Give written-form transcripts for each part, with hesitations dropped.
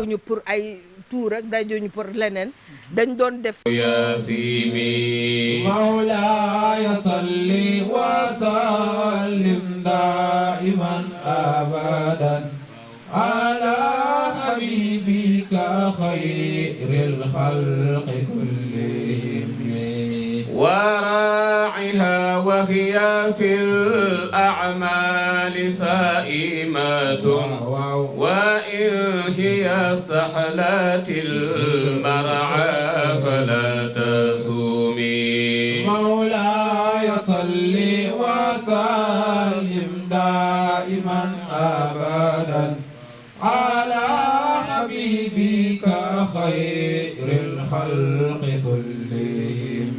dajewuñu pour ay tuur rek dajewuñu pour leneen dañ doon def ya fi mawlaaya salli wa sallim daiman abadan ala habibika khairil khalqi kullihim وراعها وهي في الأعمال سائمة وإن هي استحلت المرعى فلا تسومي مولاي صل وسلم دائما أبدا على حبيبك خير الخلق كلهم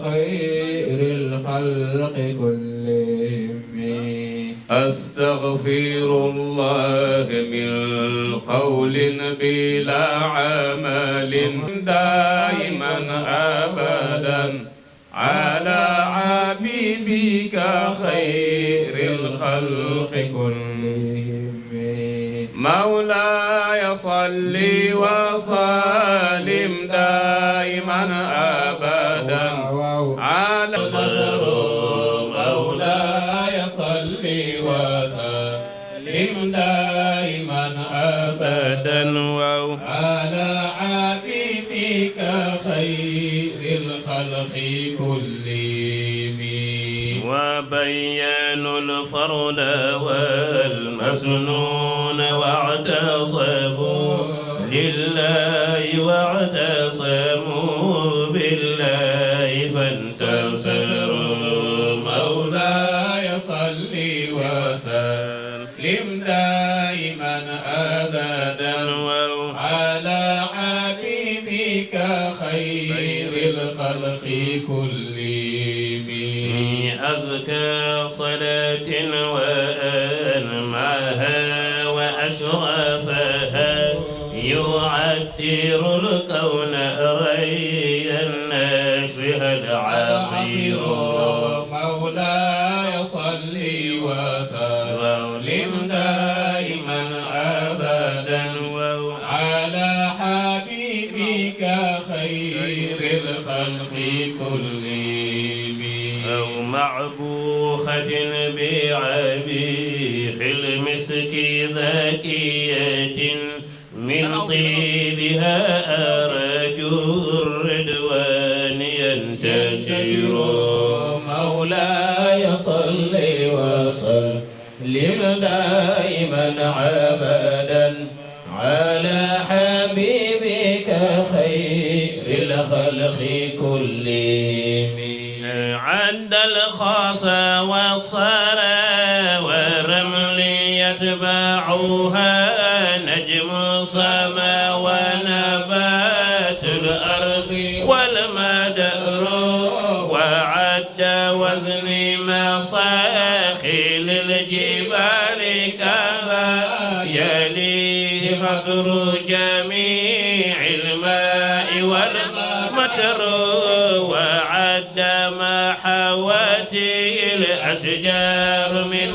خير الخلق كلهم أستغفر الله من قول بلا عمل دائما أبدا على حبيبك خير الخلق كلهم مولاي صل وسلم دائما أبدا على مولاي صل وسلم دائما أبدا على حبيبك خير الخلق كلهم وبينوا الفرد والمسنون واعتصموا لله واعتصموا بالله فانتصروا مولاي صل وسلم دائما أبدا على حبيبك خير الخلق كلهم أزكى صلاة وأنماها وأشرفها يعتر الكون ري الناشها العطير مولاي صل وسلم دائما أبدا على حبيبك خير الخلق كلهم أو معبوخة بعبيخ المسك ذاكية من طيبها أرجو الرضوان ينتشر مولاي صل وسلم دائما أبدا على حبيبك خير الخلق كلهم عند الخاص والصلاة والرمل يتبعها نجم السماء ونبات الأرض والمدر وعد وزن مصاخي للجبال كذا يلي فقر جميع الماء والمطر وعد ما حوته الأشجار من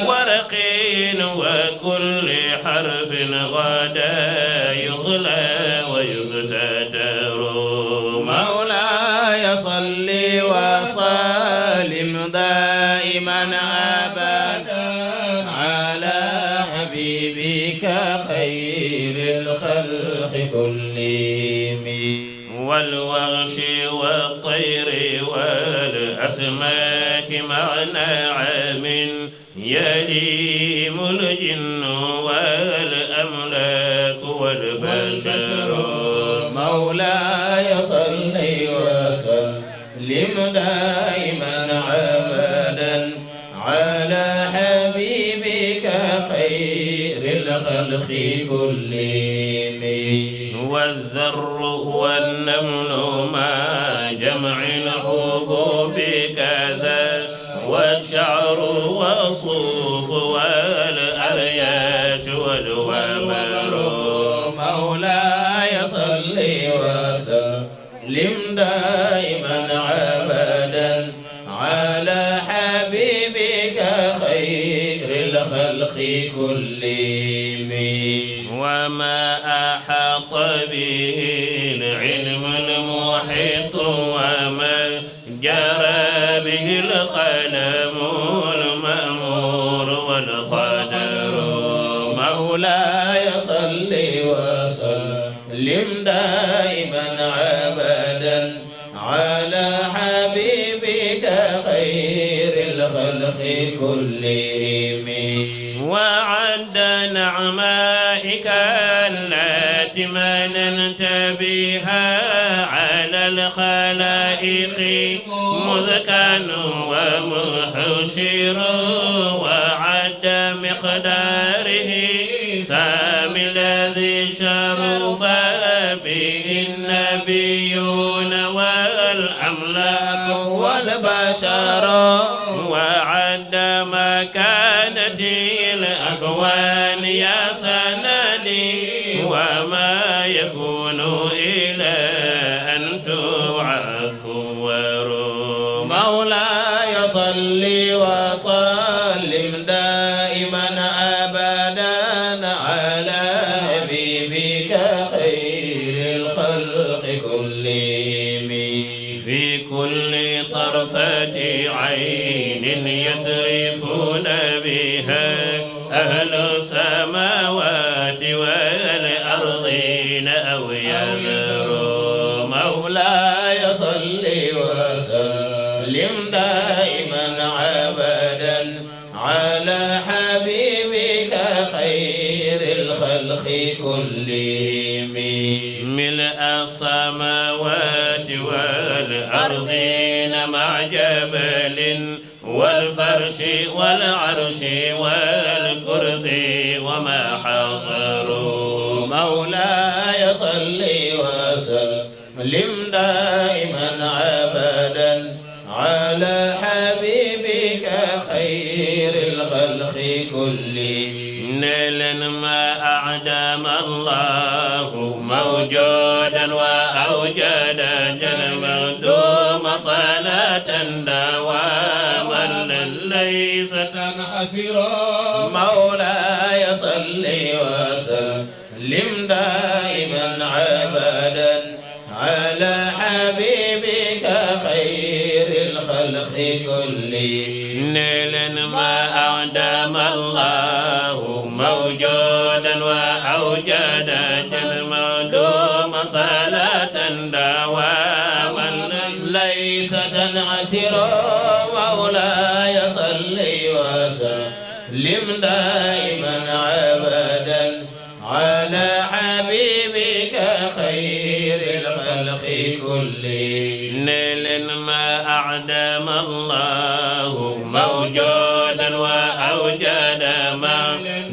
ورق وكل حرف غدا يغلى ويغتتر مولاي صل وسلم دائما أبدا على حبيبك خير الخلق كلهم والورش والطير والأسماك مع نعم يليم الجن والأملاك والبشر مولاي صل وسلم دائما أبدا على حبيبك خير الخلق كلهم والذر والنمل مع جمع الحبوب كذا والشعر والصوف والأرياش والوبر مولاي صل وسلم دائما أبدا على حبيبك خير الخلق كلهم وما أحاط به العلم المحيط وما جرى به القلم المأمور والقدر مولاي صل وسلم دائما أبدا على حبيبك خير الخلق كلهم وعد نعمائك التي مننت بها على الخلائق مذ كانوا ومحشر وعد مقداره سامي الذي شرف به النبيون والأملاك والبشر وعد مكانتي الأكوان يا سندي وما يكون إلى أن تبعث مولاي صل وسلم دائما أبدا على حبيبك خير الخلق كلهم في كل طرفة عين يترفون بها أهل السماوات والأرضين أو يذروا مولاي صل وسلم دائما أبدا على حبيبك خير الخلق كلهم ملء السماوات والأرضين مع جبل والفرش والعرش والكرسي وما حصروا مولاي صل وسلم دائما أبدا على حبيبك خير الخلق كلهم نيلا ما أعدم الله موجودا وأوجد المخدوم صلاة دواما ليس تنحسرا مولاي صل وسلم دائما أبدا على حبيبك خير الخلق كلهم نيلا ما أعدم الله موجودا وأوجد المخدوم صلاة دواما ليس تنعسرا مولاي صل وسلم دائما أبدا على حبيبك خير الخلق كلهم نيلا ما أعدم الله موجودا وأوجد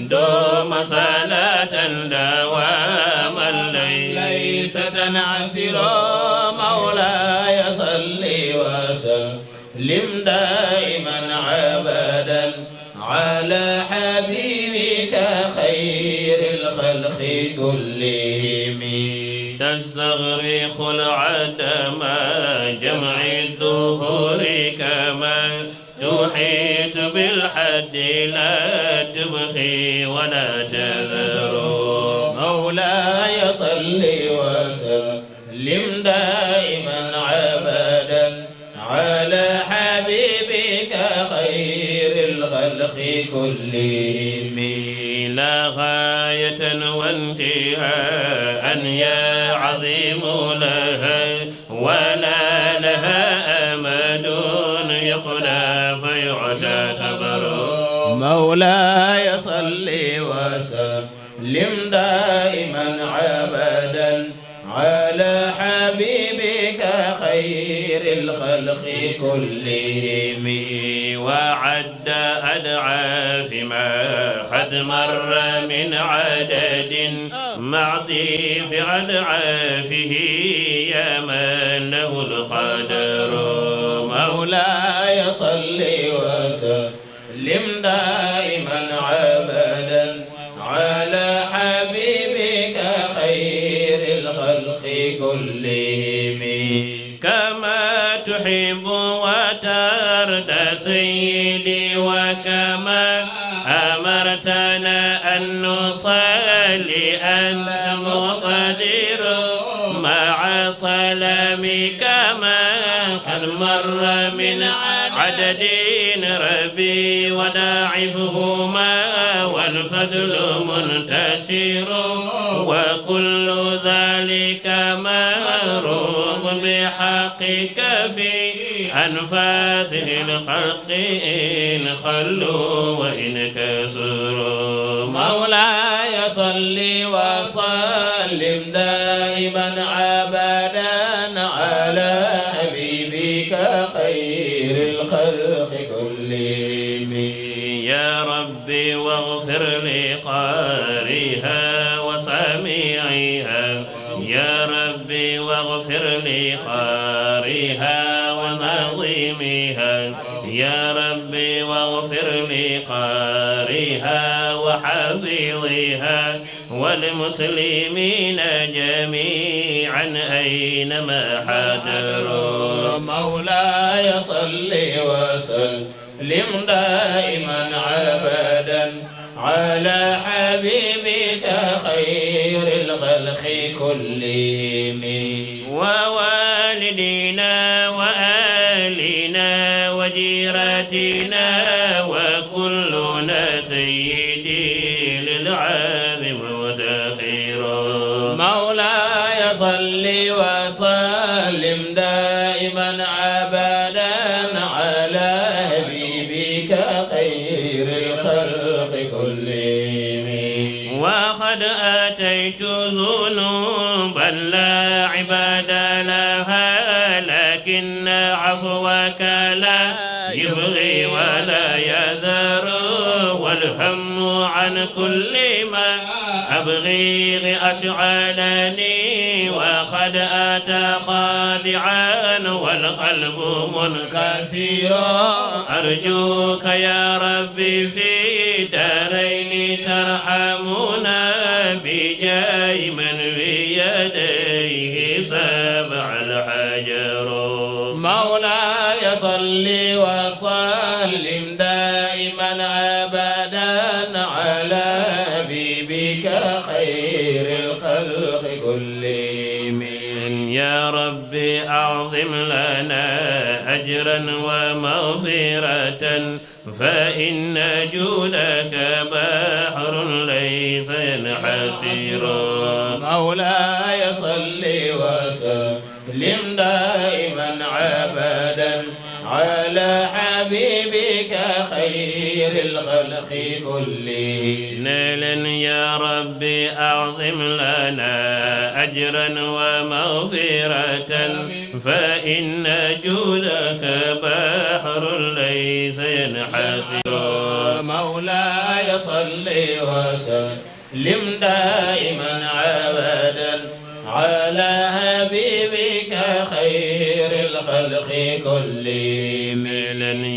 دوم صلاة دواما ليس تنعسرا مولاي صل وسلم دائما أبدا على حبيبك خير الخلق كلهم تستغرق العدم جمع الدهور كما تحيط بالحد لا تبخي ولا تذر مولاي صل وسلم دائما أبدا على حبيبك خير الخلق كلهم لا غاية وانتهاء يا عظيم لها ولا لها أمد يقلى فيعدى خبر مولاي صل وسلم دائما أبدا على حبيبك خير الخلق كلهم وعد أدعاف ما قد مر من عدد مع ضيف أدعافه يا من له القدر مولاي صل وسلم دائما أبدا على حبيبك خير الخلق كلهم كما تحب وترضى سيدي وكما أمرت لنا أن نصلي أنت مقدر مع سلامك ما قد مر من عدد ربي وداعفهما والفضل منتشر وكل ذلك معروف بحقك في أنفاس الخلق إن خلوا وإن كسروا مولاي صل وسلم دائما أبدا على حبيبك خير الخلق كلهم يا ربي واغفر لقارئها وسامعها يا ربي واغفر لقارئها ونظيمها يا ربي واغفر لقارئها وحفظها والمسلمين جميعا أينما حضروا مولاي صل وسلم دائما أبدا على حبيبك خير الخلق كلهم ووالدينا وآلنا وجيراتنا وكلنا سيدي للعالم وتخير مولاي صل وسلم دائما أبدا على حبيبك خير الخلق كلهم وقد أتيت ذنوبا لا عباد لها لكن عفوك لا يبغي ولا يذر والهم عن كل ما أبغي أشعلني وقد أتى خادعا والقلب منكسرا أرجوك يا ربي في دارين ترحمنا بجاه من بيديه سبع الحجر مولاي صل وسلم دائما أبدا على حبيبك خير الخلق كلهم يا ربي أعظم لنا أجرا ومغفرة فإن جودك بحر ليس ينحسر مولاي صل وسلم دائما أبدا على حبيبك خير الخلق كلهم نيلا يا ربي أعظم لنا أجرا ومغفرة فإن جودك بحر ليس ينحسر مولاي صل وسلم دائما أبدا على حبيبك خير الخلق كلهم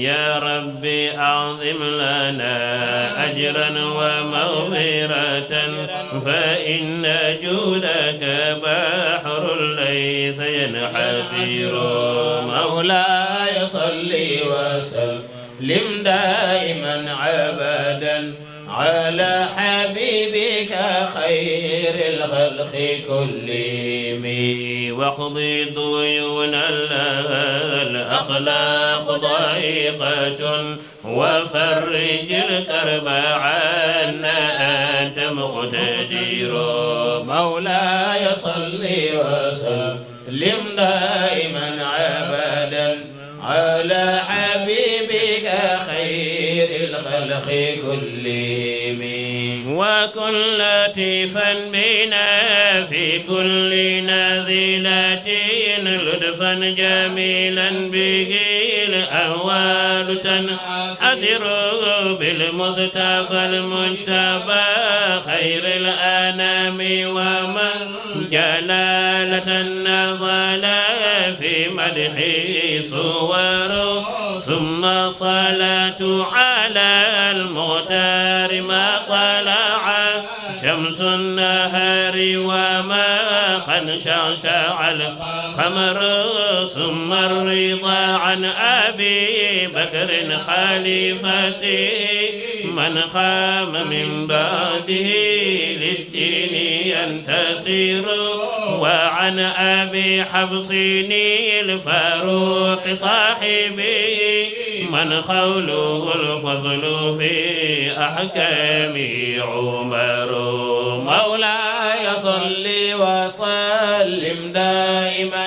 يا ربي أعظم لنا أجرا ومغفرة فإن جودك بحر ليس ينحسر مولاي صل وسلم دائما أبدا على حبيبك خير الخلق كلهم واقضي ديون الأخلاق ضيقة وفرج الكرب عنا أنت مقتدر مولاي صل وسلم دائما أبدا على حبيبك خير الخلق كلهم وكن لطيفا بنا في كل نازلة لطفا جميلا به الأهوال تنحسر بالمصطفى المجتبى خير الأنام ومن جلالة نزل في مدحه صور ثم صلاة على المختار ما طلع شمس النهار وما قد شعشع القمر ثم الرضا عن أبي بكر خليفته من قام من بعده للدين ينتصر وعن أبي حفصين الفاروق صاحبه من قوله الفضل في أحكام عمر مولاي صل وسلم دائما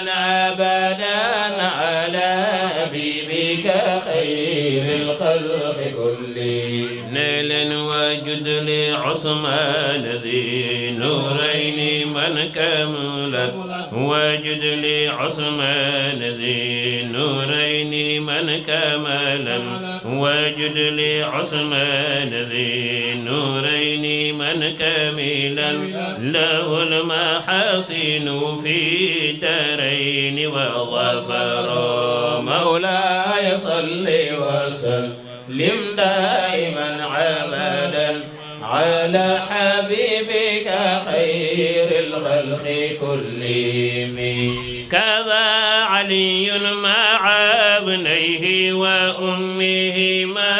أبدا على حبيبك خير الخلق كلهم نيل وجد لعثمان ذي نورين من كملت وجد لعثمان ذي نورين من كملا وجد لعثمان ذي نورين من كملا له المحاسن في دارين وظفر مولاي صل وسلم دائما عمدا على حبيبك خير الخلق كلهم كذا علي مع ابنيه وأمهما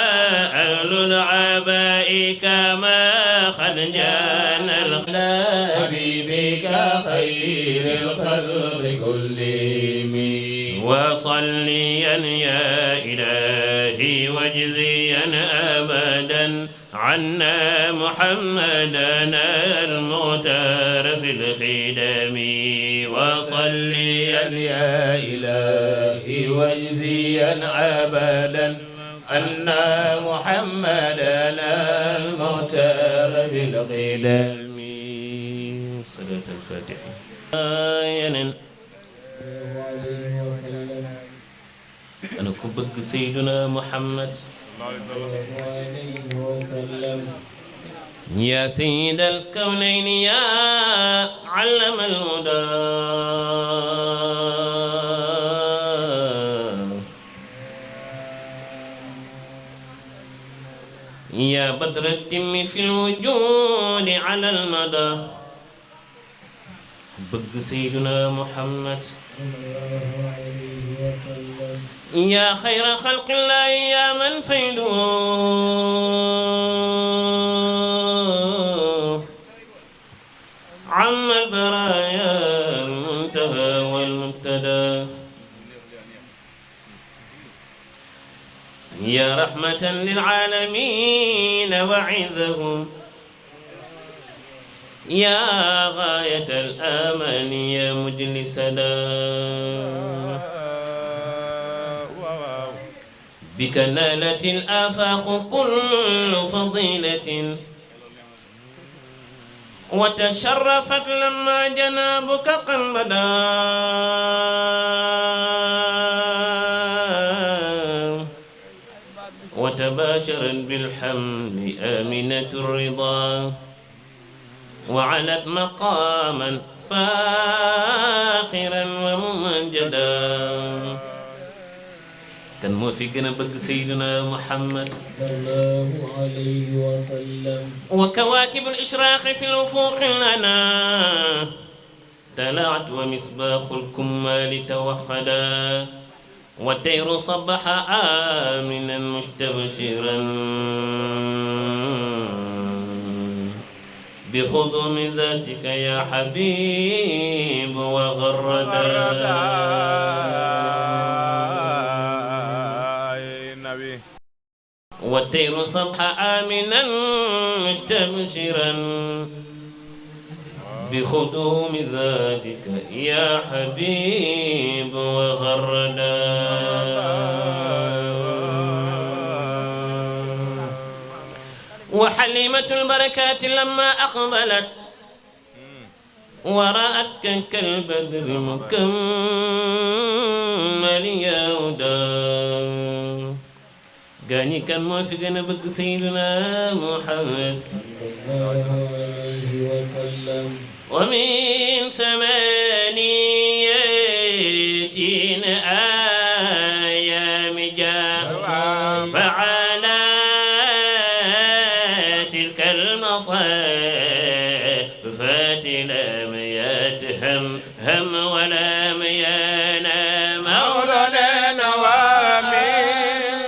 أهل العباء كما قد جانا حبيبك خير الخلق كلهم وصليا يا إلهي واجزيا أبدا عنا محمدنا المختار في الخدم وصليا يا إلهي واجزيا أبدا عنا محمدنا المختار في الخدم صلاة الفاتحة أنا كبك سيدنا محمد يا سيد الكونين يا علم الهدى يا بدر التم في الوجود على المدى بق سيدنا محمد يا خير خلق الله يا من فيده عم البرايا المنتهى والمبتدى يا رحمة للعالمين وعظهم يا غاية الآمال يا مجلس بك نالت الآفاق كل فضيلة وتشرفت لما جنابك قد بدا وتباشرت بالحمد آمنة الرضا وعلت مقاما فاخرا وممجدا كان موفقنا بق سيدنا محمد صلى الله عليه وسلم وكواكب الإشراق في الأفق لنا تلعت ومصباح الكمال توخدا والطير صبح آمنا مستبشرا بخضم ذاتك يا حبيب وغردا والطير صبح آمنا مستبشرا بخدوم ذاتك يا حبيب وغردا وحليمة البركات لما أقبلت ورأتك كالبدر مكمل يا هدى قاني كان موافقنا بك سيدنا محمد صلى الله عليه وسلم ومن ثمانية أيام جاء فعلى تلك المصافات لم يتهم هم ولم ينام مولانا ومن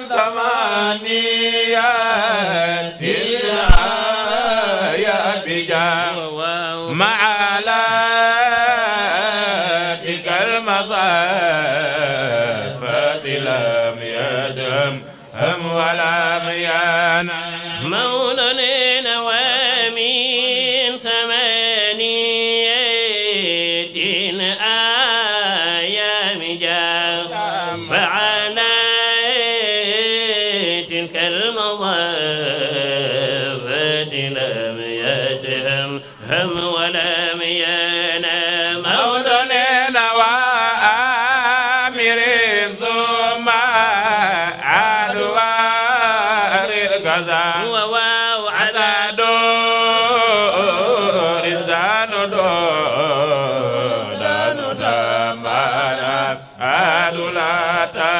ثمانية بجاه معالاتك المصافات لم يدم هم ولا ميانا مولى نوامين ثمانية أيام جاء فعلى تلك المضافات لم يتهم هم ولا ميانا مولى نوامر ثم عدوار الكذا وواو على دور الزان دامانا أدلاتنا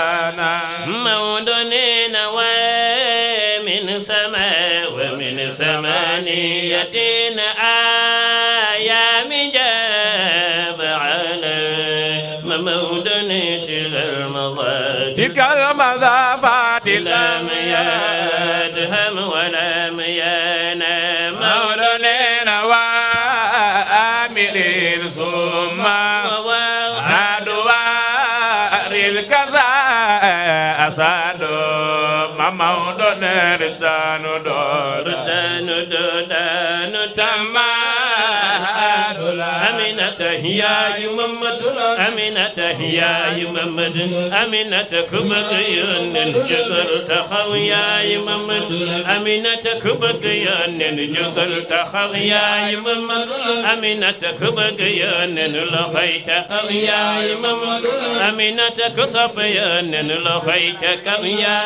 مودنين ومن سماء ومن ثمانية أيام جاب على مودنين تلك المضافات لم يدهم ولم ينام مولين وآمرين ثم أدوار الكذا أساد ممودن ردان دور دان تما أمينة يا محمد أمينة يا محمد أمينة كبقيان جغل تخو يا محمد أمينة كبقيان جغل تخو يا محمد أمينة كبقيان لخيت يا محمد أمينة كصفيان لخيت يا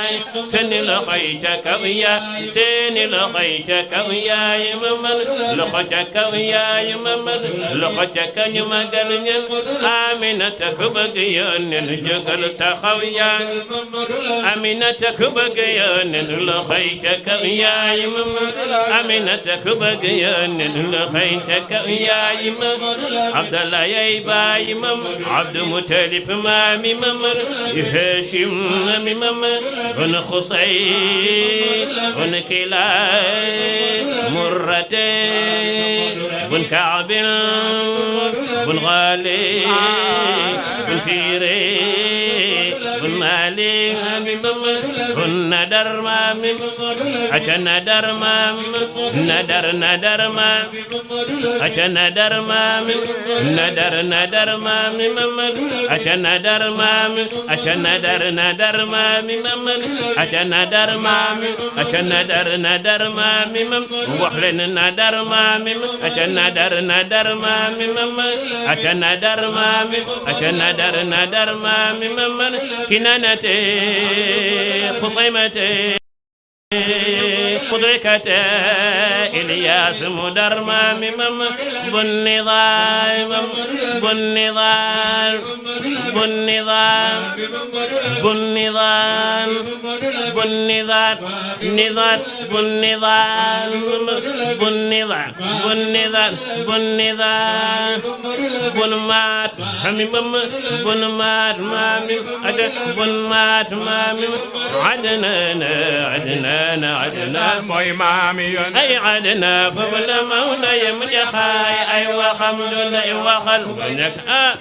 سن لخيت يا سن لخيت يا محمد لخيت يا محمد لخيت مغل أمينة كبقيان جغل تخو يا أمينة كبقيان لخيت يا محمد أمينة كبقيان لخيت يا محمد عبد الله يا باي عبد متلف مامي ممر هاشم مامي ممر هن خصي هن كلاي مرتين بن كعب بن غالي بن فيري بن مالي بن ندر مامي عشان ندر مامي ندر مامي عشان ندر مامي ندر مامي ممد عشان ندر مامي عشان ندر مامي ممد عشان ندر مامي عشان ندر مامي ممد وحلن ندر مامي عشان ندر مامي ممد عشان ندر مامي عشان ندر مامي ممد كنانتي خصيمتي قدركة إلياس مدر مامي مم بالنظام بالنظام بالنظام بالنظام بالنظام نظام بالنظام بالنظام بالنظام بالنظام بالمات همي مم بالمات مامي أجل بالمات مامي عدنا موي مامي أي عدنا فبل مولا يمجخاي أي وخمد أي وخل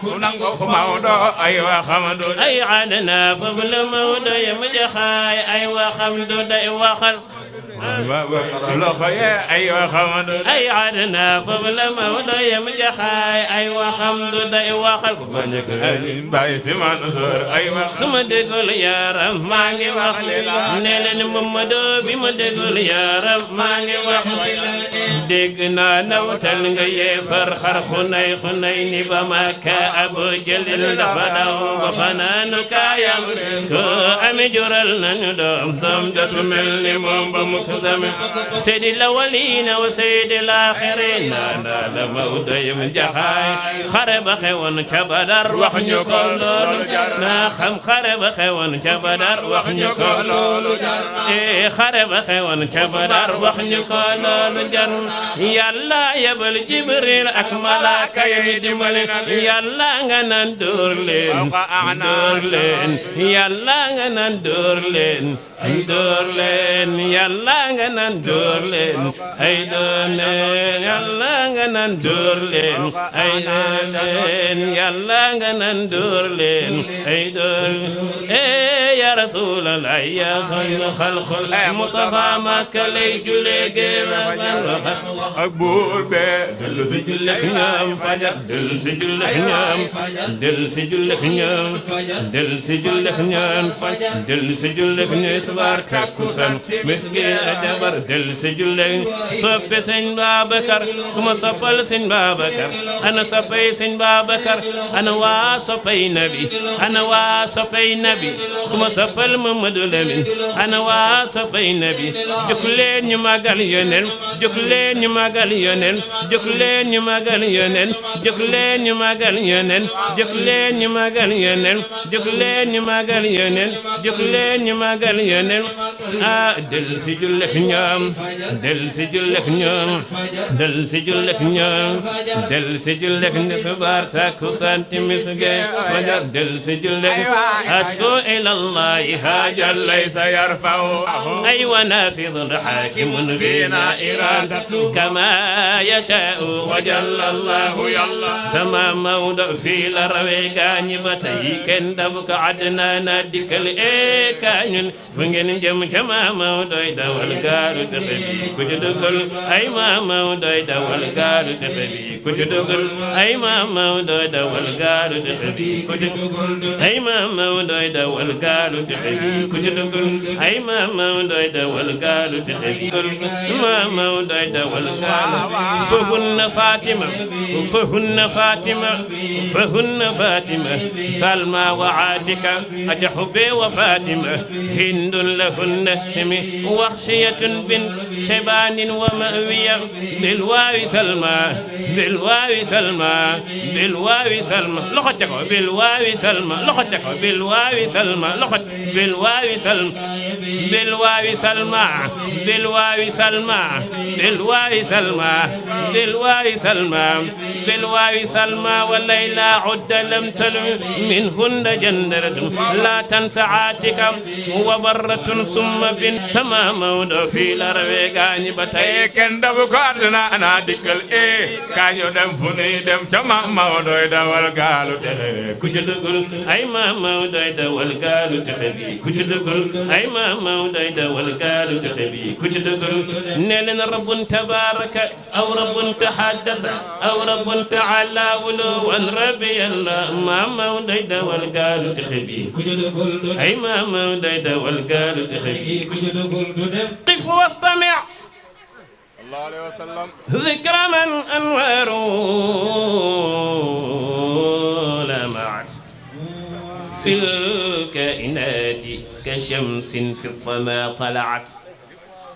كنانغو ماودو أيوا خمدو أي عدنا فبل مولا يمجخاي أي وخمد أي وخل أيوا خمدو أي عدنا فبل مولا يمجخاي أي وخمد أي وخل باي سمان سور أيوا ثم دقل يا رب ماني وخل نيلن ممدو بما دقل يا رب ماني وخل دقنا نوتل غي فرخر خني خني بما كأبو جلل فدو وفنانك يا كو أمي جرل ندوم دم دتمل مم بمكزم سيد الأولين وسيد الآخرين لا موت يم جحاي خرب خيون كبدر وخنيو كولول نا خم خرب خيون كبدر وخنيو كولول إيه خرب خيون كبدر وخنيو كولول جن يلا يبل جبريل أكملك يدمل يلا غنان دورلين دورلين يلا غنان دورلين دورلين يلا غنان دورلين أي دورلين nga naan dóor leen ay leen yàlla nga naan dóor leen ay dóor ya rasulallah ya xayra xalqul Mustafa Makka lay julee géewa ak buur bee dellu si jullit ñoom fajar dellu si jullit ñoom dellu si jullit ñoom dellu si jullit ñoom fajar dellu si jullit ñoom subaar takkusaan misgi jabar dellu si jullit soppe sëñ Babacar ku ma soppal sëñ Babacar ana soppay sëñ Babacar ana waa soppay nabi ana waa soppay nabi ku ma soppal Mamadou Lamine ana waa soppay nabi jóg leen ñu magal yonen jóg leen ñu magal yonen jóg leen ñu magal yonen jóg leen ñu magal yonen jóg leen ñu magal yonen jóg leen ñu magal yonen jóg leen ñu magal yonen ah del si julleek ñoom del si julleek ñoom del si julleek ñoom del si julleek ne subaar takkusaan timis gee fajar del si julleek ashku ilallahi haajal laysa yarfa'u ay wa naafidun haakimun fiina iraadatu kama yashaa'u wa jalla allahu yàlla sama Maodo fii la rawee gaañi ba tey kenn dabu ko Adnaan dikkal kaañun fu ngeen jëm ca ma Maodoy dawal gaaru texe bi ku ci dugal ay ma Maodoy dawal gaaru texe bi ku ci dugal ay ma Maodoy dawal gaaru texe bi ku ci ay ma Maodoy dawal gaaru texe bi ku ci dugal ay ma Maodoy dawal gaaru texe bi ma Maodoy dawal gaaru fahunna Fatima fahunna Fatima fahunna Fatima Salma wa Atika ajahube wa Fatima hindun lahunna simi waxshiyatun bin shabanin wa mawiya bilwaawi Salma bilwaawi Salma bilwaawi Salma loxo ca ko bilwaawi Salma loxo ca ko bilwaawi Salma loxo bilwaawi Salma bilwaawi Salma bilwaawi Salma bilwaawi Salma bilwaawi Salma bilwaawi Salma wa layla udda lam talum minhunna jandaratun la tansa Atika wa barratun summa bin sama Maodo fii la rawee gaañi ba tey kenn dabu ko Adnaan dikkal kañu dem fu nuy dem ca ma Maodoy dawal gaalu texe ku ci dugul ay ma Maodoy dawal gaalu texe bi ku ci dugul ay ma Maodoy dawal gaalu texe bi ku ci dugul ne leen rabbun tabaraka aw rabbun tahaddasa aw rabbun taala wuluwan rabbi yàlla ma Maodoy dawal gaalu texe bi ku ci dugul ay ma Maodoy dawal gaalu texe bi ku ci dugul du dem qif wastami' sallallahu alayhi wa sallam ذكر من أنواره لمعت في الكائنات كشمس في الظما طلعت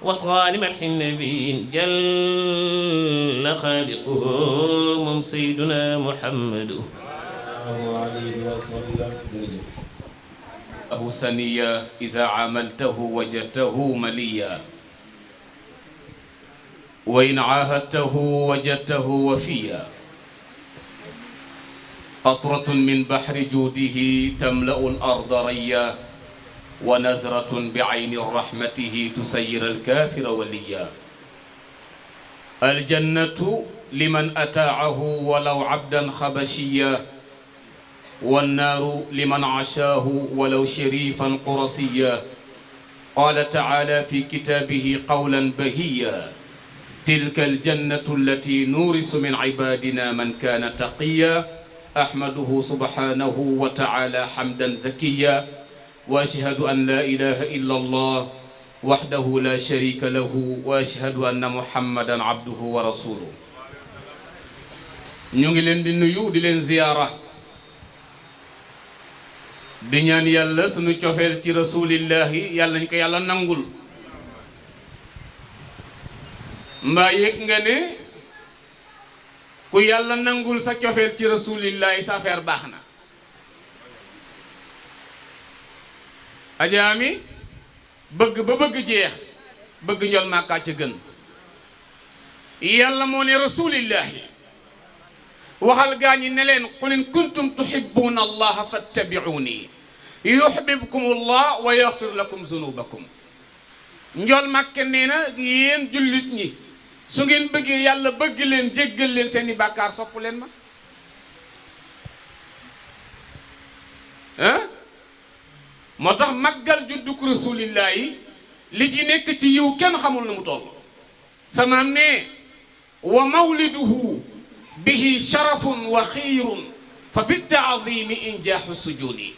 وصغى لمدح النبي جل خالقه سيدنا محمد عليه وسلم أهو سنيا إذا عاملته وجدته مليا وإن عاهدته وجدته وفيا قطرة من بحر جوده تملأ الأرض ريا ونزرة بعين رحمته تسير الكافر وليا الجنة لمن أتاعه ولو عبدا خبشيا والنار لمن عشاه ولو شريفا قرصيا قال تعالى في كتابه قولا بهيا تلك الجنة التي نورث من عبادنا من كان تقيا أحمده سبحانه وتعالى حمدا زكيا وأشهد أن لا إله إلا الله وحده لا شريك له وأشهد أن محمدا عبده ورسوله ñu ngi leen di nuyu di leen ziyaara di ñaan yàlla sunu cofeel ci rasulillahi yàlla ñu ko yàlla nangul mbaa yëg nga ne ku yàlla nangul sa cofeel ci rasulillahi sa affaire baax na ajaami bëgg ba bëgg jeex bëgg njol màkkaa ca gën yàlla moo ne rasulillahi waxal gaa ñi ne leen qul in kuntum tuhibbuna allaha fattabi'uni yuhbibkum allah wa yaghfir lakum zunubakum njol màkke nee na yéen jullit ñi su ngeen bëggee yàlla bëgg leen jéggal leen seeni bàkkaar sopp leen ma moo tax màggal juddug rasulillahi li ci nekk ci yiw kenn xamul na mu toll samaam ne wa mawliduhu bihi sharafun wa xiirun fa fi taadimi injaaxu sujudi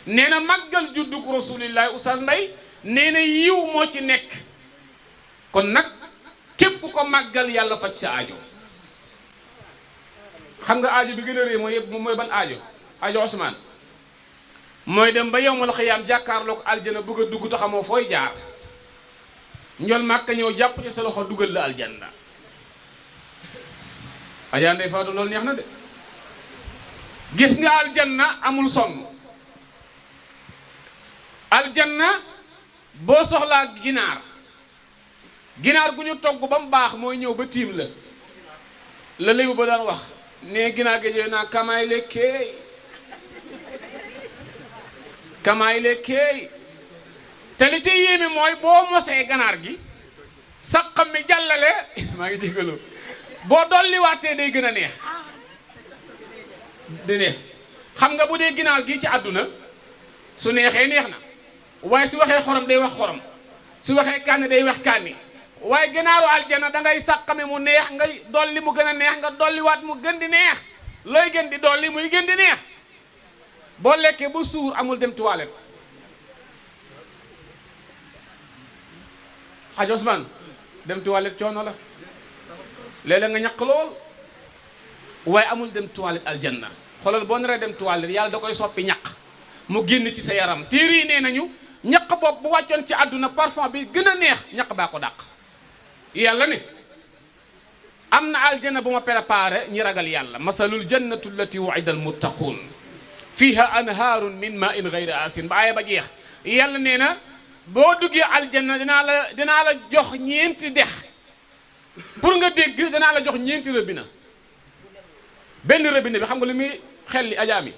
nee na màggal juddug rasulillahi oustaz Mbay nee na yiw moo ci nekk kon nag képp ko màggal yàlla faj sa aajo xam nga aajo bi gën a rëy mooy ban aajo Ousmane mooy dem ba yowmal xiyaam jàkkaarloog aljana bëgg a dugg te xamoo fooy jaar njol màkka ñëw jàpp ci sa loxo dugal la aljanna Adja Ndeye Fatou loolu neex na de gis nga aljanna amul sonn aljanna boo soxlaa ginaar gu ñu togg ba mu baax mooy ñëw ba tiim la lébu ba daan wax ne ginaar ga jëw naa kamaay lekkey te li ci yéeme mooy boo mosee ganaar gi saqam mi jàllale maa ngi jégalu boo dolliwaatee day gën a neex di nees xam nga bu dee ginaar gi ci àdduna su neexee neex na waaye su waxee xorom day wax xorom su waxee kànni day wax kànni waaye ginaaru aljana da ngay sàqame mu neex ngay dolli mu gën a neex nga dolliwaat mu gën di neex looy gën di dolli muy gën di neex boo lekkee ba suur amul dem toilette Hadj Ousmane dem toilette coono la léeg-léeg nga ñaq lool waaye amul dem toilette aljanna xoolal boo naree dem toilette yàlla da koy soppi ñaq mu génn ci sa yaram téere yi nee nañu ñaq boobu bu wàccoon ci àdduna parfum bi gën a neex ñaq baa ko dàq yàlla ne am na aljanna bu ma préparé ñi ragal yàlla masalul jannatu allati wu'ida almuttaquun fiha anhaarun min ma'in ghayri asin ba aaya ba jeex yàlla nee na boo duggee aljanna dinaa la jox ñeenti dex pour nga dégg dinaa la jox ñeenti robinet benn robinet bi xam nga lu muy xel li ajaami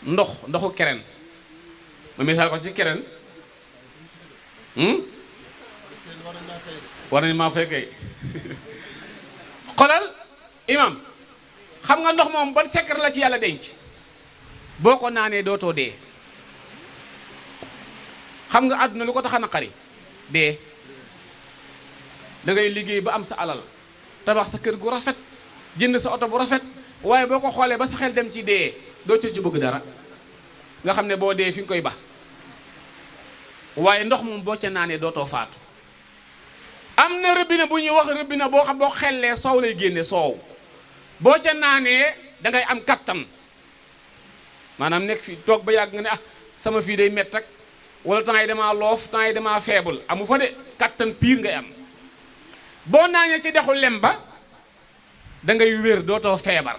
ndoxu keren ma misaal ko ci keren war nañ maa fekkee xolal imam xam nga ndox moom ban secret la ci yàlla denc boo ko naanee dootoo dee xam nga àdduna lu ko tax a naqari dee da ngay liggéey ba am sa alal tabax sa kër gu rafet jënd sa oto bu rafet waaye boo ko xoolee ba sa xel dem ci dee doo ci bëgg dara nga xam ne boo dee fi nga koy ba waaye ndox moom boo ca naanee dootoo faatu am na robinet bu ñuy wax robinet boo xam boo xellee soow lay génne soow boo ca naanee da ngay am kattan maanaam nekk fi toog ba yàgg nga ne sama fii day mett ak wala temps yi damaa loof temps yi damaa faible amu fa de kattan pire ngay am boo naanee ci dexu lem ba da ngay wér dootoo feebar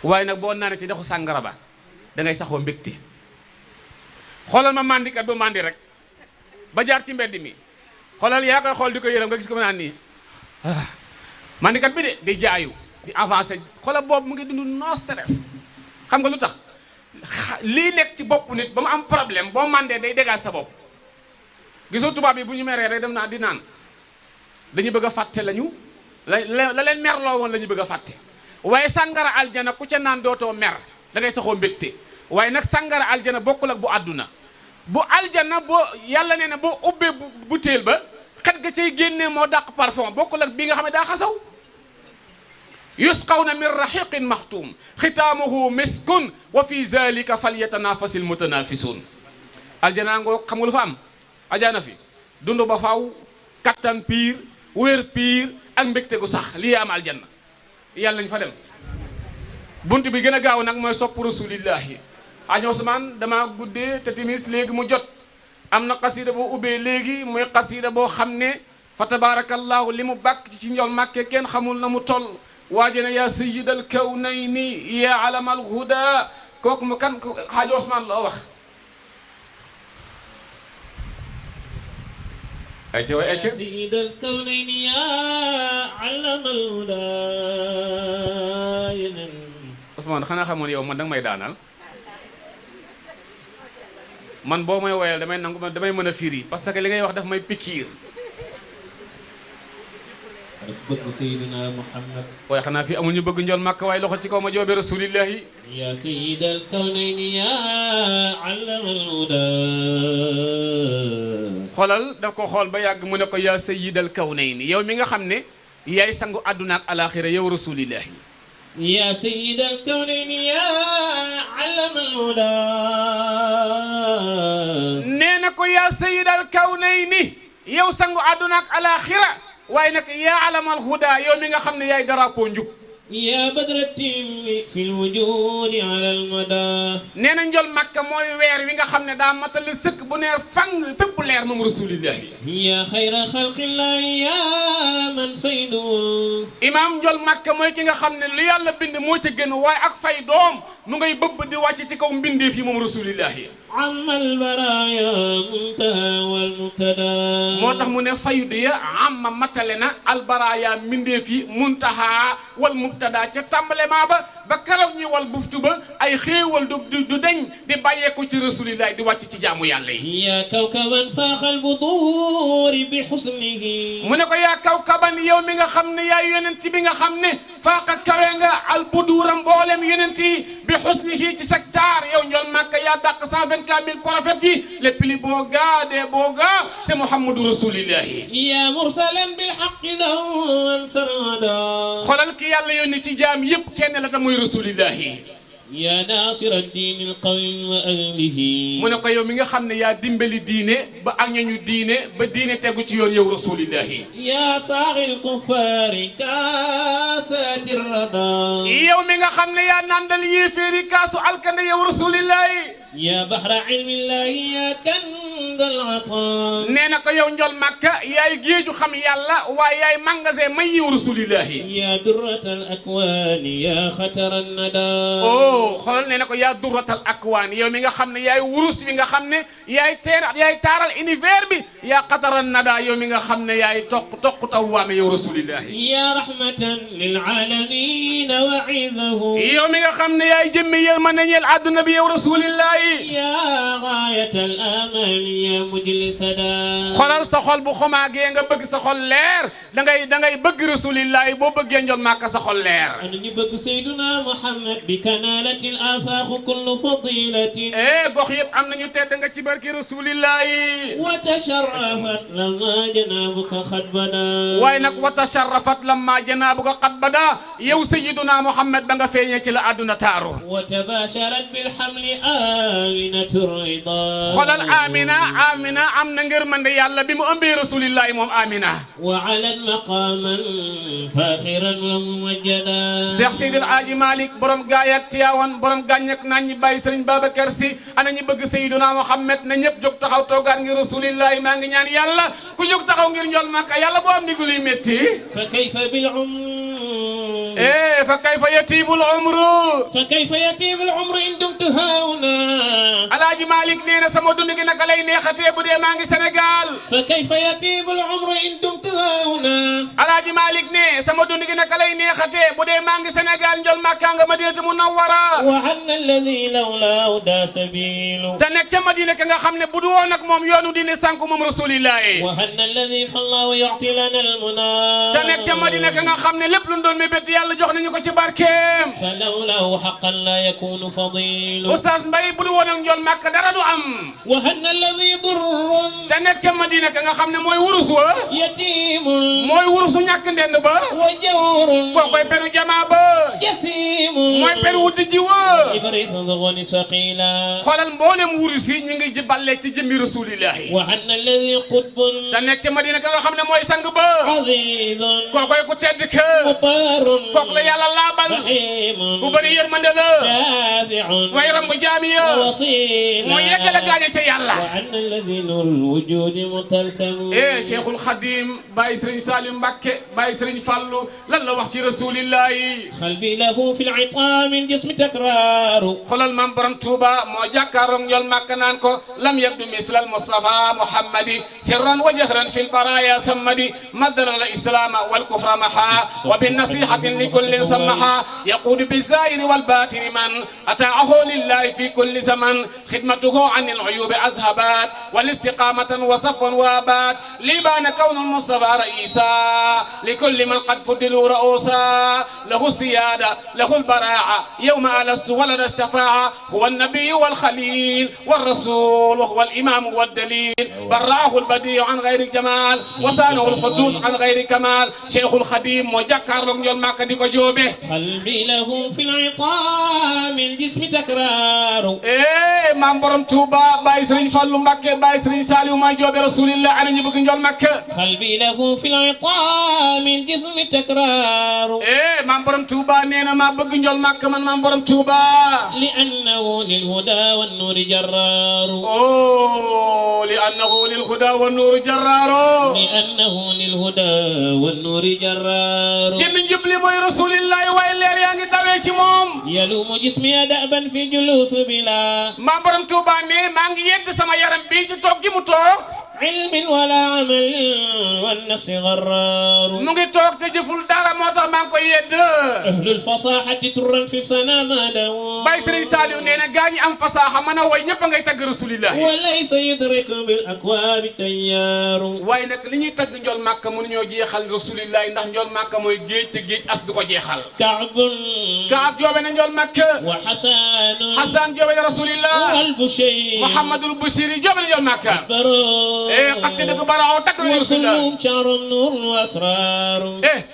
waaye nag boo naanee ci dexu sàngara ba da ngay saxoo mbégte xoolal ma mandikat ba mandi rek ba jaar ci mbedd mi xoolal yaa koy xool di ko yërëm nga gis ko mu naan nii mandikat bi de day jaayu di avancé xoolal boobu mu ngi dund no stress xam nga lu tax lii nekk ci bopp nit ba mu am problème boo mandee day dégage sa bopp gisoo tubaab yi bu ñu meree rek dem naa di naan dañu bëgg a fàtte la leen merloo woon la ñu bëgg a fàtte waaye sàngara aljana ku ca naan dootoo mer da ngay saxoo mbégte waaye nag sàngara aljana bokkul ak bu àdduna bu aljana boo yàlla nee na boo ubbee butéel ba xet ga cay génnee moo dàq parfum bokkul ak bi nga xam ne daa xasaw yusqawna min rahiqin maxtuum xitaamuhu miskun wa fi zalika falyatanafasil mutanafisun aljana ngoo xam nga lu fa am ajaana fi dund ba faaw kattan piir wér piir ak mbégte gu sax lii am aljanna yàlla nañ fa dem bunt bi gën a gaaw nag mooy sopp rasulillahi Hadj Ousmane dama guddee te timis léegi mu jot am na xasida boo ubbee léegi muy xasida boo xam ne fa tabarakallahu li mu bàkk ci njol màkke kenn xamul na mu toll waajene ya sayyidal kawnayni ya alamal huda kooku mu kan Hadj Ousmane loo wax ayca waay ayca sayyidal kawnayni ya alamal huda Ousmane xanaa xamoon yow man danga may daanal man boo may woyal damay nangu damay mën a firi parce que li ngay wax daf may pikiir bëgg Seydina Muhammad waaye xanaa fi amul ñu bëgg njol màkk waaye loxo ci kaw ma joobe rasulillahi يا سيد الكونين يا علم الهدى xoolal daf ko xool ba yàgg mu ne ko yaa sayyidal kawnayni yow mi nga xam ne yaay sangu àdduna ak alaaxira yow rasulillahi يا سيد الكونين يا علم الهدى nee na ko yaa sayyidal kawnayni yow sangu àdduna ak alaaxira waaye nag yaa alamal huda yow mi nga xam ne yaay drapeau njub يا بدر التم في الوجود على المدى nee na njol makka mooy weer wi nga xam ne daa matali sëkk bu neer fang fépp leer moom rasulillahi يا خير خلق الله يا من فيدو imaam njol makka mooy ki nga xam ne lu yàlla bind moo ca gën waaye ak fay doom mu ngay bëbb di wàcc ci kaw mbindeef yi moom rasulillahi عم البرايا منتهى والمبتدى moo tax mu ne faydu ya amma matale na albaraaya mbindeef yi muntaha wal mubtada ca tàmbalema ba keroog ñi wal buftu ba ay xéewal du deñ di bàyyeeko ci rasulillahi di wàcc ci jaamu yàlla yi يا كوكبا فاخ البذور بحسنه mu ne ko yaa kawkaban yow mi nga xam ne yaay yonent bi nga xam ne faaqa kawe nga albuduura mboolem yonent yi bi xusnihi ci sa taar yow njol Makka yaa dàq 124 000 prophètes yi les plus beaux gars des beaux gars c'est Muhammadu rasulillahi يا مرسلا بالحق دوما سرمدا xoolal ki yàlla yónni ci jaam yëpp kenn la ta muy rasulillahi يا ناصر الدين القويم وأهله mu ne ko yow mi nga xam ne yaa dimbali diine ba ak ñooñu diine ba diine tegu ci yoon yow rasulillahi يا صاغي الكفار كاسات الردى yow mi nga xam ne yaa nandal yéeféeri kaasu alkande yow rasulillahi يا بحر علم الله يا كنز العطاء nee na ko yow njol Makka yaay géeju xam yàlla waaye yaay magasin may yow rasulillahi يا درة الأكوان يا خطر الندى xoolal nee na ko yaa durratal akwaan yow mi nga xam ne yaay wurus bi nga xam ne yaay taaral univers bi yaa xataral nada yow mi nga xam ne yaay toq tawwaame yow rasulillahi يا رحمة للعالمين وعيذه yow mi nga xam ne yaay jëmmi yërmande ñeel àdduna bi yow rasulillahi يا غاية الآمال يا مجلس دا xoolal sa xol bu xomaagee nga bëgg sa xol leer da ngay bëgg rasulillahi boo bëggee njol Makka sa xol leer أنا نبغى سيدنا محمد بكنالة الآفاق كل فضيلة gox yëpp am nañu tedd nga ci barki rasulillahi وتشرفت لما جنابك قد بدا waaye nag wa tasharrafat lamma janaabuka qad bada yow sayyiduna Muhammad ba nga feeñee ci la àdduna taaru وتباشرت بالحمل آمنة الرضا xoolal Amina am na ngërmande yàlla bi mu ëmbee rasulillahi moom Amina وعلى مقاما فاخرا وممجدا Cheikh Seydil Aji Malick borom gaay ak Tiwaawan borom gàññ ak naan ñi bàyyi Sëriñ Babacar Si ana ñi bëgg sayyiduna Muhammad na ñëpp jóg taxaw toogaat ngir rasulillahi maa ngi ñaan yàlla ku jóg taxaw ngir njol Makka yàlla boo am ndigul yu métti فكيف بالعمر fa kayfa yatibul umru فكيف يتيب العمر إن دمت هاهنا Alaaji Malick nee na sama dund gi naka lay neexatee bu dee maa ngi Sénégal فكيف يتيب العمر إن دمت هاهنا Alaaji Malick ne sama dund gi naka lay neexatee bu dee maa ngi Sénégal njol Makka nga Madinatu Munawwara وعنا الذي لولاه دا سبيل te nekk ca Madina ka nga xam ne bu du woon ak moom yoonu dine sànku moom rasulillahi وهن الذي فالله يعطي لنا المنى te nekk ca Madina ka nga xam ne lépp lu doon mébét yàlla jox nañu ko ci barkeem فلولاه حقا لا يكون فضيل Oustaz Mbaye bu du woon ak njol Makka dara du am وهن الذي ضر te nekk ca Madina ka nga xam ne mooy wurus wa يتيم mooy wurusu ñàkk ndend ba وجور kookoy peru jamaa ba جسيم mooy peru wuddi ji wa إبريق ضغن ثقيلا xoolal mboolem wurus yi ñu ngi jiballe ci jëmmi rasulillahi وهن الذي قطب te nekk ca Madina ka nga xam ne mooy sang ba عظيم kookoy ku tedd ka مطار kook la yàlla laabal رحيم ku bëri yërmande la دافع mooy ramb jaami ya وصيلا mooy yeggale gaañe ca yàlla وعنا الذي نور الوجود متلسم Cheikhul Khadim Baye Serigne Salim Mbacké Baye Serigne Fallou lan la wax ci rasulillahi قلبي له في العطام الجسم تكرار xolal maam borom Touba moo jàkkaaroog njol Makka naan ko lam yabdu mislal Mustafa Muhammadi sirran wa jahran fil baraya sammadi madara al islam wal الكفر محا وبالنصيحة لكل سمحا يقول بالزائر والباطن من أطاعه لله في كل زمن خدمته عن العيوب أذهبت والاستقامة وصفوا وابات لبان كون المصطفى رئيسا لكل من قد فضلوا رؤوسا له السيادة له البراعة يوم ألس ولد الشفاعة هو النبي والخليل والرسول وهو الإمام والدليل براه البديع عن غير جمال وسانه الحدوث عن غير كمال شيخ الخديم وجكر لهم يوم ما كديكو جوبه قلبي له في العطام الجسم تكرار مام بروم توبا باي سيرن فالو مكه باي سيرن ساليو ما جوبه رسول الله انا ني بوك نجول مكه قلبي له في العطام الجسم تكرار مام بروم توبا نينا ما بوك نجول مكه من مام بروم توبا لأنه للهدى والنور جرار لأنه للهدى والنور جرار لأنه للهدى والنور جرار جيم جبلي موي رسول الله واي لير ياغي داوي سي موم يلوم جسمي دأبا في جلوس بلا مام بروم توبا ني ماغي يد سما يارام بي سي توك جي مو توك علم ولا عمل والنفس غرار مغي توك تجفول دارا موتاخ مانكو يد أهل الفصاحة ترا في السنا ما داو باي سيرن ساليو نينا غاني ام فصاحه مانا واي ñepp ngay tag رسول الله وليس يدرك بالأكواب التيار waaye nag li ñuy tagg njool màkka mënuñoo jeexal rasulillahi ndax njool màkka mooy géej te géej as du ko jeexal كعب Kaab joobe na njool màkka وحسان Hassan joobe na rasulillah والبشير Muhammadul Busiri joobe na njool màkka برو xatti dëgg baraaw tagg na rasulillah وكلهم شعر نور وأسرار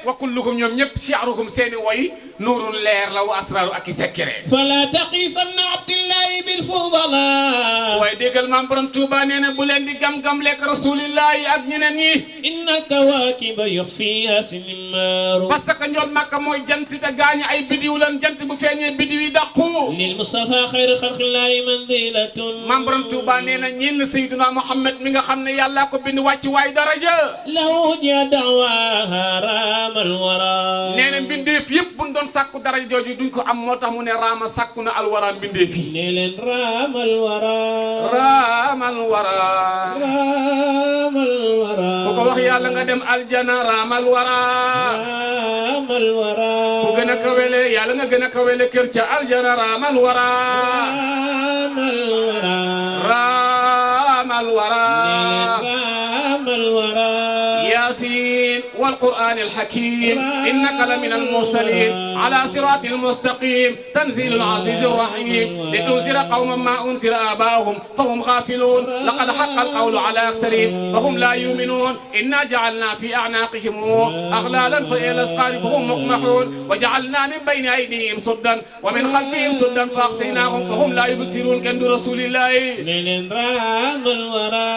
wa kullukum ñoom ñëpp shi'rukum seeni woy nuurun leer la wa asraaru ak i sekkere فلا تقيسن عبد الله بالفضلاء waaye déggal maam borom Tuuba nee na bu leen di gam-gam lekk rasulillahi ak ñeneen ñi إن الكواكب يخفيها سنمار parce que njool màkka mooy jant te gaañi ay bidiw lan jant bu feeñee bidiw yi dàqu للمصطفى خير خلق الله منزلة maam borom Tuuba nee na ñenn Seydina Muhammad mi nga xam ne yàlla ko bind wàcc waay daraja له جاء دعواها رام الورى nee na mbindeef yëpp buñ doon sàkku daraja jooju duñ ko am moo tax mu ne raama sàkku na alwara mbindeef yi نيل رام الورى raama alwara رام الورى ku ko wax yàlla nga dem aljana raama alwara رام الورى ku gën a kawele yàlla nga gën a kawele kër ca aljana raama alwara رام الورى raama alwara رام الورى ياسين والقرآن الحكيم إنك لمن المرسلين على صراط المستقيم تنزيل العزيز الرحيم لتنذر قوما ما أنذر آباؤهم فهم غافلون لقد حق القول على أكثرهم فهم لا يؤمنون إنا جعلنا في أعناقهم أغلالا فإلى الأذقان فهم مقمحون وجعلنا من بين أيديهم سدا ومن خلفهم سدا فأغشيناهم فهم لا يبصرون كند رسول الله نيل رام الورى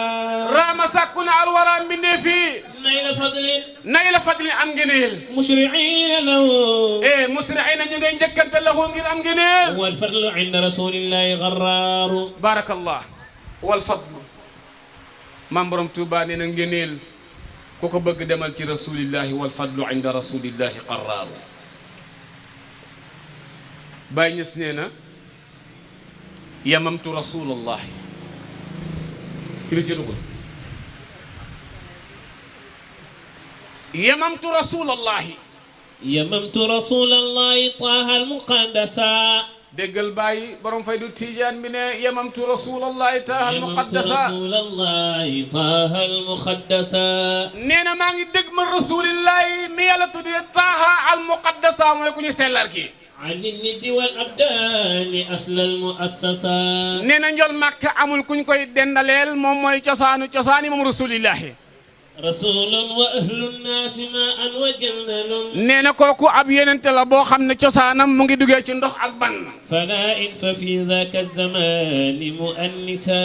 رام سكن الورى من في نيل فضل am ngëneel مشرعين له musri'ina ñu ngay njëkkante lahu ngir am ngëneel والفضل عند رسول الله غرار barakallah wal fadlu maam borom Tuuba nee na ngëneel ku ko bëgg demal ci rasulillahi wal fadlu inda rasulillahi qarraaru Baay Ñas nee na yamamtu rasulallahi يممت رسول الله يممت رسول الله طه المقدسا دغل باي بروم فايدو تيجان بي نه يممت رسول الله طه المقدسا رسول الله طه المقدسا نينا ماغي دغم رسول الله مي يالا تودي طه المقدسا موي كوني سلال كي عن الند والابدان اصل المؤسسا نينا نجول مكه امول كوني كوي دندالel موم موي تيوساني موم رسول الله رسول واهل الناس ماء وجندل نينا كوكو اب يوننت لا بو خامني تيوسانام موغي دوغي سي ندوخ اك بان فلا انس في ذاك الزمان مؤنسا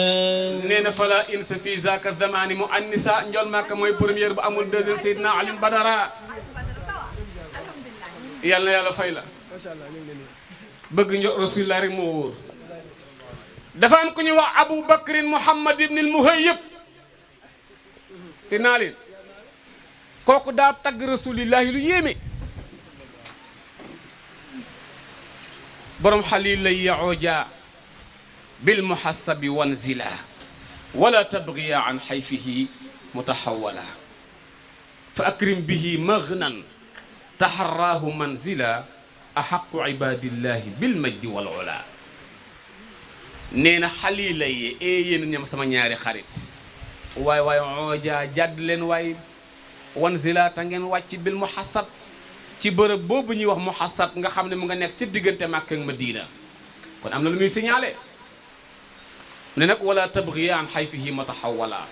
نينا فلا انس في ذاك الزمان مؤنسا نجول مكه موي بروميير بو امول دوزيام سيدنا علي بدرا يالنا يالا فايلا ما شاء الله bëgg ñu rasulullah rek mo wóor dafa am ku ñu wax Abu Bakr Muhammad ibn al-Muhayyib ci naalin kooku daa tagg rasulillahi lu yéeme borom xalil lay yaoja bil muhassabi wanzila wala tabghiya an hayfihi mutahawala fa akrim bihi maghnan taxarraahu manzila axaqu ibadillahi bil majdi wal ula nee na xalila yi yéen ñam sama ñaari xarit waaye ooja jàdd leen waaye wanzila ta ngeen wàcc bil muhassab ci bërëb boobu ñuy wax muhassab nga xam ne mu nga nekk ci diggante Makka ak Madina kon am na lu muy signalé ne nag wala tabghiya an xayfihi mataxawala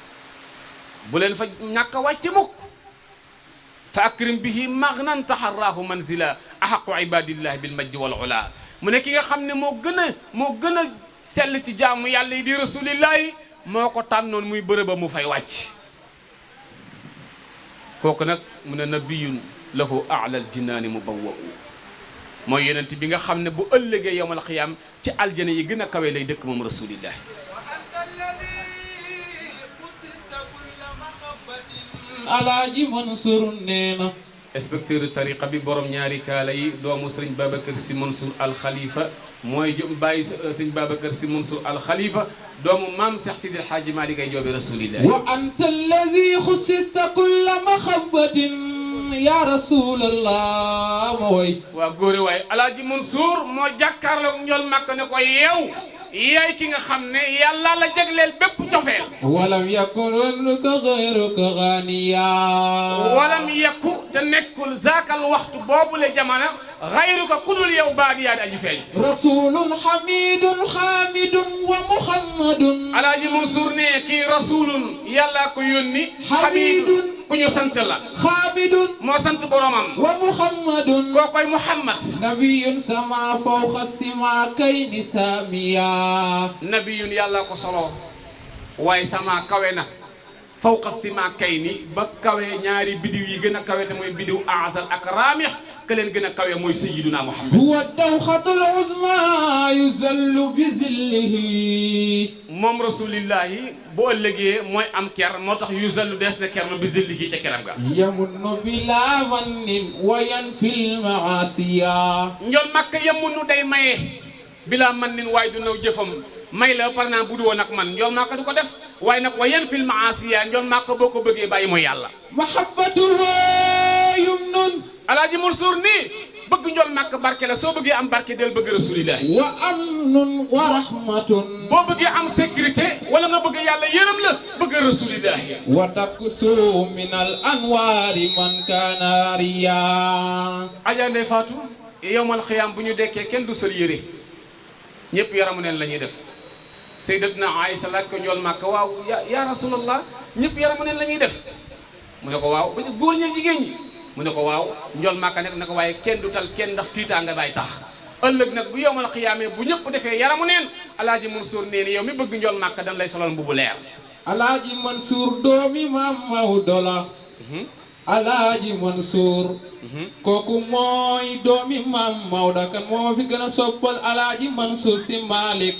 bu leen fa ñàkk a wàcc mukk fa akrim bihi magnan taxarraahu manzila ahaqu ibadillahi bil majdi wal ula mu ne ki nga xam ne moo gën a sell ci jaamu yàlla yi di rasulillahi moo ko tànnoon muy bërëba mu fay wàcc kooku nag mu ne nabiyun lahu a'lal jinaani mubawwa'u mooy yonent bi nga xam ne bu ëllëgee yawmal qiyaam ci aljana yi gën a kawe lay dëkk moom rasulillahi Alaaji Mansour nee na inspecteur tariqa bi borom ñaari kaala yi doomu sëriñ Babacar Sy Mansour al Khalifa mooy bàyyi sëriñ Babacar Sy Mansour al Khalifa doomu maam Cheikh Sidi El Hadji Malick ay joobe rasulillahi wa anta alladi xussista kulla maxabatin ya rasulallah ma way waa góore waaye Alaaji Mansour moo jàkkaarloog ñool Makka ne ko yeew yaay ki nga xam ne yàlla la jagleel bépp cofeel walam yakunuka xayruka ganiya walam yakku te nekkul zaakal waxtu boobu le jamono xayruka kudul yow baagi yaa di aju feeñ rasulun hamidun hamidun wa muhammadun Alaaji Mansour ne kii rasulun yàlla ko yónni hamidun ku ñu sant la hamidun moo sant boromam wa muhammadun koo koy Muhammad nabiyun sama fawqa sima kayni samiya nabiyun yàlla ko solo waaye sama kawe na fawqa sima kayni ba kawe ñaari bidiw yi gën a kawe te mooy bidiw azal ak raamix ka leen gën a kawe mooy sayyiduna Muhammad huwa dawxatul uzma yuzallu bi zillihi moom rasulillahi bu ëllëgee mooy am ker moo tax yuzallu des na ker bi zillihi ca keram ga yamunnu bila mannin wa yanfil maasiya ñool Makka yamunnu day maye bila mannin waaye du naw jëfam may la par exemple bu du woon ak man ñool Makka du ko def waaye nag wa yanfil maasiya ñool Makka boo ko bëggee bàyyi mooy yàlla mahabbatuhu yumnun Alaaji Mansour nii bëgg ñool Makka barke la soo bëggee am barke del bëgg rasulillahi wa amnun wa rahmatun boo bëggee am sécurité wala nga bëgg yàlla yërëm la bëgg rasulillahi wa taksu min al anwaari man kaana riya Adja Ndeye Fatou yowmal xiyaam bu ñu dekkee kenn du sol yére ñëpp yaramu neen la ñuy def sayyidatuna Aïcha laaj ko ñool Makka waaw ya rasulallah ñëpp yaramu neen la ñuy def mu ne ko waaw ba góor ña jigéen ñi mu ne ko waaw ñool Makka nekk na ko waaye kenn du tal kenn ndax tiitaa nga bay tax ëllëg nag bu yowmal xiyaamee bu ñëpp defee yaramu neen Alaaji Mansour nee ni yow mi bëgg ñool Makka dañ lay solal mbubu leer Alaaji Mansour doomi maam Maodo la Alaaji Mansour kooku mooy doomi maam Maodo kan moo fi gën a soppal Alaaji Mansour si Malick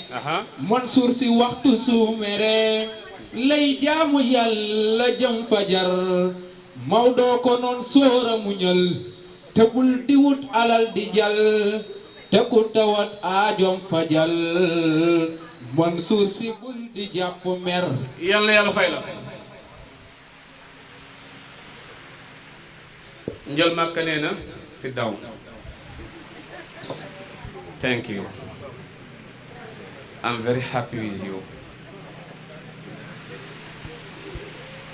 Mansour si waxtu suumere lay jaamu yàlla jëm fajar Maodo ko noon sóora muñal te bul di wut alal di jal te ku tawat aajom fajal Mansour si bul di jàpp mer yal na yàlla fay la Njol Makka nee na sit down thank you I'm very happy with you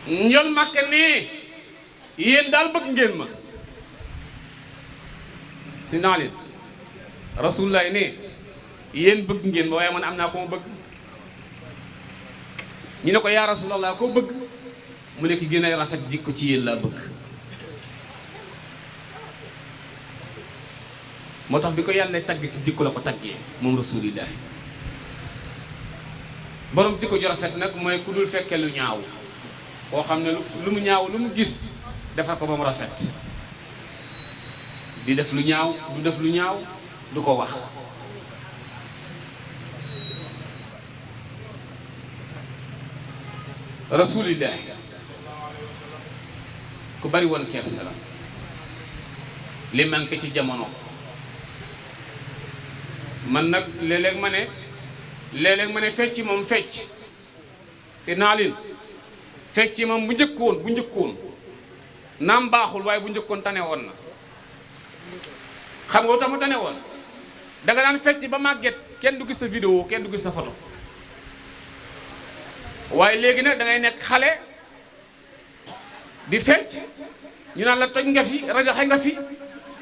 Njol Makka nee yéen daal bëgg ngeen ma si naa leen rasulullah ne yéen bëgg ngeen ma waaye man am naa ko ma bëgg ñu ne ko yaa rasulallah koo bëgg mu ne ki gën a rafet jikko ci yéen laa bëgg moo tax bi ko yàlla tagg ci jikko la ko taggee moom rasulillah borom jikko ju rafet nag mooy ku dul fekke lu ñaaw koo xam ne lu mu ñaaw lu mu gis defar ko ba mu rafet di def lu ñaaw du def lu ñaaw du ko wax rasulillah ku bari woon kersa la li manqué ci jamono man nag léeg-léeg ma ne fecc moom fecc si naalin fecc moom bu njëkkoon naam baaxul waaye bu njëkkoon tane woon na xam nga tax mu tane woon da nga daan fecc ba màgget kenn du gis sa vidéo kenn du gis sa photo waaye léegi nag da ngay nekk xale di fecc ñu naan la toj nga fi rajaxe nga fi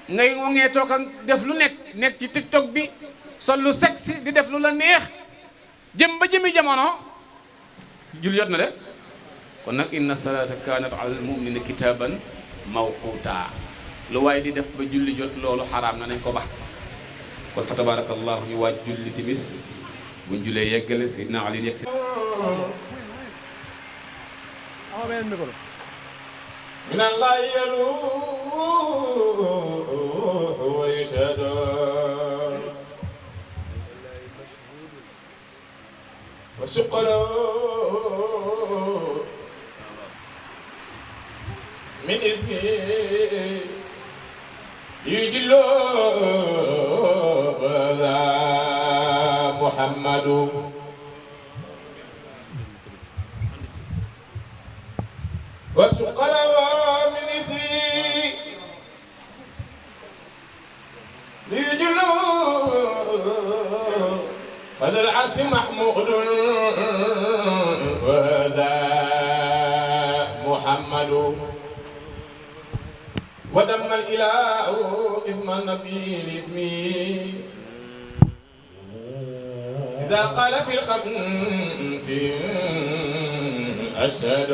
ngay ngee toog ak def lu nekk ci TikTok bi sol lu sexy di def lu la neex jëm ba jëmi jamono jul jot na de kon nag inna salata kanat ala al mu'minina kitaban mawquta lu waaye di def ba julli jot loolu xaraam na nañ ko bax kon fa tabarakallahu ñu waaj julli timis buñ julee yeggale sidna Ali yegg si من الله يلوه ويشهد وشق له من اسمه يجل هذا محمد وشق له من اسمه ليجل هذا العرش محمود وهذا محمد ودم الإله اسم النبي لاسمه إذا قال في الخمس أشهد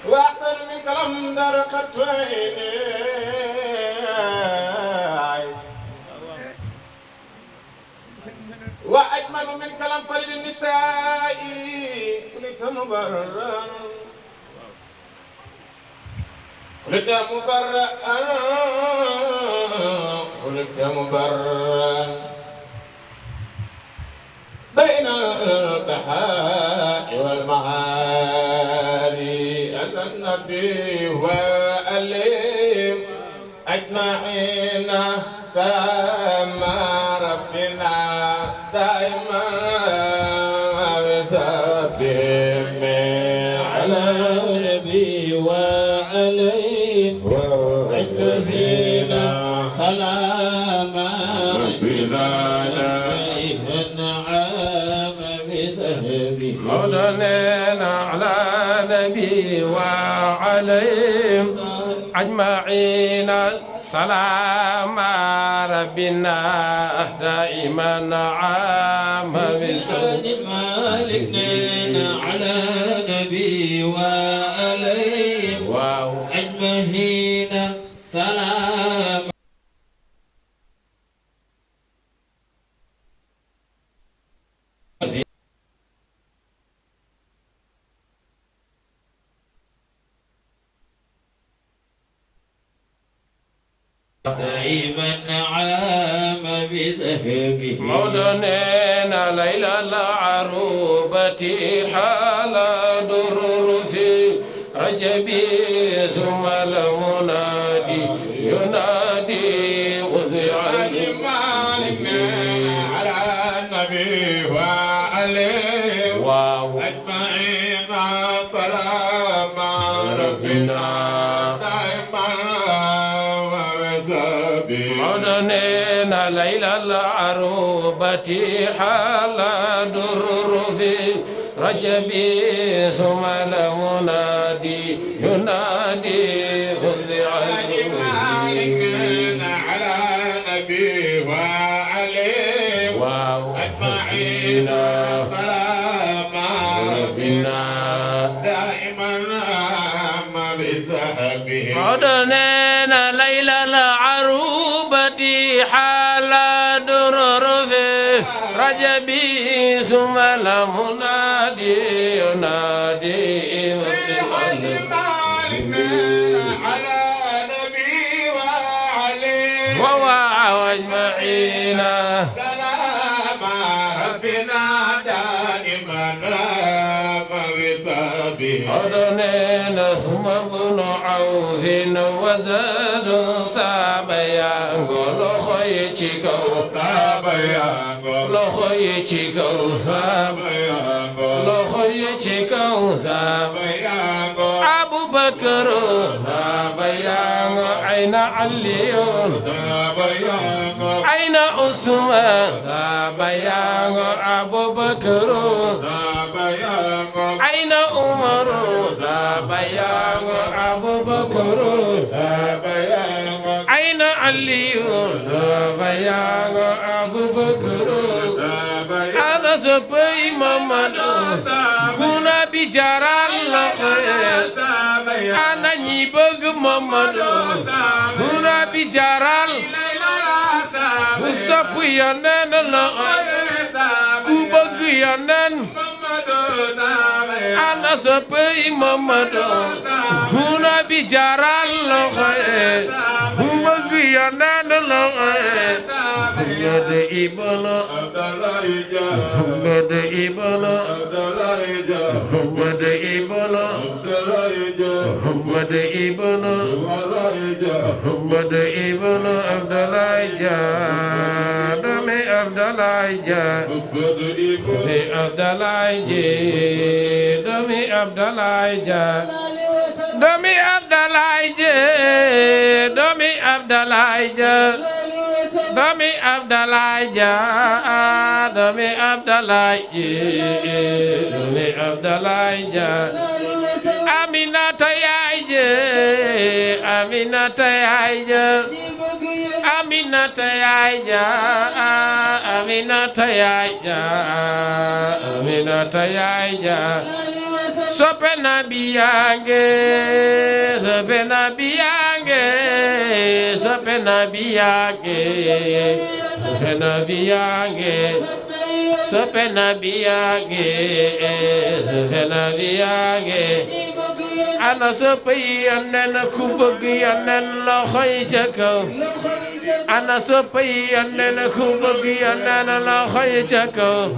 وأحسن من كلام درقت عيني وأجمل من كلام طريد النساء قلت مبررا قلت مبررا قلت مبررا بين البحاء والمعالي أن النبي وأليم أجمعين سلام ربنا دائما وسبهم على النبي وأليم أجمعين سلام ربنا مولانا على نبي وعليهم أجمعين سلام ربنا دائما عام بسلم مالكنا على نبي وعليهم أجمعين سلام دائما عام بذهبه مولانا ليلى العروبة حال درر في رجبي ثم المنادي ينادي وزع مالكنا على النبي وعليه أجمعين سلام ربنا مولانا ليلى العروبة حال درر في رجبي ثم المنادي ينادي خذ مالكنا على نبي وعليه أجمعين سلام ربنا دائما ما بذهبه مولانا ليلى العروبة حال درر في رجبي ثم المنادي ينادي على نبي وعليه أجمعين سلام ربنا دائما بسببه أدنينا ثم ابن عوف وزاد سابيا لخو يشيكو سابيا لخو يشيكو سابيا لخو يشيكو سابيا أبو بكر سابيا أين علي أين عثمان بيان أبو بكر أين عمر بيان أبو بكر أين علي بيان أبو بكر أنا سبي محمد هنا بجرال أنا نيبغ محمد هنا بجرال سبي ينن كوبغ ينن أنا سبي محمد هنا بجرال كوبغ ينن محمد إبلا محمد إبلا محمد إبلا محمد إبلا محمد إبلا عبد الله دمي عبد الله دمي عبد الله دمي عبد الله دمي عبد الله دمي عبد الله Dami Abdallah ja, Dami Abdallah je, Dami Abdallah ja. Aminata yaay je, Aminata yaay je, Aminata yaay ja, Aminata yaay ja, Aminata yaay ja. Sope nabi yange, sope nabi yange, sope nabi yange, sope nabi yange, sope nabi yange, sope nabi yange. Ana sope yanen kubug yanen loxoy ca kaw. Ana sope yanen kubug yanen loxoy ca kaw.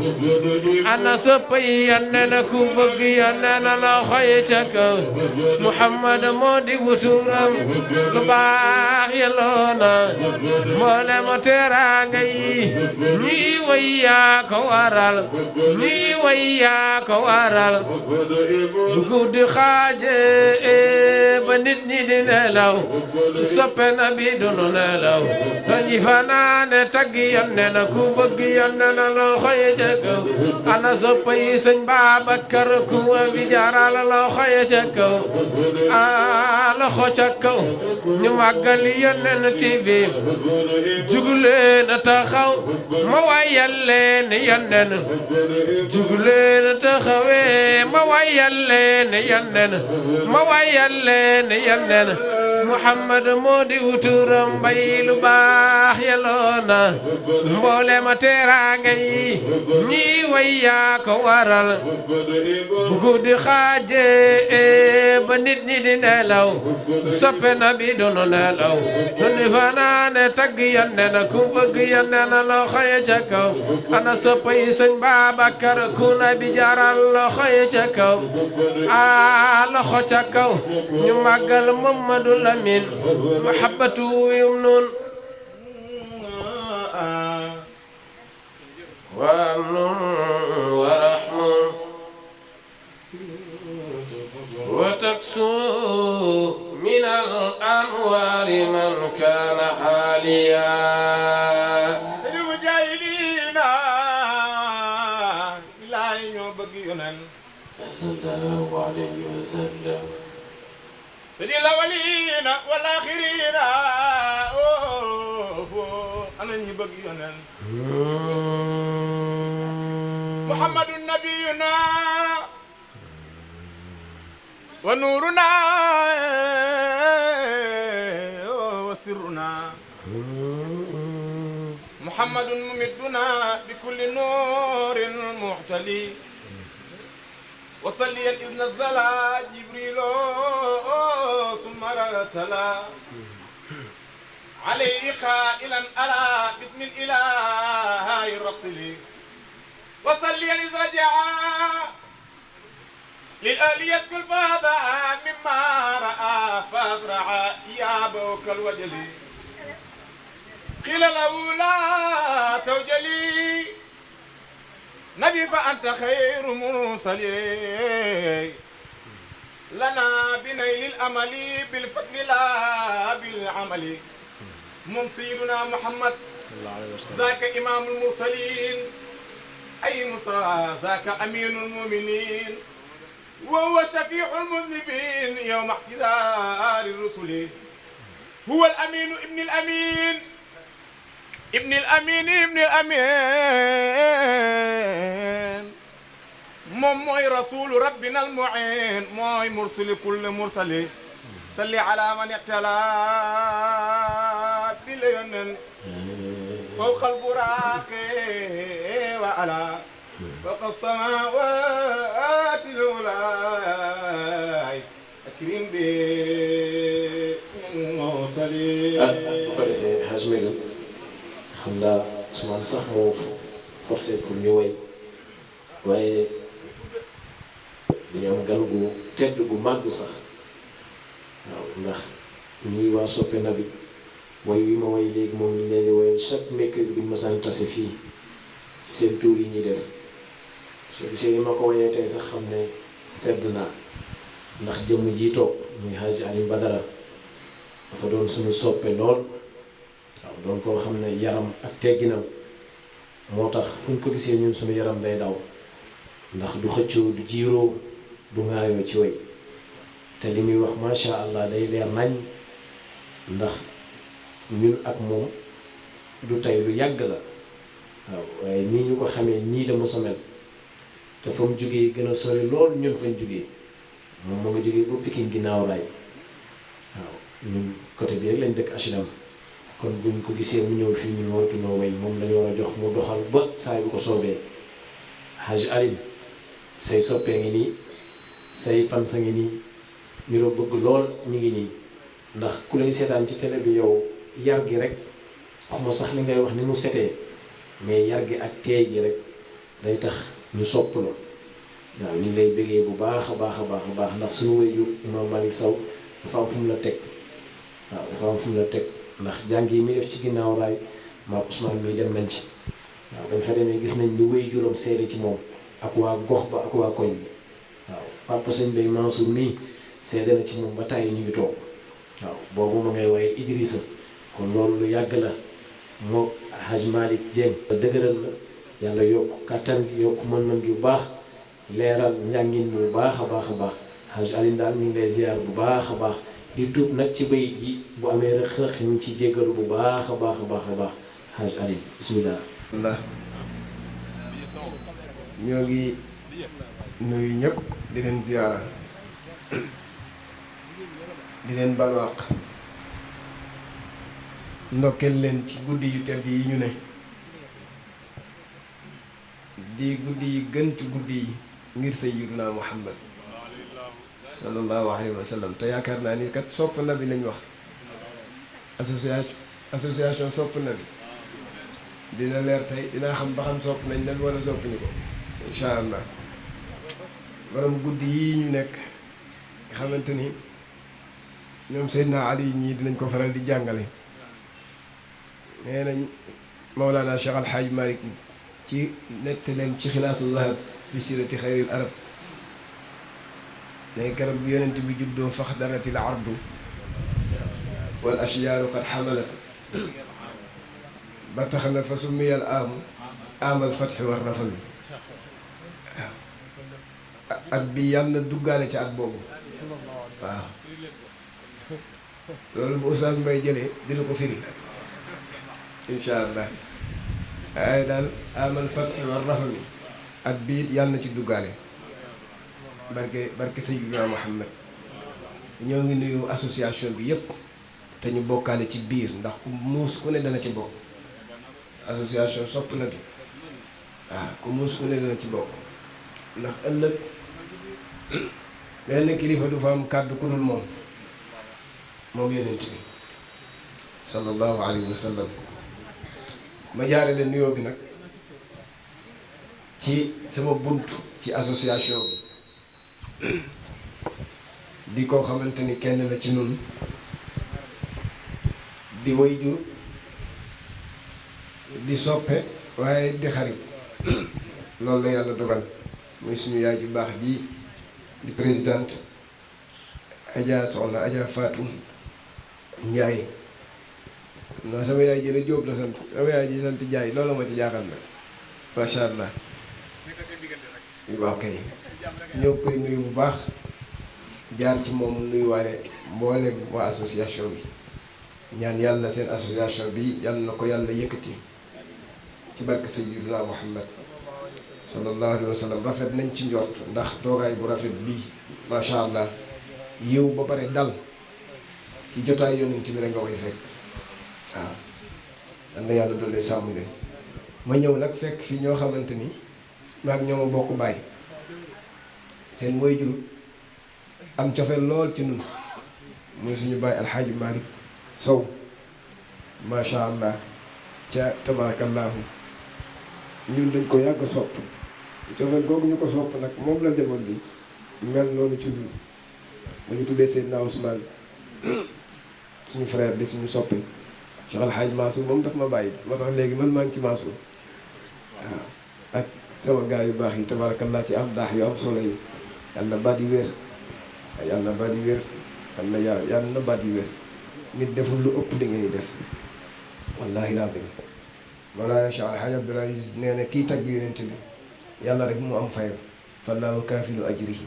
Ana sope yanen kubug yanen loxoy ca kaw. Muhammad moo di wuturam lu baax yaloona mboolem teraanga yi ñii way yaa ko waral ñii way yaa ko waral guddi xaaje ba nit ñi di nelaw soppe na bi dunu nelaw dañuy fanaane tagg Yonent na ku bëgg Yonent na loxoy ca kaw. Ana soppe yi Sëñ Babakar ku bi jaral loxoy ca kaw. Loxo ca kaw ñu màggal Yonent bi jugleen taxaw ma wayal leen Yonent jugleen taxawee ma wayal leen Yonent ma wayal leen Yonent Muhammad moo di wuturam bay lu baax yaloona mboole ma teraanga yi ñii way yaa ko waral bu guddi xaaje ba nit ñi di nelaw soppe na bi doonu nelaw duni fanaane tagg Yonent na ku bëgg Yonent na loxo yi ca kaw. Ana soppe yi Sëñ Babakar ku na bi jaral loxo yi ca kaw. Loxo ca kaw ñu màggal Mamadu Lamin mahabbatu yum nun wa amnun wa rahmun wa taksu min al-anwar man kana haliya mujahidina billahi ñoo bëgg Yonent sallallahu alayhi wa sallam sidi lawalina wal akhirina ana ñi bëgg Yonent Muhammadun nabiyuna wa nuruna wa sirruna Muhammadun mumiduna bi kulli nurin muhtali وصلي إذ نزل جبريل ثم رتلا عليه قائلا ألا بسم الإله الرطل وصلي إذ رجع للآلية كل فاضع مما رأى فأسرع إيابه كالوجل قيل له لا توجلي نبي فأنت خير مرسلين لنا بنيل الأمل بالفضل لا العمل من سيدنا محمد ذاك إمام المرسلين أي مصطفى ذاك أمين المؤمنين وهو شفيع المذنبين يوم اعتذار الرسل هو الأمين ابن الأمين ابن الأمين ابن الأمين موي رسول ربنا المعين موي مرسل كل مرسل صل على من اقتلى بليون فوق البراق وعلى فوق السماوات الأولى أكرم بالمرسلين. bu ko defee Haj Medoune xam naa Ousmane sax moo forcé pour ñu way waaye dañoo am gan gu tedd gu màgg sax waaw ndax ñii waa soppe na bi way wi ma way léegi moom ñu leen di woyoon chaque mercredi bi ma sant tase fii ci seen tour yi ñuy def soo gisee ni ma ko wayee tey sax xam ne sedd naa ndax jëmm ji toog muy Haj Alioune Badara dafa doon suñu soppe lool waaw doon koo xam ne yaram ak tegginam moo tax fu ñu ko gisee ñun suñu yaram day daw ndax du xëccoo du jiiroo du ŋaayoo ci way te li muy wax macha allah day leer nañ ndax ñun ak moom du tey lu yàgg la waaw waaye nii ñu ko xamee nii la mos a mel te fa mu jógee gën a sori lool ñun fañ jógee moom moo nga jógee ba Pikine ginnaaw raay waaw ñun côté bi rek lañ dëkk HLM kon buñ ko gisee mu ñëw fii ñu waratuñoo way moom lañu war a jox mu doxal ba saa yu ko soobee. Haj Alioune say soppee ngi nii say fan sa ngi nii ñu la bëgg lool ñu ngi nii ndax ku lay seetaan ci télé bi yow yar gi rek xuma sax li ngay wax ni mu setee mais yar gi ak teey gi rek day tax ñu sopp la waaw ñu ngi lay bëggee bu baax a baax a baax a baax ndax suñu waajur Imam Malick Sow dafa am fu mu la teg waaw dafa am fu mu la teg ndax jàng yi muy def ci ginnaaw raay maa Ousmane mii dem nañ ci waaw dañ fa demee gis nañ lu waajuram seede ci moom ak waa gox ba ak waa koñ bi waaw Papa Sëñ Bay Mansour mii seede na ci moom ba tàyyi ñu ngi toog waaw boobu ma ngay waaye Idrissa kon loolu lu yàgg la moo Haj Malick Dieng dëgëral la yàlla yokk kàttan gi yokk mën-mën gi bu baax leeral njàngin bu baax a baax a baax Haj Alioune daal ñu ngi lay ziar bu baax a baax di tuub nag ci bayit yi bu amee rëq-rëq ñu ngi ci jéggalu bu baax a baax a baax a baax Haj Alioune bismillah. Allah ñoo ngi nuyu ñëpp di leen ziara di leen balwaq ndokkeel leen ci guddi yu tedd yi ñu ne di guddi yi gën ci guddi yi ngir sayyiduna Muhammad sallallahu alayhi wa sallam te yaakaar naa ni kat sopp na bi lañ wax association sopp na bi dina leer tey dinaa xam ba xam sopp nañ leen wala sopp ñu ko incha allah borom guddi yii ñu nekk nga xamante ni ñoom Seydina Ali ñii dinañ ko faral di jàngale nee nañ Mawlana Cheikh Al Hadj Malick ci nettaleem ci xilaasu zahab fi sirati xayril arab ne garab bi yonent bi juddoo faxdaratil ardu wal ashjaaru qad xamalat ba tax na fa summiyal amal fatxi war rafal bi waaw at bi yàlla na duggaale ci at boobu waaw loolu bu Oustaz Mbaye jëlee dina ko firi incha allah waaye daal amal fatxi war rafal bi at bi it yàlla na ci duggaale barke Sayyidina Muhammad ñoo ngi nuyu association bi yépp te ñu bokkaale ci biir ndax ku muus ku ne dana ci bokk association sopp na bi waaw ku muus ku ne dana ci bokk ndax ëllëg benn kilifa du fa am kàddu ku dul moom yonent bi sallallahu alayhi wa sallam ma jaare leen nuyoo bi nag ci sama bunt ci association bi di koo xamante ni kenn la ci nun di way jur di soppe waaye di xarit loolu la yàlla dogal muy suñu yaay ju baax ji di présidente Adja Soxna Adja Fatou Njaay non sama yaay ji la Jóob la sant sama yaay ji sant Njaay loolu ma ci jaaxal na macha allah waaw kay ñoo koy nuyu bu baax jaar ci moom nuyuwaale mboolem waa association bi ñaan yàlla seen association bi yàlla na ko yàlla yëkkati ci barke Sayyidina Muhammad sallallahu alayhi wa sallam rafet nañ ci njort ndax toogaay bu rafet bii macha allah yiw ba pare dal ci jotaay yonent bi rek nga koy fekk waaw yal na yàlla doole sàmm leen ma ñëw nag fekk fi ñoo xamante ni maag ñoo ma bokk bàyyi seen waajur am cofeel lool ci nun muy suñu bàyyi alxaaji Malick Sow macha allah ca tabarakallahu ñun dañ ko yàgg sopp cofeel googu ñu ko sopp nag moom la njaboot bi mel noonu ci ñun ba ñu tuddee Seydina Ousmane suñu frère di suñu soppi Cheikh Alxaaji Mansour moom daf ma bàyyi moo tax léegi man maa ngi ci Mansour waaw ak sama gaa yu baax yi tabarakallah ci am daax yu am solo yi yàlla na baat yi wér yàlla na baat yi wér yàlla na baat yi wér nit deful lu ëpp di ngeen def wallahi laadim Mawlaana Cheikh Alxaaji Abdoul Aziz nee na kii tagg yonent bi yàlla rek mu am fayam fallaahu kaafilu ajrihi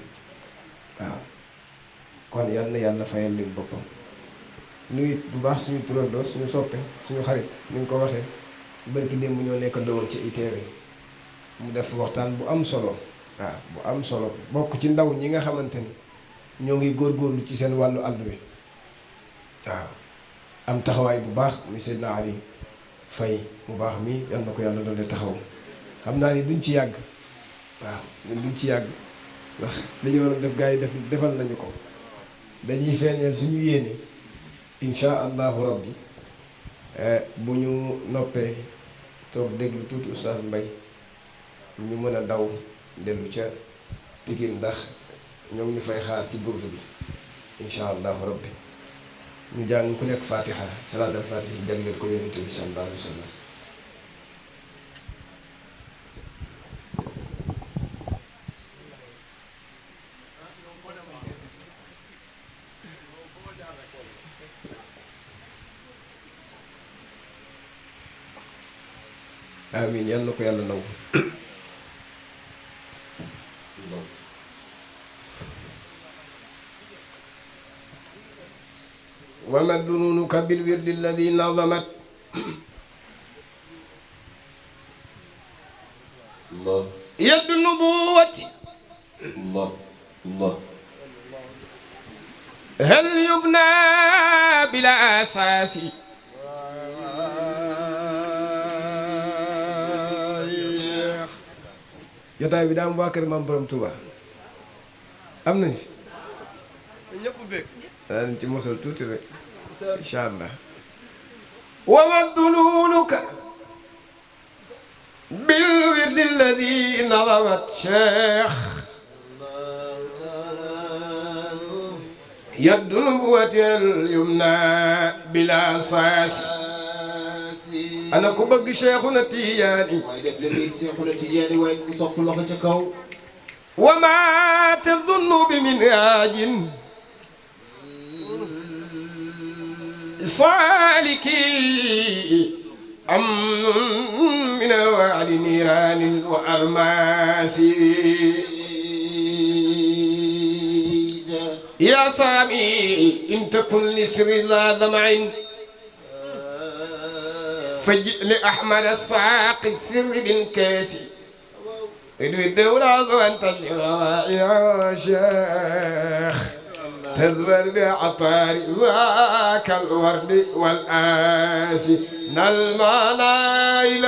waaw kon yal na yàlla fayal leen boppam nuyu bu baax suñu turandoo suñu soppe suñu xarit ni ñu ko waxee barki démb ñoo nekk doon ci ITV mu def waxtaan bu am solo waaw bu am solo bokk ci ndaw ñi nga xamante ni ñoo ngi góorgóorlu ci seen wàllu àll bi waaw am taxawaay bu baax muy Seydina Ali Faye bu baax mi yal na ko yàlla doon taxaw xam naa ni duñ ci yàgg waaw ñun duñ ci yàgg ndax li ñu waroon def gars yi defal nañu ko dañuy feeñal suñu yéene insha allahu rabbi bu ñu noppee toog déglu tuuti Oustaz Mbaye ñu mën a daw dellu ca Pikine ndax ñoom ñu fay xaar ci burdu bi insha allahu rabbi ñu jàng ku nekk fatiha salaat al fatiha jagleel ko yonent bi sallallahu alayhi wa sallam amiin yal na ko yàlla nangu wa madnunuka bil wirdi alladi nazamat Allah yaddu nubuwati Allah Allah hal yubna bila asasi jotaay bi daam waa kër maam borom Touba am nañ fi ñëpp bëgg danañ ci mosal tuuti rek incha allah wa madluuluka bil wirdi alladi nazamat cheikh yaddu nubuwati al yumna bila saasi ana ku bëgg Cheikhuna Tijaani waaye def leen ni Cheikhuna Tijaani waaye ku sopp loxo ca kaw wa ma tadunnu bi minhaajin saaliki amnun min awaali niiraanin wa armaasi yaa saami in takun li sirri laa dam'in فجئ لأحمد الساق السر بالكاس ادوي الدولة وانتشر يا شيخ تذبل بعطار ذاك الورد والآسي نلمنايل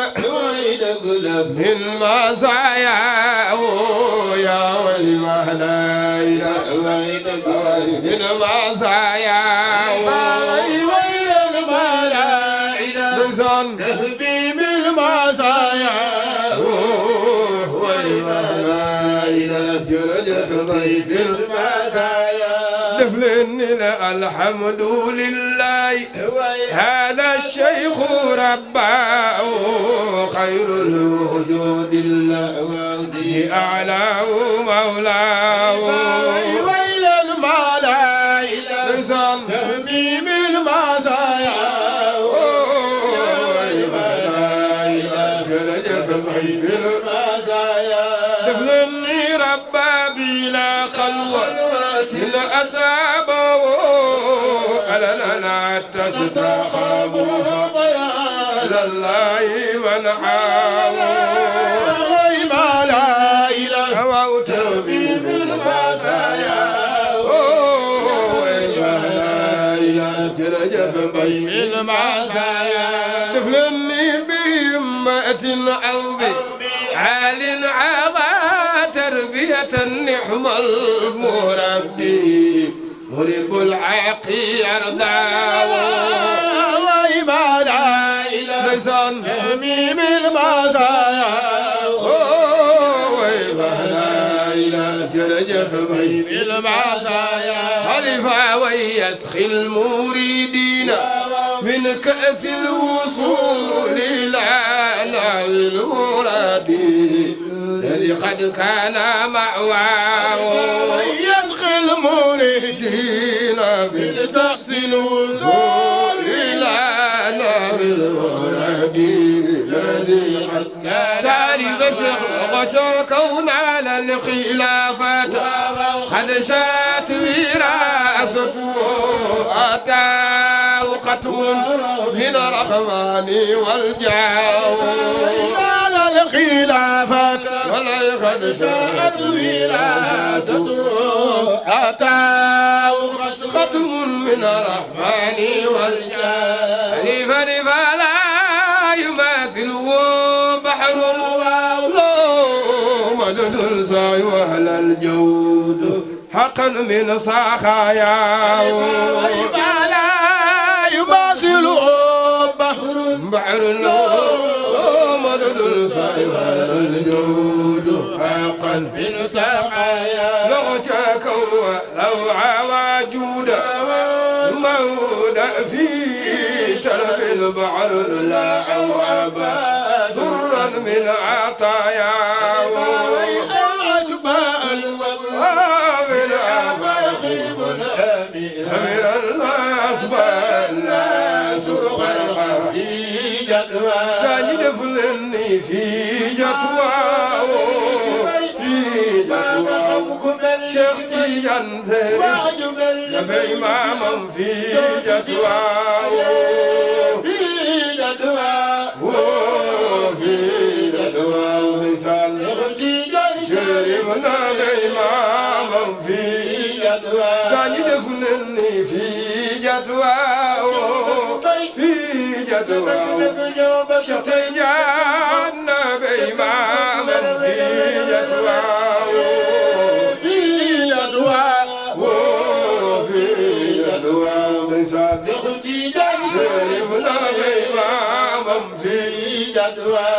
من مزاياه يا ويمنايل من مزاياه تهبي من المزايا والمنايل جرجف ضيف المزايا دفلن الحمد لله هذا الشيخ رباه خير الوجود الذي أعلاه مولاه ويل الملايل تهبي من المزايا أصابه ألنا تستقاموا إلى الله من حاول ما لا إله وأتبي بالمسايا وما لا إله ترجف بين المسايا تفلني بهمة أو بعال عظى تربية نعم المربي مرب العاقي يرضى وما لا إله لسان هميم المسايا وما لا إله ترجف بين المسايا خلفا ويسخي المريدين من كأس الوصول إلى نار المراد الذي قد كان معواه يسخي المريدين من كأس الوصول إلى نار المراد الذي قد كان تعرف شقة كون على الخلافة قد شات وراثته أتاه ختم من الرحمن والجاو على الخلافة ولا قد شات وراثته أتاه ختم من الرحمن والجاو فلا يماثله بحر مدد السعي وأهل الجود حقا من سخاياه فلا يماثله بحر مدد السعي وأهل الجود حقا من سخاياه لو تكوى روعة وجودا مودا في تلف البحر لا عوابا ضرا من عطاياه أشباء ومن أباخيم أمير الأصباء الناس غرقا في جدوى كان يدفلني في جدوى في جدوى شيخ ينزل نبي إمام في جدوى في جدوى وفي جدوى وإنسان شرفنا بإمام في جدوى كان يدفنني في جدوى في جدوى شتيجانا بإمام في جدوى في جدوى وفي جدوى شرفنا بإمام في جدوى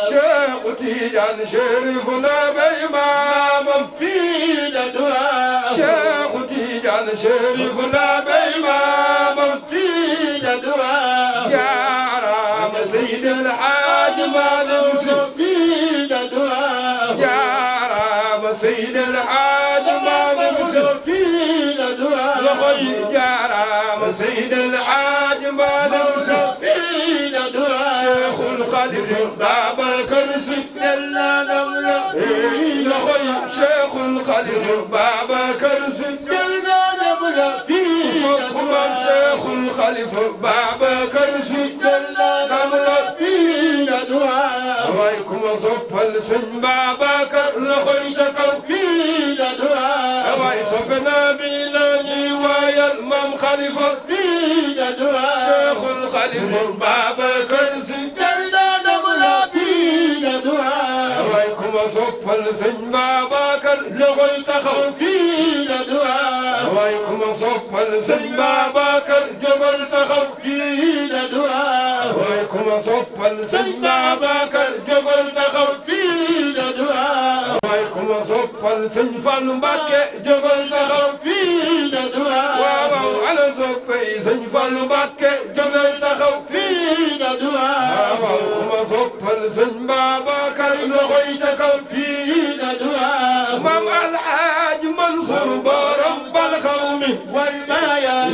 شيخ تيجان شرفنا بإمام في جدوى شيخ تيجان شرفنا بإمام في جدوى يا رام سيد الحاج مالك في جدوى يا رام سيد الحاج مالك في جدوى يا رام سيد الحاج مالك في جدوى شيخ الخليفة باب الكرسي لا نملك شيخ الخليفة باب الكرسي لا نملك فيه شيخ الخليفة باب الكرسي لا نملك فيه دعاء ويكم صف السن بابك لغيتك فيه دعاء ويصفنا بلاني ويلمم خليفة فيه دعاء شيخ الخليفة باب الكرسي ويكم صف السن بابك لغيت خوفين دعاء ويكم صف السن بابك جبل تخوفين دعاء ويكم صف السن بابك جبل تخوفين دعاء ويكم صف السن فالبك جبل تخوفين دعاء على صفي سن فالبك جبل تخوفين دعاء ويكم صف السن بابك لغيتك فينا دعاء مام الحاج منصور برب القوم والمايا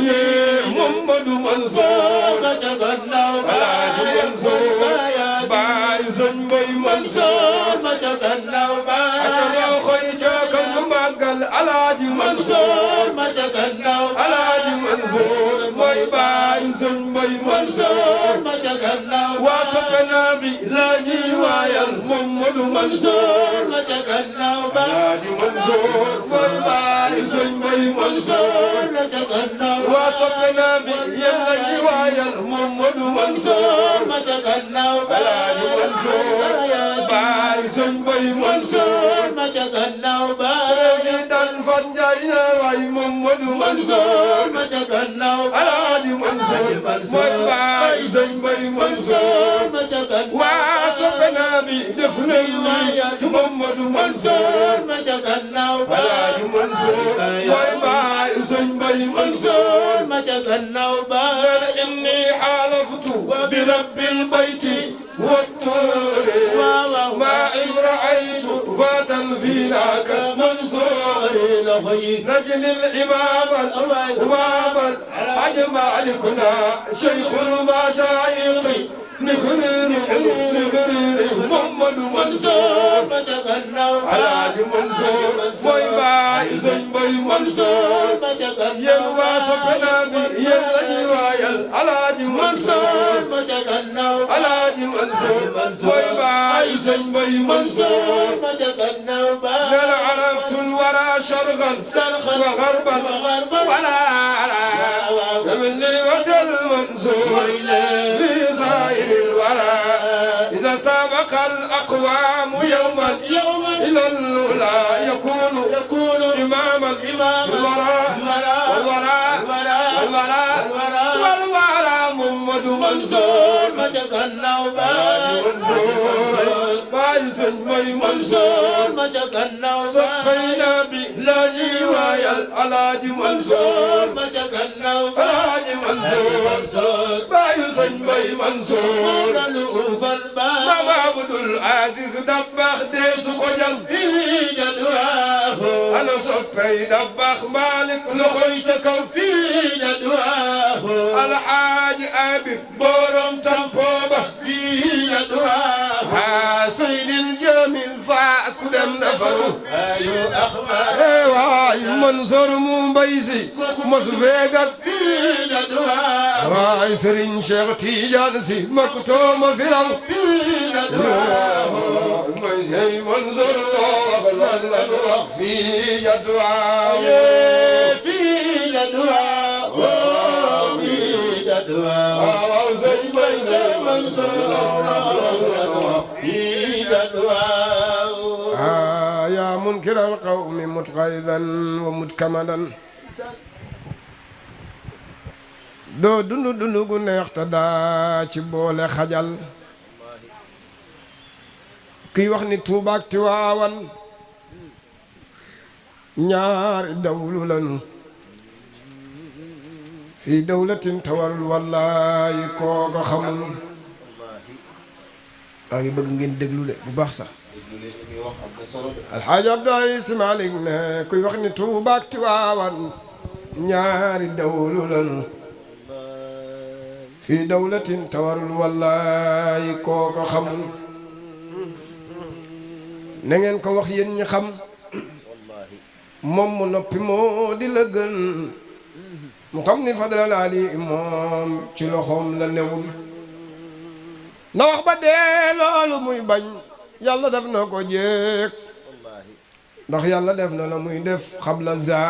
محمد منصور تغنى الحاج منصور باي زنبي منصور تغنى باي خيتك المقل الحاج منصور Mansour ma ca gannaaw Alaaji Mansour mooy baay sëñ Mbay Mansour ma ca gannaaw waa soppana bi la ñuy waayal Mamadou Mansour ma ca gannaaw Alaaji Mansour mooy baay sëñ Mbay Mansour ma ca gannaaw waa soppana bi yéen la ñuy waayal Mamadou Mansour ma ca gannaaw Alaaji Mansour baay sëñ Mbay Mansour ma ca gannaaw baay dan fan jaay na waay Mamadou Mansour ma ca gannaaw Alaaji Mansour mooy baay sëñ Mbay Mansour ma ca gannaaw waa soppana bi def nañ waaya ci Mamadou Mansour ma ca gannaaw Alaaji Mansour mooy baay sëñ Mbay Mansour ma ca gannaaw baay inni xaalaftu bi rabbil bayti والطور ما إن رأيت فاتا فينا كمنصور نجل الإمام الإمام أجمع لكنا شيخ المشايخ نخرر محمد منصور ما تغنوا Alaaji Mansour mooy baay sëñ Mbay Mansour ma ca gannaaw yéen waa soppana bi yéen la ñuy waayal Alaaji Mansour ma ca gannaaw Alaaji Mansour mooy baay sëñ Mbay Mansour ma ca gannaaw baay nana araftul wara sharqan wa gharban wala من المنصور بصائر الورى إذا سابق الأقوام يوما إلى الأولى يكون إماما والورى محمد منصور ما تكنوا باي سنبي منصور ما تكنوا سقينا بلاني ويا الألاج منصور ما تكنوا الألاج منصور باي سنبي منصور الأوف الباب عبد العزيز دبخ ديس قجم في جدواه أنا صفي دبخ مالك لقيتك في جدواه الحاج أبي بورم تنبوبة في جدواه حاسين الجميل فاس كدم نفره أيو أخبار واي منصور مبيسي مصفيقك في جدواه واي سرين شيخ تيجانسي مكتوم في الأرض في جدواه مبيسي منصور الله في جدواه في جدواه في جدواه زي مبيسي منصور في جدواه يا منكر القوم متقيدا ومتكملا doo dund gu neex te daa ci boole xajal kiy wax ni Tuuba ak Tiwaawan ñaari dawlu lanu fii dawlatin tawarul wallaahi kooka xamul maa ngi bëgg ngeen déglu de bu baax sax alxaaji Abdou Aziz Malick ne kuy wax ni Tuuba ak Tiwaawan ñaari dawlu lanu fii dawlatin tawarul wallaahi kooka xamul na ngeen ko wax yéen ñi xam moom mu noppi moo di la gën mu xam ni fadlal ali moom ci loxoom la newul na wax ba dee loolu muy bañ yàlla def na ko jeeg ndax yàlla def na la muy def xabla za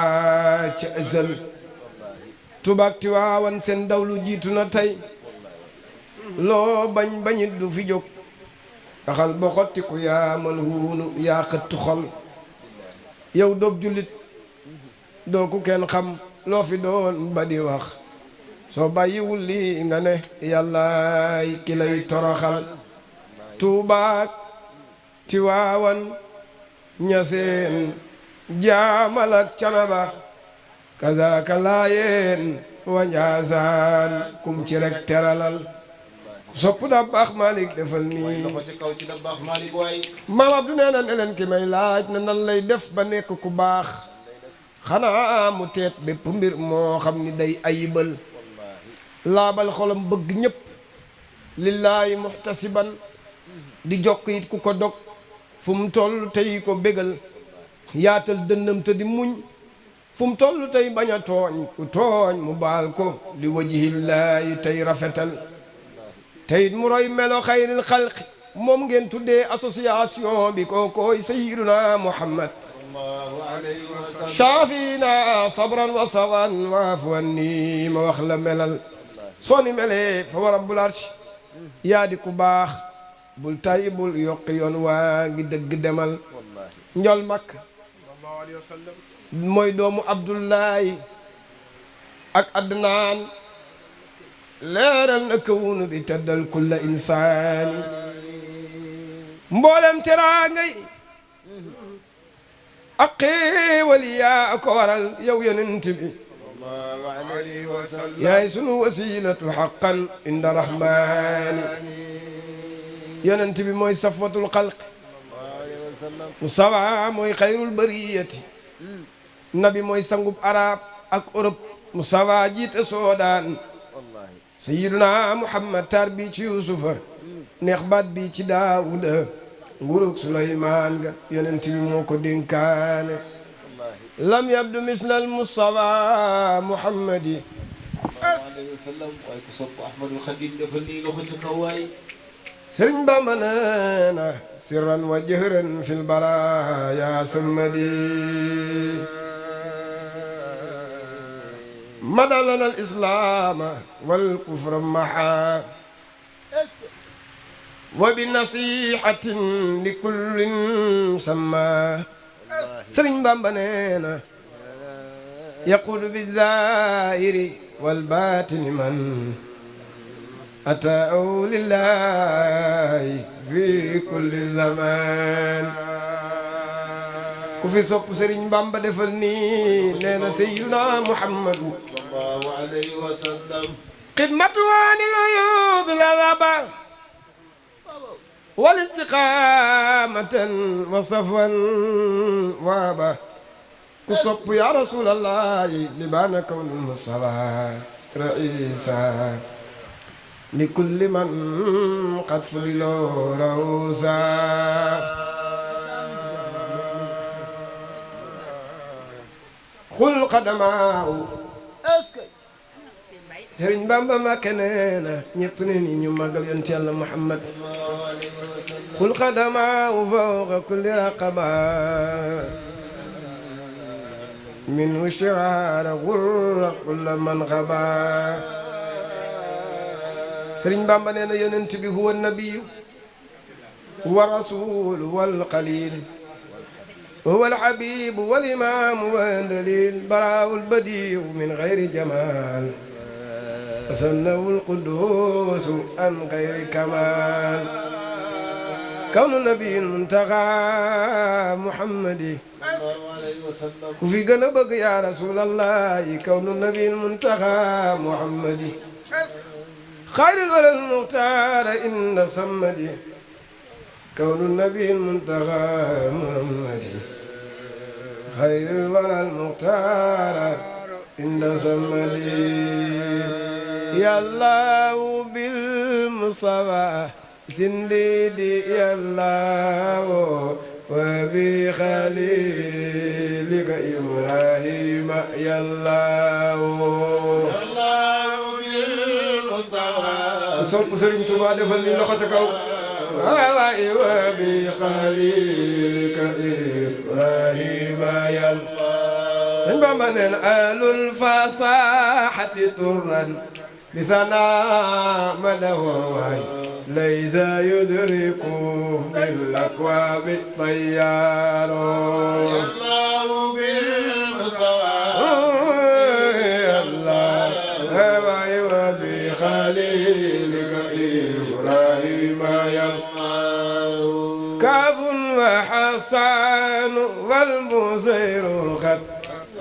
ci azal Tuuba ak Tiwaawan seen dawlu jiitu na tey loo bañ bañit du fi jóg taxal ba xottiku yaa mal huunu yaa xëttu xol yow doob jullit doo ku kenn xam loo fi doon ba di wax soo bàyyiwul lii nga ne yàllaay ki lay toroxal Tuuba ak Tiwaawan ñaseen jaamal ak canaba kazaaka laayeen wa njaasaan kum ci rek teralal sopp da baax Malick defal nii maam Abdou nee na ne leen ki may laaj na nan lay def ba nekk ku baax xanaa mu teet bépp mbir moo xam ni day ayibal laabal xolam bëgg ñëpp lillaahi muhtasiban di jokk it ku ko dog fu mu toll tey ko bégal yaatal dënnam te di muñ fu mu toll tey bañ a tooñ ku tooñ mu baal ko li wajihillaahi tey rafetal teyit mu roy melo xayril xalqi moom ngeen tuddee association bi kookooy sayyiduna Muhammad shaafina sabran wa sawan waafwan nii ma wax la melal soo ni melee fa wa rabbul arsh yaa di ku baax bul tay bul yokki yoon waa ngi dëgg demal njol makk mooy doomu Abdullahi ak Adnaan leeral na kawunu bi teddal kulla insaani mboolem teraangay ak xéewal yaa ko waral yow yonent bi yaay sunu wasilatu haqqan inda rahmaani yonent bi mooy safwatul xalq musawa mooy xayrul bariyati nabi mooy sangub arab ak Europe musawa jiite soodaan sayyiduna Muhammad tar bi ci Yuusufa neex baat bi ci Daawuda nguruk Suleymaan ga yonent bi moo ko dénkaane lam yabdu mislal mustafa Muhammadi alayhi wa sallam waaye ku sopp Ahmadul Xadim dafa nii loxo ci kaw waay Sëriñ Bamba neena sirran wa jahran fil baraaya sammadi madalana al islaama wal kufra maha wa bi nasihatin li kullin samma Sëriñ Bamba neena yaquulu bi zaahiri wal baatini man ataaw lillahi fi kulli zaman ku fi sopp Sëriñ Bamba defal nii neena sayyiduna Muhammadu sallallahu alayhi wa sallam xidmatu waani luyub ladaba wal istiqamatan wa safwan waaba ku sopp ya rasulallahi libaana kawnul mustafa raisa li kulli man qad fulilo rawsa xul qadamaaw Sëriñ Bamba Mbakke neena ñépp ne ni ñu màggal yonent Yàlla Muhammad xul qadamaaw fawqa kulli raqaba min wishtihaara gurra kulla man xaba Sëriñ Bamba neena yonent bi huwa nabiyu huwa rasulu wal xalil وهو الحبيب والإمام والدليل براء البديع من غير جمال وسنه القدوس عن غير كمال كون النبي المنتقى محمد وفي قلبك يا رسول الله كون النبي المنتقى محمد خير الورى المختار إن صمد كون النبي المنتقى محمد خير الورى المختار عند صمدي يا الله بالمصطفى سنديدي يا الله وبخليلك إبراهيم يا الله بالمصطفى صوب سرين توبا دفل لي لوخاتك وبخليلك إبراهيم يا الله سن بابا نين آل الفصاحة طرا بثناء مدهواي ليس يدرك بالأكواب طيار الله بالمصوى الله وبخليلك إبراهيم يا الله كاف وحسان والمزير خط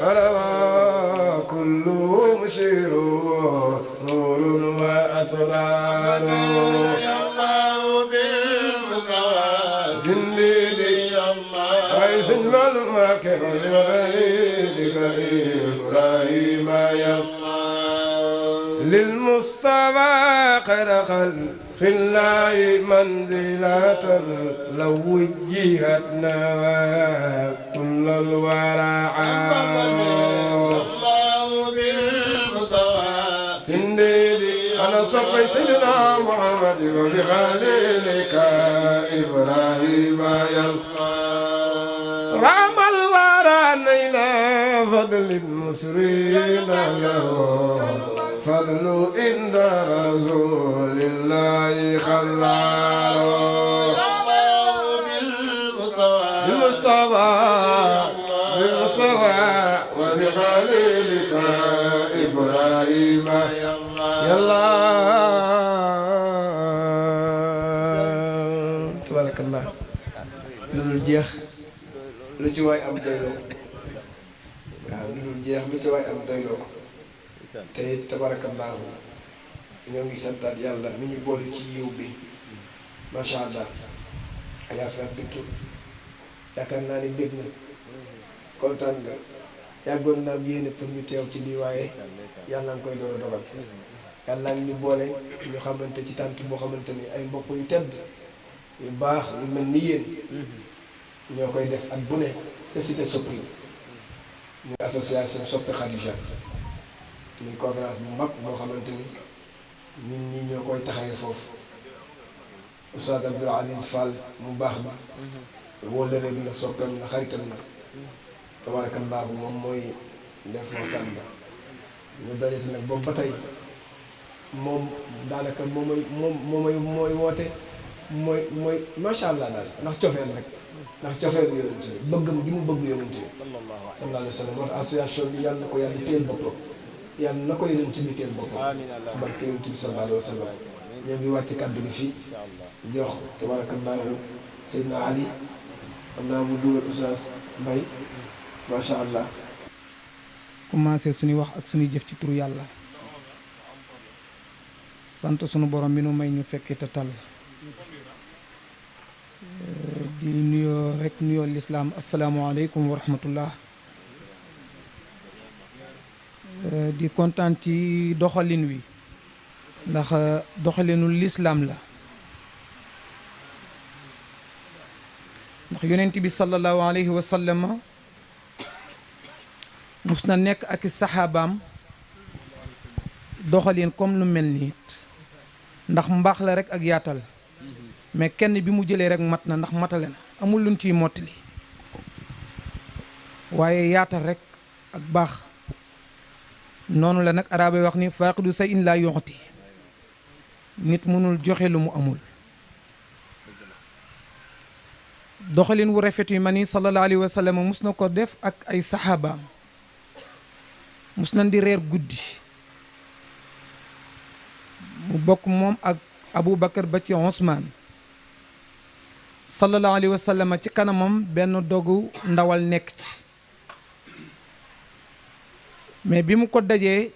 روى كل مشير نور وأسرار يا الله بالمسوى زنديدي يا الله عيش الملمك ولغيرك إبراهيم يا الله للمصطفى خير خلق الله منزلة لو وجهتنا كل الورى الله بالمساواة سندي أنا صبي سيدنا محمد وبخليلك إبراهيم يلقى رام الورى نيل فضل المسرين له فضل عند رسول الله خلاه بالمصطفى وبخليلك إبراهيم يلا تبارك الله lu jeex lu ci waay am doyloo waaw lu jeex lu ci waay am doyloo ko te tabarakallahu ñoo ngi santaat yàlla mi ñu boole ci yiw bi macha allah yaa fer bittu yaakaar naa ni bég na kontaan nga yàggoon naa am yéene pour ñu teew ci lii waaye yàlla nga koy door a dogal yàlla ngi ñu boole ñu xamante ci tànt boo xamante ni ay mbokk yu tedd yu baax yu mel ni yéen ñoo koy def at bu ne ca cité Sopri muy association Soppe Khadija muy conférence bu mag boo xamante ni nit ñi ñoo koy taxawee foofu Oustaz Abdoul Aziz Fall mu baax ba wóllëre bi la soppeem na xaritam na tabarakallahu moom mooy def waxtaan ba ñu dajati nag boobu ba tey moom daanaka mooy woote mooy macha allah daal ndax cofeel rek ndax cofeel yonent bi bëggam gi mu bëgg yonent bi sallallahu alayhi wa sallam moo tax association bi yàlla na ko yàlla téel boppam yàlla na ko yonent bi téel boppam barke yonent bi sallallahu alayhi wa sallam ñoo ngi wàcc kàddu gi fii jox tabarakallahu Seydina Ali xam naa mu dugal Oustaz Mbaye macha allah. commencé suñuy wax ak suñuy jëf ci turu yàlla sant sunu borom mi nu may ñu fekkee te tal di nuyoo rek nuyoo lislaam asalaamaaleykum wa rahmatullah di kontaan ci doxalin wi ndax doxalinu lislaam la ndax yonent bi sallallahu alayhi wa sallam mus na nekk ak saxaabaam doxalin comme lu mel nii ndax mbaax la rek ak yaatal mais kenn bi mu jëlee rek mat na ndax matale na amul luñ ciy mottali waaye yaatal rek ak baax noonu la nag arabe wax ni faaqidu say in laa yoxoti nit mënul joxe lu mu amul doxalin wu rafet yu ma ni sallallahu alayhi wa sallam mus na ko def ak ay saxaabaam mus nañ di reer guddi mu bokk moom ak Aboubacar ba ci Ousmane sallallahu alayhi wa sallam ci kanamam benn dogu ndawal nekk ci mais bi mu ko dajee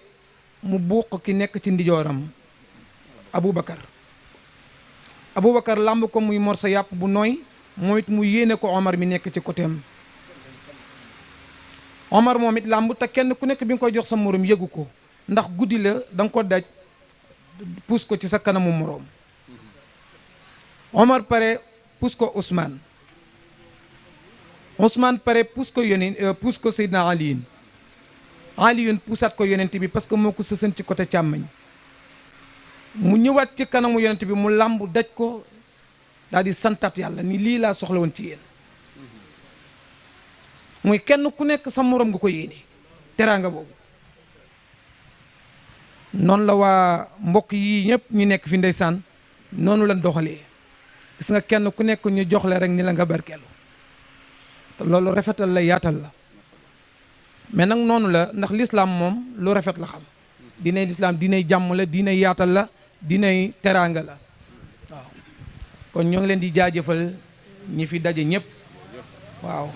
mu buuq ki nekk ci ndijooram Aboubacar làmb ko muy morso yàpp bu nooy moom it mu yéene ko Omar mi nekk ci côtéem Omar moom it làmb te kenn ku nekk bi nga koy jox sa morom yëgu ko ndax guddi la da nga ko daj puus ko ci sa kanamu moroom Omar pare puus ko Ousmane pare puus ko Seydina Aliyun puusaat ko yonent bi parce que moo ko sësën ci côté càmmañ mu ñëwaat ci kanamu yonent bi mu làmb daj ko daal di santaat yàlla ni lii laa soxla woon ci yéen muy kenn ku nekk sa morom nga ko yéene teraanga boobu noonu la waa mbokk yi ñëpp ñu nekk fi ndeysaan noonu lañ doxalee gis nga kenn ku nekk ñu jox la rek ni la nga barkeelu te loolu rafetal la yaatal la mais nag noonu la ndax lislaam moom lu rafet la xam dinay lislaam dinay jàmm la dinay yaatal la dinay teraanga la waaw kon ñoo ngi leen di jaajëfal ñi fi daje ñëpp waaw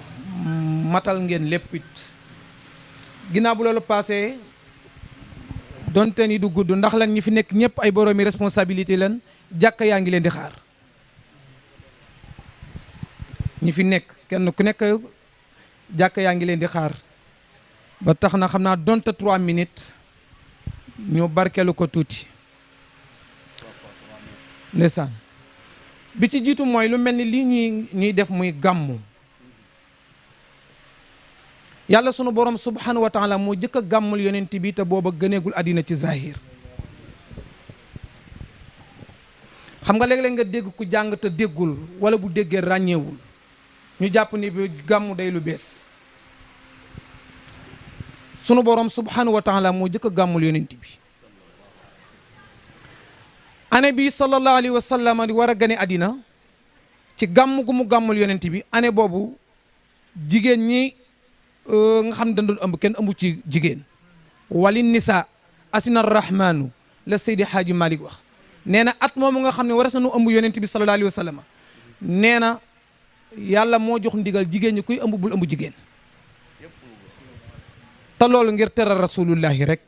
matal ngeen lépp it ginnaaw bu loolu passé donte ni du gudd ndax lan ñi fi nekk ñëpp ay boroomi responsabilité lan jàkka yaa ngi leen di xaar ñi fi nekk kenn ku nekk jàkka yaa ngi leen di xaar ba tax na xam naa donte 3 minutes ñu barkeelu ko tuuti ndeysaan bi ci jiitu mooy lu mel ni lii ñuy def muy gàmmu yàlla sunu borom subhanahu wa taala moo jëkk a gàmmul yonent bi te booba gëneegul àddina ci zahir xam nga léeg-léeg nga dégg ku jàng te déggul wala bu déggee ràññeewul ñu jàpp ni bi gàmmu day lu bees sunu borom subhanahu wa taala moo jëkk a gàmmul yonent bi année bi sallallahu alayhi wa sallam di war a gane àddina ci gàmm gu mu gàmmul yonent bi année boobu jigéen ñi nga xam ne dañ doon ëmb kenn ëmbu ci jigéen wali nisa asina rahmanu la Seydi Hadji Malick wax nee na at moomu nga xam ne war a sanu ëmb yonent bi sallallahu alayhi wa sallam nee na yàlla moo jox ndigal jigéen ñi kuy ëmb bul ëmb jigéen te loolu ngir teral rasulullahi rek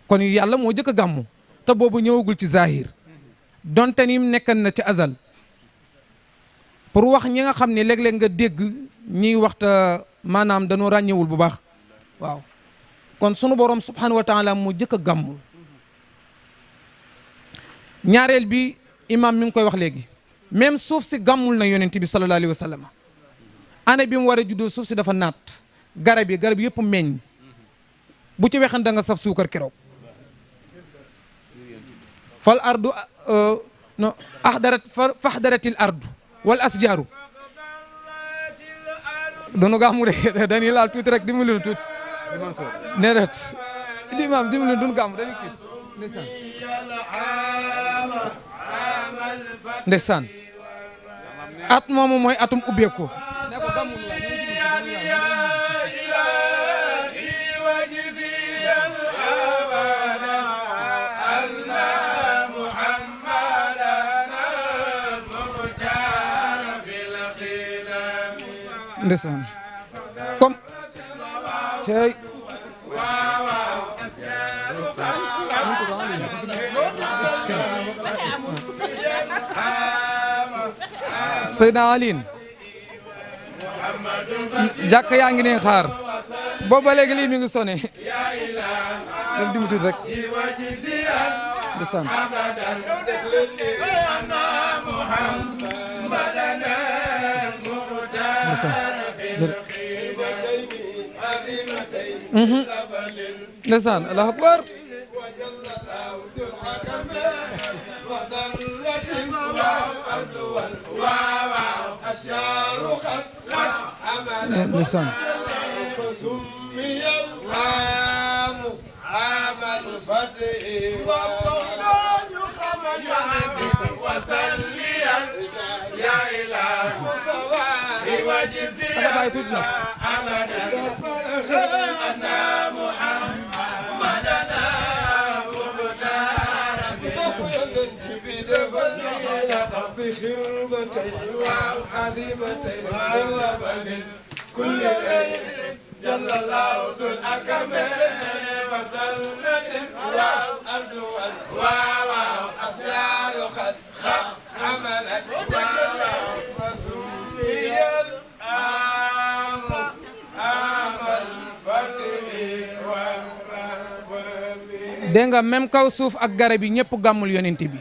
kon yàlla moo jëkk a gàmmu te boobu ñëwagul ci zahir donte ni nekkan na ci azal pour wax ñi nga xam ne léeg-léeg nga dégg ñiy waxta maanaam dañoo ràññewul bu baax waaw kon sunu borom subhanahu wa taala moo jëkk a gàmmul ñaareel bi imam mi ngi koy wax léegi même suuf si gàmmul na yonent bi sallallahu alayhi wa sallam année bi mu war a juddoo suuf si dafa naat garab yi yëpp meññ bu ci wexan da nga saf suukar keroog fal ardu no fahdaratil ardu wal asjaaru doonu gàmmu de dañuy laal tuuti rek dimbali tuuti ne ret di maam dimbali duñu gàmmu dañuy kii ndeysaan at moomu mooy atum ubbeeku ne ko gàmmu ndeysaan comme tey Seydina Aliin jàkk yaa ngi ne xaar boobu ba léegi lii mi ngi sone def dimu tuuti rek ndeysaan ndeysaan Allahu akbar ndeysaan ada bàyyi tuuti dégg nga même kaw suuf ak garab yi ñëpp gàmmul yonent bi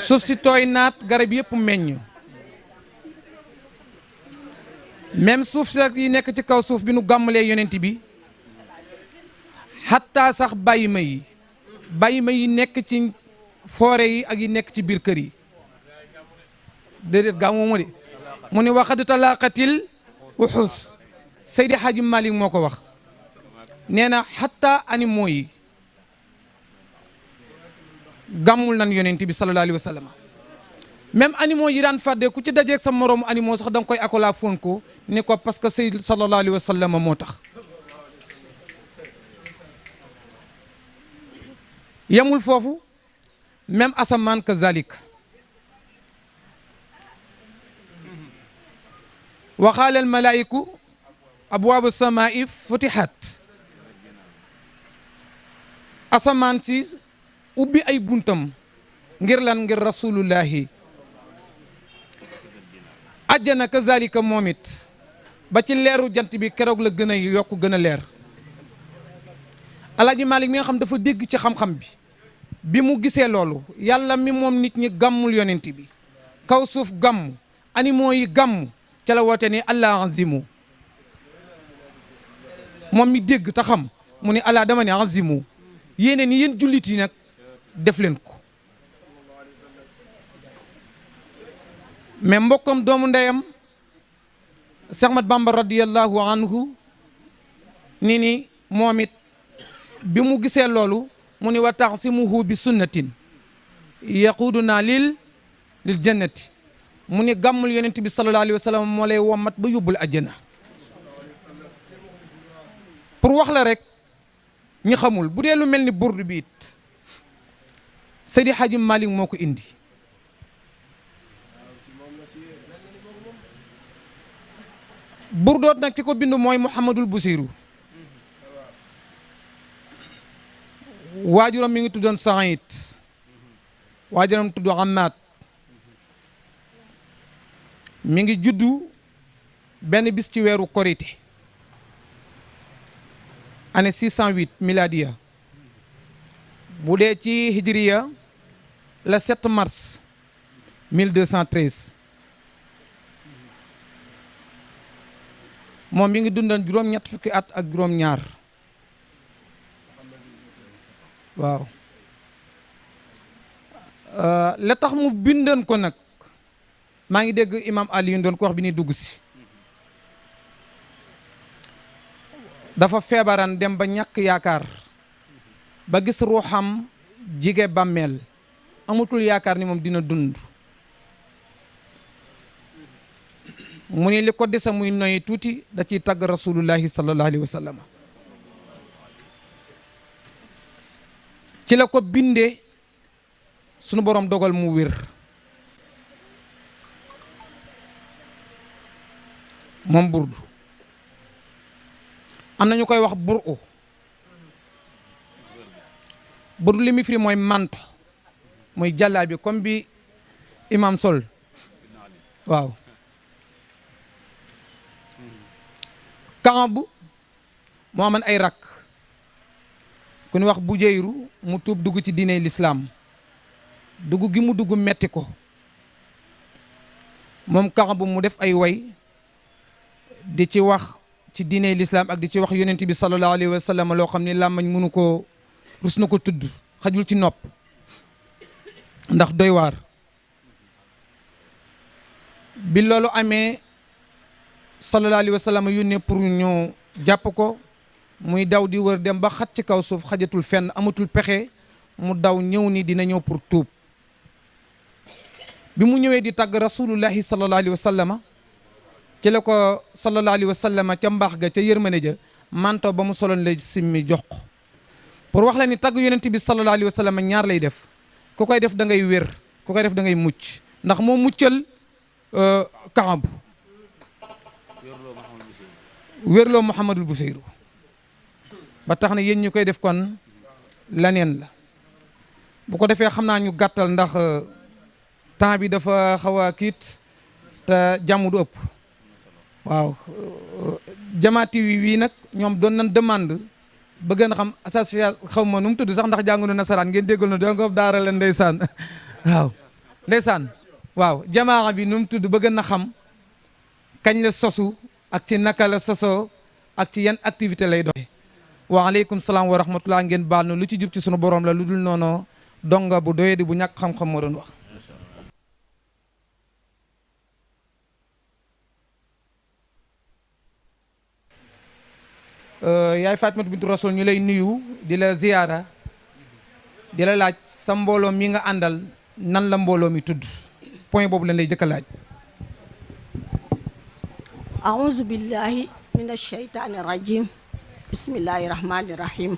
suuf si tooy naat garab yëpp meññ même suuf si yi nekk ci kaw suuf bi nu gàmmulee yonent bi xattaa sax bàyyi ma yi nekk ci foore yi ak yi nekk ci biir kër yi déedéet gàmmu mu de mu ni waxad talaqatil wuxuus Seydi Hadji Malick moo ko wax nee na xatta animaux yi gàmmul nan yonent bi sallallahu alayhi wa sallam même animaux yi daan fàddee ku ci dajeeg sa moroomu animaux sax da nga koy akolaa foon ko ni ko parce que Seyd sallallahu alayhi wa sallam moo tax yemul foofu même asamaan kazalik waxaale al malaa'iku abwaabu samaa'i futihat asamaan si ubbi ay buntam ngir lan ngir rasulullahi ajjana kazalika moom it ba ci leeru jant bi keroog la gën a yokk gën a leer Alaaji Malick mi nga xam dafa dégg ci xam-xam bi bi mu gisee loolu yàlla mi moom nit ñi gàmmul yonent bi kaw suuf gàmm animaux yi gàmm ca la woote ni allah azimu moom mi dégg te xam mu ni allah dama ne azimu yéene ni yéen jullit yi nag def leen ko mais mbokkam doomu ndeyam Seex Ahmad Bamba radiyallahu anhu ni moom it bi mu gisee loolu mu ni wa taxsimuhu bi sunnatin yaquduna lil jannati mu ni gàmmul yonent bi sallallahu alayhi wa sallam moo lay wommat ba yóbbul àjjana pour wax la rek ñi xamul bu dee lu mel ni burdu bi it Seydi Hadji Malick moo ko indi burdoot nag ki ko bind mooy Mouhamadul Busiru waajuram mi ngi tuddoon Saïd waajuram tudd Amaat mi ngi juddu benn bis ci weeru korité année 608 miladiya bu dee ci hijriya le 7 mars 1213 moom mi ngi dundoon juróom-ñett fukki at ak juróom-ñaar waaw la tax mu bindoon ko nag maa ngi dégg imam Alioune doon ko wax bi ñuy dugg si dafa feebaran dem ba ñàkk yaakaar ba gis ruuxam jige bàmmeel amatul yaakaar ni moom dina dund mu ni li ko dese muy noy tuuti da ciy tagg rasulullahi sallallahu alayhi wa sallam ci la ko bindee sunu borom dogal mu wér moom burdu am na ñu koy wax burdu li mu firi mooy manto mooy jàllaa bi comme bi imam sol waaw Kaab moo amoon ay rakk ku ñu wax Bujayru mu tuub dugg ci diine lislaam dugg gi mu dugg metti ko moom Kaab mu def ay way di ci wax ci diine lislaam ak di ci wax yonent bi sallallahu alayhi wa sallam loo xam ne làmmañ mënu ko rus na ko tudd xajul ci nopp ndax doy waar bi loolu amee sallallahu alayhi wa sallam yónnee pour ñu jàpp ko muy daw di wër dem ba xat ci kaw suuf xajatul fenn amatul pexe mu daw ñëw ni dina ñëw pour tuub bi mu ñëwee di tàgg rasulullahi sallallahu alayhi wa sallam ci la ko sallallahu alayhi wa sallam ca mbaax ga ca yërmane ja manto ba mu soloon la simmi jox ko pour wax la ni tàgg yonent bi sallallahu alayhi wa sallam ñaar lay def ku koy def da ngay wér ku koy def da ngay mucc ndax moo muccal Kaab wérloo Mouhamadul Buseyru ba tax na yéen ñu koy def kon laneen la bu ko defee xam naa ñu gàttal ndax temps bi dafa xaw a kiit te jàmm du ëpp waaw jamaati wii nag ñoom doon nañ demande bëgg na xam association xaw ma nu mu tudd sax ndax jàngu nasaraan ngeen déggal na donc daara leen ndeysaan waaw ndeysaan waaw jamaa bi nu mu tudd bëgg na xam kañ la sosu ak ci naka la sosoo ak ci yan activité lay doxe waaleykum salaam wa rahmatullah ngeen baal na lu ci jub ci sunu borom la lu dul noonu donga bu doyee di bu ñàkk xam-xam moo doon wax yaay Fatimatu bintu Rasul ñu lay nuyu di la ziyaara di la laaj sa mbooloo mi nga àndal nan la mbooloo mi tudd point boobu lañ lay jëkk a laaj أعوذ بالله من الشيطان الرجيم بسم الله الرحمن الرحيم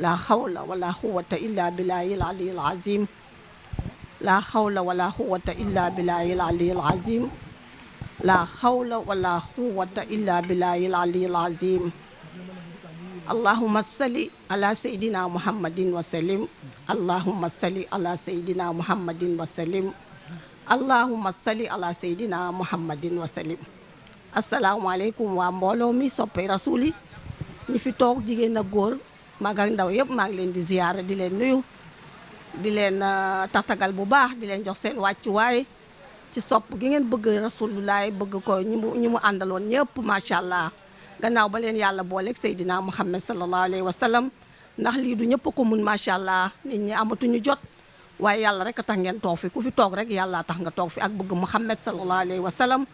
لا حول ولا قوة إلا بالله العلي العظيم لا حول ولا قوة إلا بالله العلي العظيم لا حول ولا قوة إلا بالله العلي العظيم اللهم صل على سيدنا محمد وسلم اللهم صل على سيدنا محمد وسلم اللهم صل على سيدنا محمد وسلم asalaamaaleykum waa mbooloo mi soppe rasuli ñi fi toog jigéen ak góor mag ak ndaw yëpp maa ngi leen di ziyaara di leen nuyu di leen tatagal bu baax di leen jox seen wàccuwaay ci sopp gi ngeen bëgg rasulullah bëgg ko ñi mu àndaloon ñëpp macha allah gannaaw ba leen yàlla booleeg Seydina Muhammad sallallahu alayhi wa sallam ndax lii du ñëpp ko mun macha allah nit ñi amatuñu jot waaye yàlla rek a tax ngeen toog fi ku fi toog rek yàlla tax nga toog fi ak bëgg Muhammad sallallahu alayhi wa sallam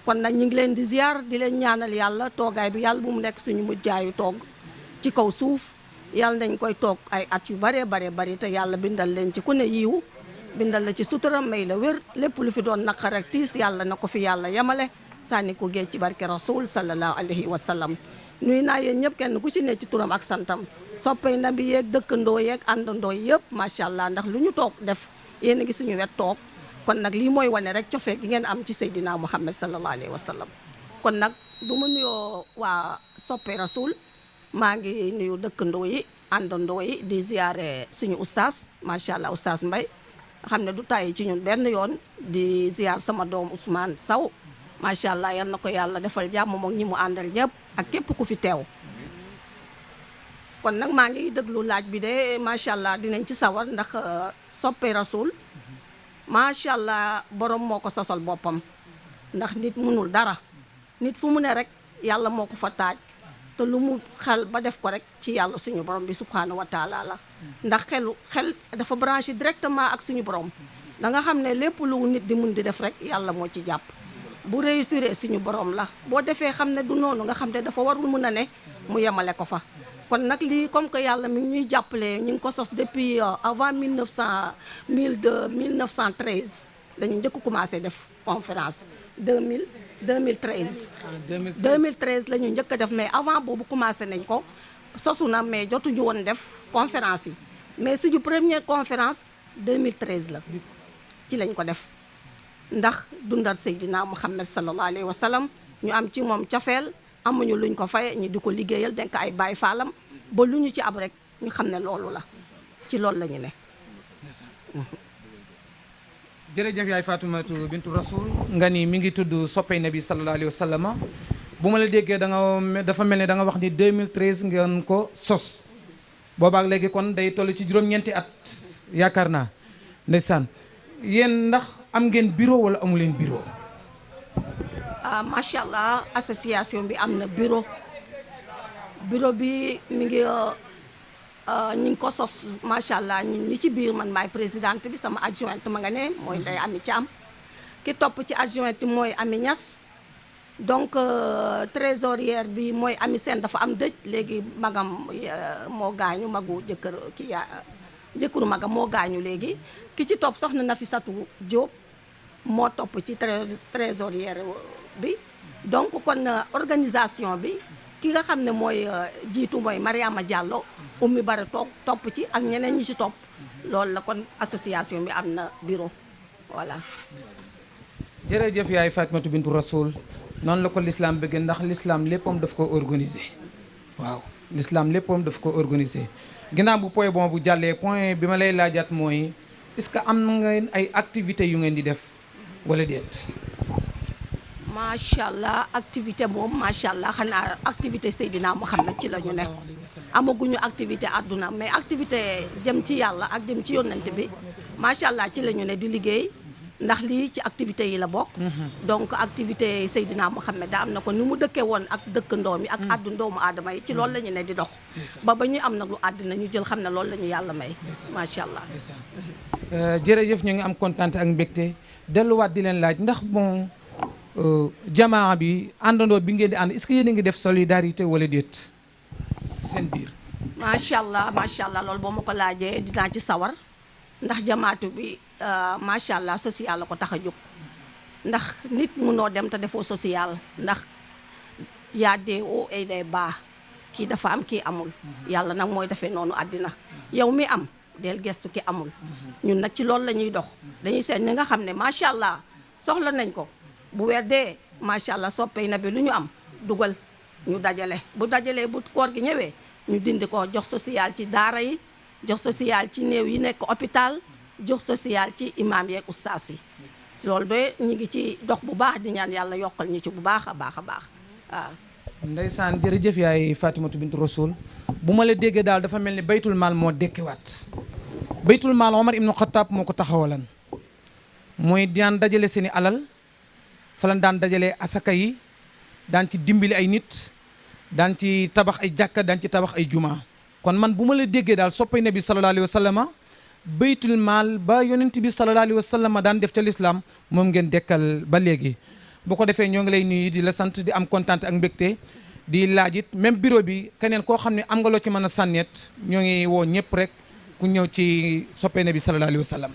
kon nag ñu ngi leen di ziar di leen ñaanal yàlla toogaay bi yàlla bu mu nekk suñu mujjaayu toog ci kaw suuf yàlla nañ koy toog ay at yu bare te yàlla bindal leen ci ku ne yiw bindal la ci sutura may la wér lépp lu fi doon naqar ak tiis yàlla na ko fi yàlla yemale sànni ko géej ci barke rasul sallallahu alayhi wa sallam nuy naa yéen ñëpp kenn ku ci ne ci turam ak santam soppay nabi yeeg dëkkandoo yeeg àndandoo yëpp macha allah ndax lu ñu toog def yéen a ngi suñu wet toog kon nag lii mooy wane rek cofee gi ngeen am ci Seydina Muhammad sallallahu alayhi wa sallam kon nag du ma nuyoo waa soppe rasul maa ngi nuyu dëkkandoo yi àndandoo yi di ziare suñu oustaz macha allah oustaz Mbaye xam ne du tàyyi ci ñun benn yoon di ziar sama doom Ousmane Sow macha allah yal na ko yàlla defal jàmm moom ñi mu àndal ñëpp ak képp ku fi teew kon nag maa ngi déglu laaj bi de macha allah dinañ ci sawar ndax soppe rasul macha allah borom moo ko sosal boppam ndax nit munul dara nit fu mu ne rek yàlla moo ko fa taaj te lu mu xel ba def ko rek ci yàlla suñu borom bi subhanahu wa taala la ndax xel dafa branché directement ak suñu borom da nga xam ne lépp lu nit di mun di def rek yàlla moo ci jàpp bu réussir suñu borom la boo defee xam ne du noonu nga xam ne dafa warul mun a ne mu yemale ko fa kon nag lii comme que yàlla mi ngi ñuy jàppale ñu ngi ko sos depuis avant 1913 dañu njëkk commencé def conférence 2013 la ñu njëkk a def mais avant boobu commencé nañ ko sosu na mais jotuñu woon def conférence yi mais suñu première conférence 2013 la ci lañ ko def ndax dundal Seydina Muhammad sallallahu alayhi wa sallam ñu am ci moom cafeel amuñu luñ ko faye ñu di ko liggéeyal denk ay baay faalam ba lu ñu ci am rek ñu xam ne loolu la ci loolu la ñu ne. jërëjëf yaay Fatoumata bintu Rasoul nga ni mi ngi tudd soppay nabi sallallahu alayhi wa sallam bu ma la déggee dafa mel ne da nga wax ni 2013 ngeen ko sos boobaak léegi kon day toll ci juróom-ñeenti at yaakaar naa ndeysaan yéen ndax am ngeen bureau wala amu leen bureau. macha allah association bi am na bureau bi mi ngi ñu ngi ko sos macha allah ñi ci biir man maay présidente bi sama adjointe ma nga ne mooy Ndeye Ami Thiam ki topp ci adjointe mooy Ami Niass donc trésorière bi mooy Ami Sène dafa am dëj léegi magam moo gaañu magu jëkkëru magam moo gaañu léegi ki ci topp soxna Nafissatou Diop moo topp ci trésorière bi donc kon organisation bi ki nga xam ne mooy jiitu mooy Mariama Diallo Oumy Bara topp ci ak ñeneen ñi ci topp loolu la kon association bi am na bureau voilà. jërëjëf yaay Fatoumata bintu Rasoul noonu la ko l'islam bëgg ndax l'islam léppam daf ko organiser waaw l'islam léppam daf ko organiser ginnaaw bu point bon bu jàllee point bi ma lay laajaat mooy est-ce que am ngeen ay activités yu ngeen di def wala déet. macha allah activité moom macha allah xanaa activité Seydina Muhammad ci la ñu nekk amaguñu activité àdduna mais activité jëm ci yàlla ak jëm ci yónnante bi macha allah ci la ñu ne di liggéey ndax lii ci activité yi la bokk. donc activité Seydina Muhammad da am na ko ni mu dëkkee woon ak dëkkandoom yi ak àddu doomu aadama yi ci loolu la ñu ne di dox. ba ñuy am nag lu àddina ñu jël xam ne loolu la ñu yàlla may. macha allah. jërëjëf ñu ngi am kontaan ak mbégte delluwaat di leen laaj ndax bon. jamaa bi àndandoo bi ngeen di ànd est-ce que yéen a ngi def solidarité wala déet seen biir. macha allah loolu boo ma ko laajee dinaa ci sawar ndax jamaatu bi macha allah social la ko tax a jóg ndax nit munoo dem te defoo social ndax yaa dee oo ay day baax kii dafa am kii amul yàlla nag mooy defee noonu àddina yow mi am del gestu ki amul ñun nag ci loolu la ñuy dox dañuy seet ñi nga xam ne macha allah soxla nañ ko. bu weer dee macha allah soppey na bi lu ñu am dugal ñu dajale bu dajalee bu koor gi ñëwee ñu dindi ko jox social ci daara yi jox social ci néew yi nekk hôpital jox social ci imam yeeg ustaas yi loolu ba ñu ngi ci dox bu baax di ñaan yàlla yokkal ñu ci bu baax a baax waaw. ndeysaan jërëjëf yaay Fatoumata bintu Rasoul bu ma la déggee daal dafa mel ni baytul maal moo dekkiwaat baytul maal Omar ibnu Xataab moo ko taxawalan mooy daan dajale seeni alal fa lan daan dajale asaka yi daan ci dimbali ay nit daan ci tabax ay jàkka daan ci tabax ay juma kon man bu ma la déggee daal soppay nabi sallallahu alayhi wa sallama baytul maal ba yonent bi sallallahu alayhi wa sallama daan def ca lislaam moom ngeen dekkal ba léegi bu ko defee ñoo ngi lay nuyu di la sant di am kontaan ak mbégte di laaj it même bureau bi keneen koo xam ne am nga loo ci mën a sànneet ñoo ngi woo ñëpp rek ku ñëw ci soppay nabi sallallahu alayhi wa sallam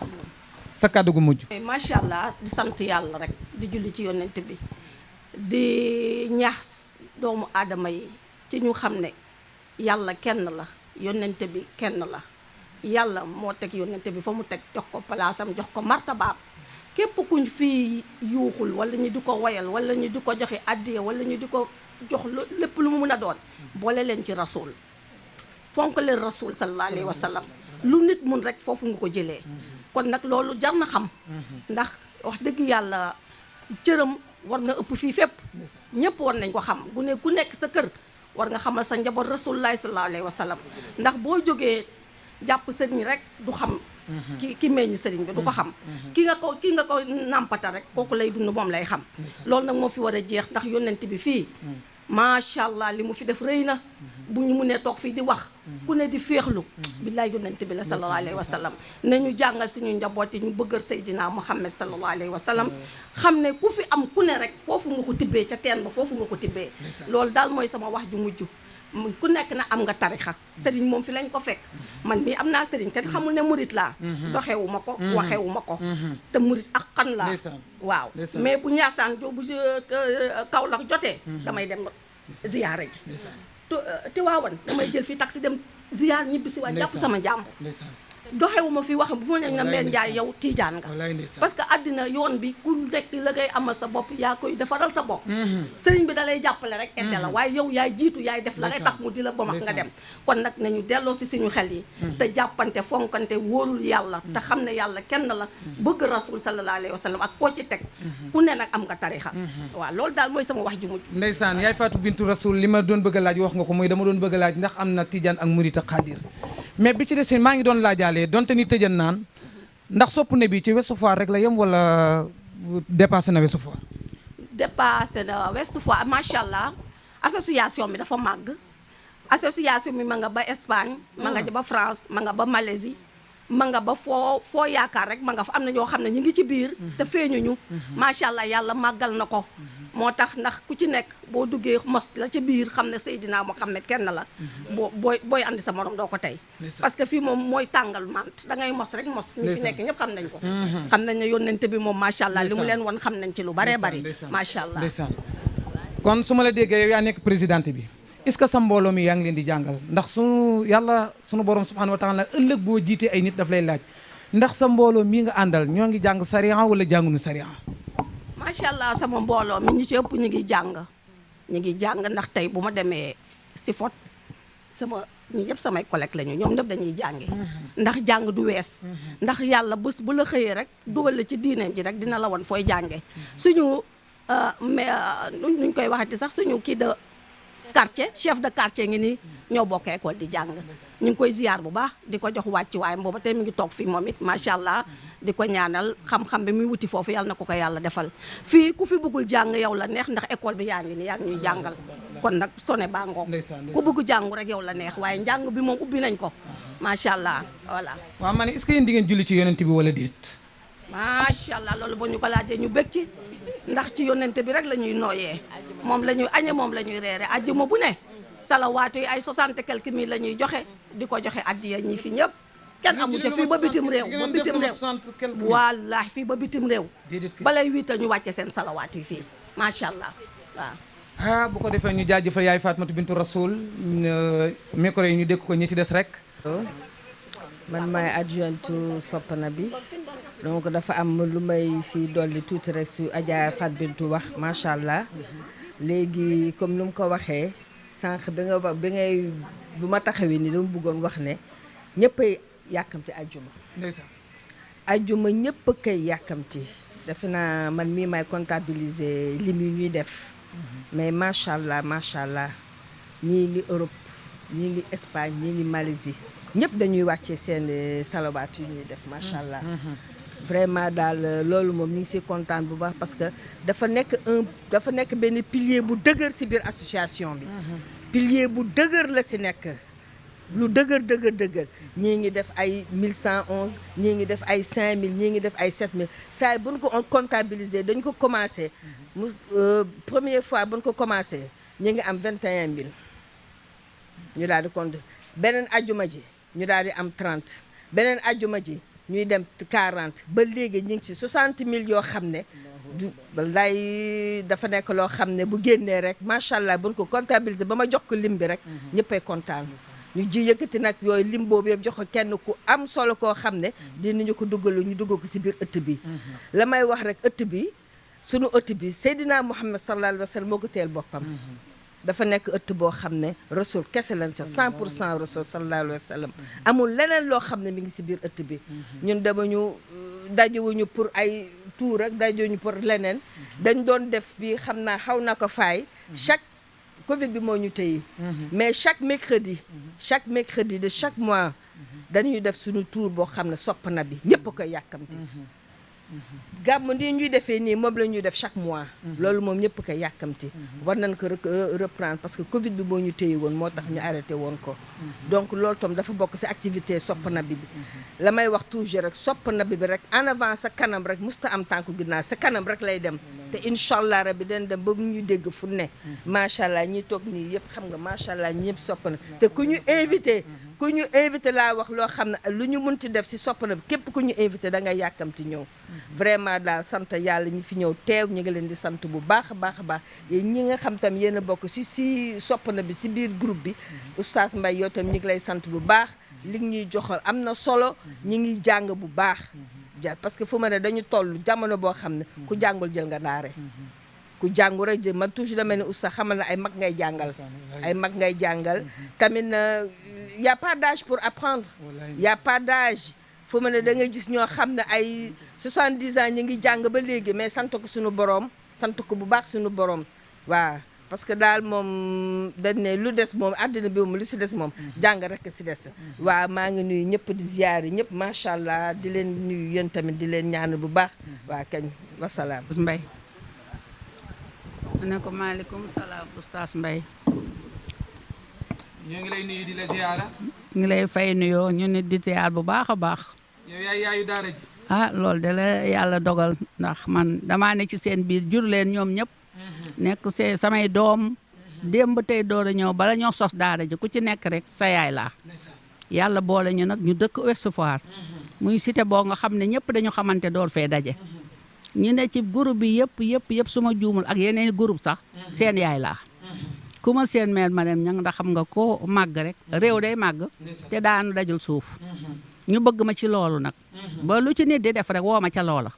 sa kàddu gu mujj. macha allah di sant yàlla rek di julli ci yonent bi di ñaax doomu aadama yi ci ñu xam ne yàlla kenn la yonent bi kenn la yàlla moo teg yonent bi fa mu teg jox ko palaasam jox ko martabaam képp kuñ fii yuuxul wala ñu di ko woyal wala ñu di ko joxe addiya wala ñu di ko jox lépp lu mu mën a doon boole leen ci rasul fonk leen rasul sallallahu alayhi wa sallam lu nit mun rek foofu nga ko jëlee kon nag loolu jar na xam ndax wax dëgg yàlla cëram war na ëpp fii fépp ñëpp war nañ ko xam ku nekk sa kër war nga xamal sa njaboot rasulullahi sallallahu alayhi wa sallam ndax boo jógee jàpp sëriñ rek du xam ki meññ sëriñ bi du ko xam ki nga ko nàmpata rek kooku lay dund moom lay xam loolu nag moo fi war a jeex ndax yonent bi fii macha allah li mu fi def rëy na bu ñu munee toog fii di wax ku ne di féexlu billaay yonent bi la sallallahu alayhi wa sallam nañu jàngal suñu njaboot yi ñu bëggal Seydina Muhammad sallallahu alayhi wa sallam xam ne ku fi am ku ne rek foofu nga ko tibbee ca teen ba foofu nga ko tibbee loolu daal mooy sama wax ju mujj ku nekk na am nga tarixa sëriñ moom fi lañ ko fekk man mii am naa sëriñ kenn xamul ne murit laa doxewu ma ko waxewu ma ko te murit ak xan laa waaw mais bu ñaasaan jo bu Kaolack jotee damay dem ziyaara ji te waawan damay jël fi taxi dem ziyaar ñibbi si waat jàpp sama jàmbur doxewuma fi wax bu ma ne na Mbène Ndiaye yow tiijaan nga parce que àddina yoon bi ku nekk la ngay amal sa bopp yaa koy defaral sa bopp sëriñ bi da lay jàppale rek edde la waaye yow yaay jiitu yaay def la ngay tax mu di la ba max nga dem kon nag nañu delloo si suñu xel yi te jàppante fonkante wóorul yàlla te xam ne yàlla kenn la bëgg rasul sallallahu alayhi wa sallam ak koo ci teg ku ne nag am nga tarixa waaw loolu daal mooy sama wax ju mujj ndeysaan yaay Fatou Bintou Rasoul li ma doon bëgg a laaj wax nga ko mooy dama doon bëgg a laaj ndax am na tijaan ak murit ak xaadir mais bi ci des maa ngi doon laajaale donte ni tëjan naan ndax sopp ne bi ci Ouest Foire rek la yem wala dépassé na Ouest Foire dépassé na Ouest Foire macha allah association bi dafa màgg association bi ma nga ba Espagne ma nga ba France ma nga ba Malaisie ma nga ba foo yaakaar rek ma nga fa am na ñoo xam ne ñu ngi ci biir te feeñuñu macha allah yàlla màggal na ko moo tax ndax ku ci nekk boo duggee mos la ca biir xam ne Seydina Muhammad kenn la booy andi sa morom doo ko tey parce que fii moom mooy tàngal mant da ngay mos rek mos ñi fi nekk ñëpp xam nañ ko xam nañ ne yónnente bi moom macha allah li mu leen won xam nañ ci lu baree bari macha allah kon su ma la déggee yow yaa nekk présidente bi est-ce que sa mbooloo mi yaa ngi leen di jàngal ndax sunu borom subhanahu wa taala ëllëg boo jiitee ay nit daf lay laaj ndax sa mbooloo mii nga àndal ñoo ngi jàng sariya wala jànguñu sariya macha allah sama mbooloo mi ñi ci ëpp ñu ngi jàng ndax tey bu ma demee si fot ñi ñëpp samay collègue lañu ñoom ñëpp dañuy jàngi ndax jàng du wees ndax yàlla bés bu la xëyee rek dugal la ci diineem ji rek dina la won fooy jànge suñu mais nuñ koy waxati sax suñu kii de quartier chef de quartier ngi nii ñoo bokk école di jàng ñu ngi koy ziyaar bu baax di ko jox wàcc waaye booba tey mi ngi toog fii moom it macha allah di ko ñaanal xam-xam bi muy wuti foofu yàlla na ko yàlla defal fii ku fi bëggul jàng yow la neex ndax école bi yaa ngi nii yaa ngi ñuy jàngal kon nag sone baa ngoog ku bëgg jàngu rek yow la neex waaye njàng bi moom ubbi nañ ko macha allah voilà waaw ma ne est-ce que yéen di ngeen julli ci yonent bi wala déet macha allah loolu boo ñu ko laajee ñu bëgg ci ndax ci yonente bi rek la ñuy nooyee moom la ñuy añe moom la ñuy reere ajjuma bu ne salawaatu yi ay 60 et quelques mille la ñuy joxe di ko joxe addiya ñi fi ñëpp kenn amu ca fii ba bitim réew wallaahi fii ba bitim réew balay wiital ñu wàcce seen salawaatu yi fii macha allah waaw bu ko defee ñu jaajëfal yaay Fatou Bintou Rasoul micro yi ñu dégg ko ñi ci des rek man maay adjointe soppana bi donc dafa am lu may si dolli tuuti rek su Adja Fatou Bintou wax macha allah léegi comme ni mu ko waxee sànq bu ma taxawee ni dama bëggoon wax ne ñëpp a yàkkamti ajjuma ajjuma ñëpp a koy yàkkamti defe naa man mii may comptabiliser lim yi ñuy def mais macha allah ñii ngi Europe ñii ngi Espagne ñii ngi Malaisie ñëpp dañuy wàccee seen salawaat yu ñuy def macha allah. vraiment daal loolu moom ñu ngi siy kontaan bu baax parce que dafa nekk benn pilier bu dëgër si biir association bi. pilier bu dëgër la si nekk. lu dëgër ñii ngi def ay 1111 ñii ngi def ay 5000 ñii ngi def ay 7000 saa yi bu ñu ko comptabiliser dañ ko commencé première fois bu ñu ko commencé ñi ngi am 21000 ñu daal di compter beneen ajjuma ji ñu daal di am 30 beneen ajjuma ji ñuy dem 40 ba léegi ñu ngi ci 60000 yoo xam ne du lay dafa nekk loo xam ne bu génnee rek macha allah bu ñu ko comptabiliser ba ma jox ko lim bi rek ñëppay kontaan. ñu ji yëkkati nag yooyu lim boobu yëpp jox ko kenn ku am solo koo xam ne dinañu ko duggalu ñu duggal ko si biir ëtt bi. la may wax rek ëtt bi sunu ëtt bi Seydina Muhammad sallallahu alayhi wa sallam moo ko teel boppam. dafa nekk ëtt boo xam ne rasul kese lañ so 100% rasul sallallahu alayhi wa sallam amul leneen loo xam ne mi ngi si biir ëtt bi. ñun damañu dajewuñu pour ay tuur rek dajewuñu pour leneen. dañ doon def bi xam naa xaw na ko faay chaque Covid bi moo ñu téye mais chaque mercredi de chaque mois dañuy def suñu tour boo xam ne sopp na bi ñëpp a koy yàkkamti gàmm nii ñuy defee nii moom la ñuy def chaque mois loolu moom ñëpp a koy yàkkamti war nañ ko reprendre parce que Covid bi moo ñu téye woon moo tax ñu arrêté woon ko donc loolu tam dafa bokk ci activité sopp na bi la may wax toujours rek sopp na bi rek en avant sa kanam rek musta am tànku ginnaaw sa kanam rek lay dem te incha allah rabbi den dem ba ñu dégg fu ne macha allah ñi toog nii yëpp xam nga macha allah ñi yëpp sopp na te ku ñu invité laa wax loo xam ne lu ñu munti def si sopp na bi képp ku ñu invité da ngay yàkkamti ñëw vraiment daal sant yàlla ñi fi ñëw teew ñu ngi leen di sant bu baax a baax a baax yéen ñi nga xam tam yéen a bokk si sopp na bi si biir groupe bi oustaz Mbaye yow tam ñu ngi lay sant bu baax li ñuy joxal am na solo ñi ngi jàng bu baax parce que fu ma ne dañu toll jamono boo xam ne ku jàngul jël nga daare ku jàngu rek jël man toujours dama ne oustaz xamal na ay mag ngay jàngal tamit y a pas d'âge pour apprendre y a pas d'âge fu ma ne da ngay gis ñoo xam ne ay 70 ans ñu ngi jàng ba léegi mais sant ko suñu borom sant ko bu baax suñu borom waaw parce que daal moom dañ ne lu des moom àddina bi moom lu si des moom jàng rek si des waaw maa ngi nuyu ñëpp di ziyaar yi ñëpp macha allah di leen nuyu yéen tamit di leen ñaan bu baax waa kañ wasalaam. Mbaye ma ne ko maaleykum salaam oustaz Mbaye ñoo ngi lay nuyu di la ziyaara. ngi lay fay nuyoo ñu nit di ziyaar bu baax a baax. yow yaay yaayu daara ji. ah loolu de la yàlla dogal ndax man damaa ne ci seen biir jur leen ñoom ñëpp. nekk see samay doom démb tey door a ñëw bala ñoo sos daara ji ku ci nekk rek sa yaay laa yàlla boole ñu nag ñu dëkk Ouest Foire muy cité boo nga xam ne ñëpp dañu xamante door fee daje ñu ne ci groupe bi yëpp suma juumul ak yeneen groupe sax seen yaay laa ku ma seen meel ma dem ñang ndax xam nga ko màgg rek réew day màgg te daanu dajul suuf ñu bëgg ma ci loolu nag ba lu ci nit di def rek woo ma ca loola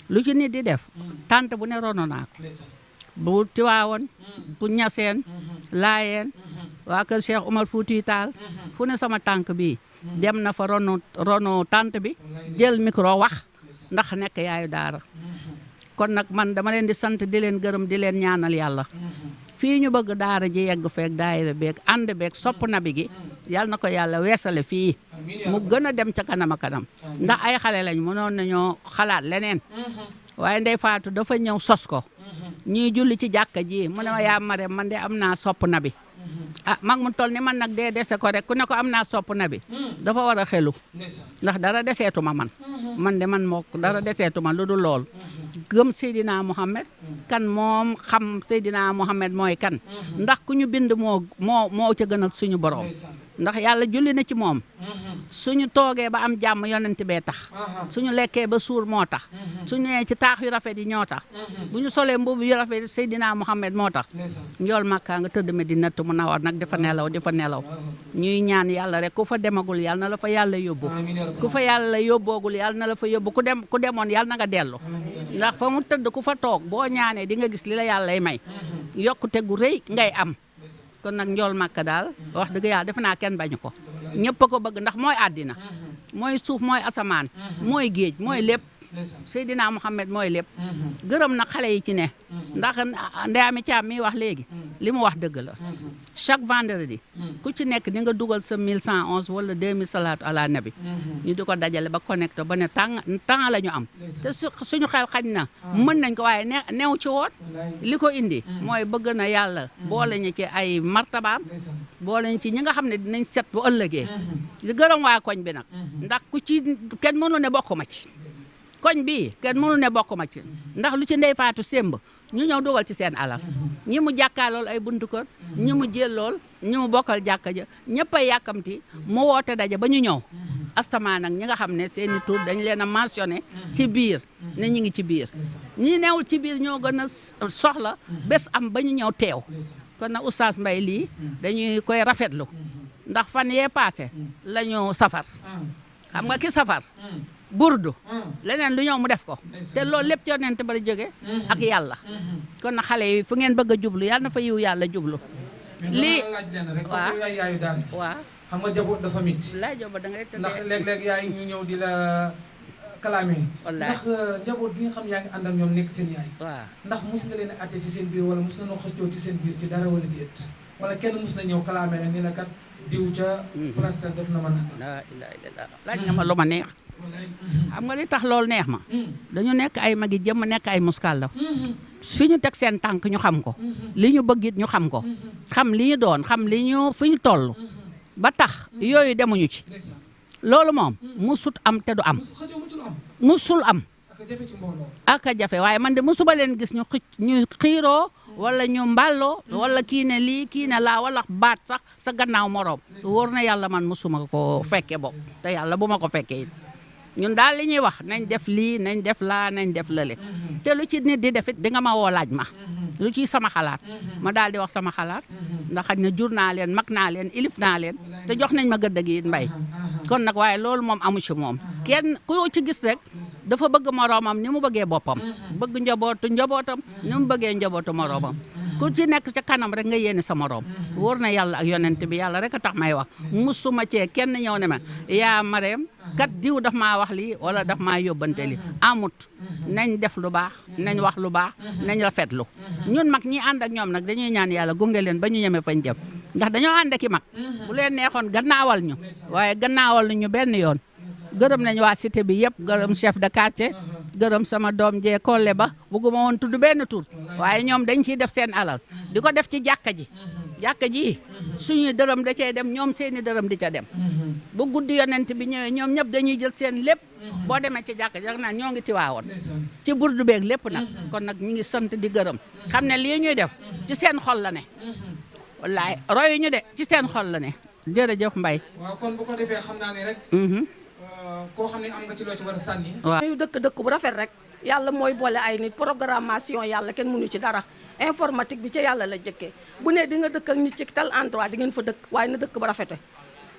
lu ci nit di def tante bu ne rono naa ko bu Tiwaawoon bu Ñaseen Laayeen waa kër Cheikh Omar Fouti Taal fu ne sama tànk bi dem na fa ronu tànt bi jël micro wax ndax nekk yaayu daara kon nag man dama leen di sant di leen gërëm di leen ñaanal yàlla fii ñu bëgg daara ji yegg feek daayira beeg ànd beeg sopp nabi gi yàlla na ko yàlla weesale fii mu gën a dem ca kanam a kanam ndax ay xale lañ mënoon nañoo xalaat leneen waaye Ndey Faatu dafa ñëw sos ko ñuy julli ci jàkka ji mu ne ma yaa Marème man de am naa sopp nabi ah mag mu toll ni man nag dee dese ko rek ku ne ko am naa sopp nabi dafa war a xelu ndax dara deseetuma man de man moo dara deseetuma lu dul lool gëm Seydina Mohamed kan moom xam Seydina Mohamed mooy kan ndax ku ñu bind moo ca gënal suñu borom ndax yàlla julli na ci moom suñu toogee ba am jàmm yonent bee tax suñu lekkee ba suur moo tax suñu nee ci taax yu rafet yi ñoo tax bu ñu solee mbubu yu rafet yi Seydina Mohamed moo tax njool Makka nga tëdd Madinatu Munawwara nag dafa nelaw ñuy ñaan yàlla rek ku fa demagul yàlla na la fa yàlla yóbbu ku fa yàlla yóbboogul yàlla na la fa yóbbu ku demoon yàlla na nga dellu ndax fa mu tëdd ku fa toog boo ñaanee di nga gis li la yàllay may yokkute gu rëy ngay am kon nag njool Makka daal wax dëgg yàlla defe naa kenn bañu ko ñëpp a ko bëgg ndax mooy àddina mooy suuf mooy asamaan mooy géej mooy lépp Seydina Mouhamed mooy lépp gërëm na xale yi ci ne ndax Ndeyami Thiam mi wax léegi li mu wax dëgg la chaque vendredi ku ci nekk di nga dugal sa 1111 wala 2000 salaatu ala nabi ñu di ko dajale ba connecté ba ne temps la ñu am te suñu xel xañ na mën nañ ko waaye neew ci woon li ko indi mooy bëgg na yàlla boole ñu ci ay martabaam boole ñu ci ñi nga xam ne dinañ set bu ëllëgee di gërëm waa koñ bi nag ndax ku ci kenn mënu ne bokk ma ci koñ bi kenn mënu ne bokk ma ci ndax lu ci ndey faatu semb ñu ñëw dugal ci seen alal ñi mu jàkkaarlool ay buntu kër ñi mu jëllool ñi mu bokkal jàkka ja ñëpp a yàkkamti mu woote daje ba ñu ñëw astama nag ñi nga xam ne seeni tur dañ leen a mentionné ci biir ne ñi ngi ci biir ñi newul ci biir ñoo gën a soxla bés am ba ñu ñëw teew kon nag oustaz Mbaye lii dañuy koy rafetlu ndax fan yee passé la ñu safar xam nga ki safar burdu leneen lu ñëw mu def ko te loolu lépp ci yonent ba la jóge ak yàlla kon na xale yi fu ngeen bëgg a jublu yàlla na fa yiw yàlla jublu lii waaw yaayu daal waaw xam nga jaboot dafa mit laa joba da ngay tëddee ndax léeg-léeg yaay ñu ñëw di la kalaame ndax njaboot gi nga xam yaa ngi ànd ak ñoom nekk seen yaay waaw ndax mus nga leen a atte ci seen biir wala mus na noo xëccoo ci seen biir ci dara wala déet wala kenn mus na ñëw kalaame nag ni la kat diw ca plastique def na ma na laa ilaaha illallaah laaj nga ma lu ma neex xam nga li tax loolu neex ma dañu nekk ay magi jëmm nekk ay muskàllaf fi ñu teg seen tànk ñu xam ko li ñu bëgg it ñu xam ko xam li ñu doon xam li ñu fi ñu toll ba tax yooyu demuñu ci loolu moom musut am te du am musul am aka jafe waaye man de musuba leen gis ñu xiiroo wala ñu mbàlloo wala kii ne lii kii ne laa wala baat sax sa gannaaw moroom wóor na yàlla man musuma ko fekke bopp te yàlla bu ma ko fekkee it ñun daal li ñuy wax nañ def lii nañ def laa nañ def lële te lu ci nit di defit di nga ma woo laaj ma lu ciy sama xalaat ma daal di wax sama xalaat ndax xaj na jur naa leen mag naa leen ilif naa leen te jox nañ ma gëdd gi it Mbay kon nag waaye loolu moom amu ci moom kenn ku ci gis rek dafa bëgg moroomam ni mu bëggee boppam bëgg njabootam ni mu bëggee njabootu moroomam ku ci nekk ca kanam rek nga yéene sa moroom wóor na yàlla ak yonent bi yàlla rek a tax may wax musuma cee kenn ñëw ne ma yaa Mareem kat diw daf maa wax lii wala daf maa yóbbante li amut nañ def lu baax nañ wax lu baax nañ rafetlu ñun mag ñi ànd ak ñoom nag dañuy ñaan yàlla gunge leen ba ñu ñeme fañ jëm ndax dañoo ànd ak i mag bu leen neexoon gannaawal ñu waaye gannaawal ñu benn yoon gërëm nañ waa cité bi yëpp gërëm chef de quartier gërëm sama doom jee Kolle ba bugguma woon tudd benn tur waaye ñoom dañ ciy def seen alal di ko def ci jàkka ji suñuy dërëm da cay dem ñoom seeni dërëm di ca dem bu guddi yonent bi ñëwee ñoom ñëpp dañuy jël seen lépp boo demee ci jàkka ji rek naan ñoo ngi tiwaawoon ci burdu beeg lépp nag kon nag ñu ngi sant di gërëm xam ne lii ñuy def ci seen xol la ne wallaay royu ñu de ci seen xol la ne jërëjëf Mbaye waaw kon bu ko defee xam naa ne rek koo xam ne am nga ci loo ci war a sànni waaw ñu dëkk bu rafet rek yàlla mooy boole ay nit programmation yàlla kenn mënu ci dara informatique bi ca yàlla la jëkkee bu ne di nga dëkk ak nit ci tel endroit di ngeen fa dëkk waaye na dëkk ba rafete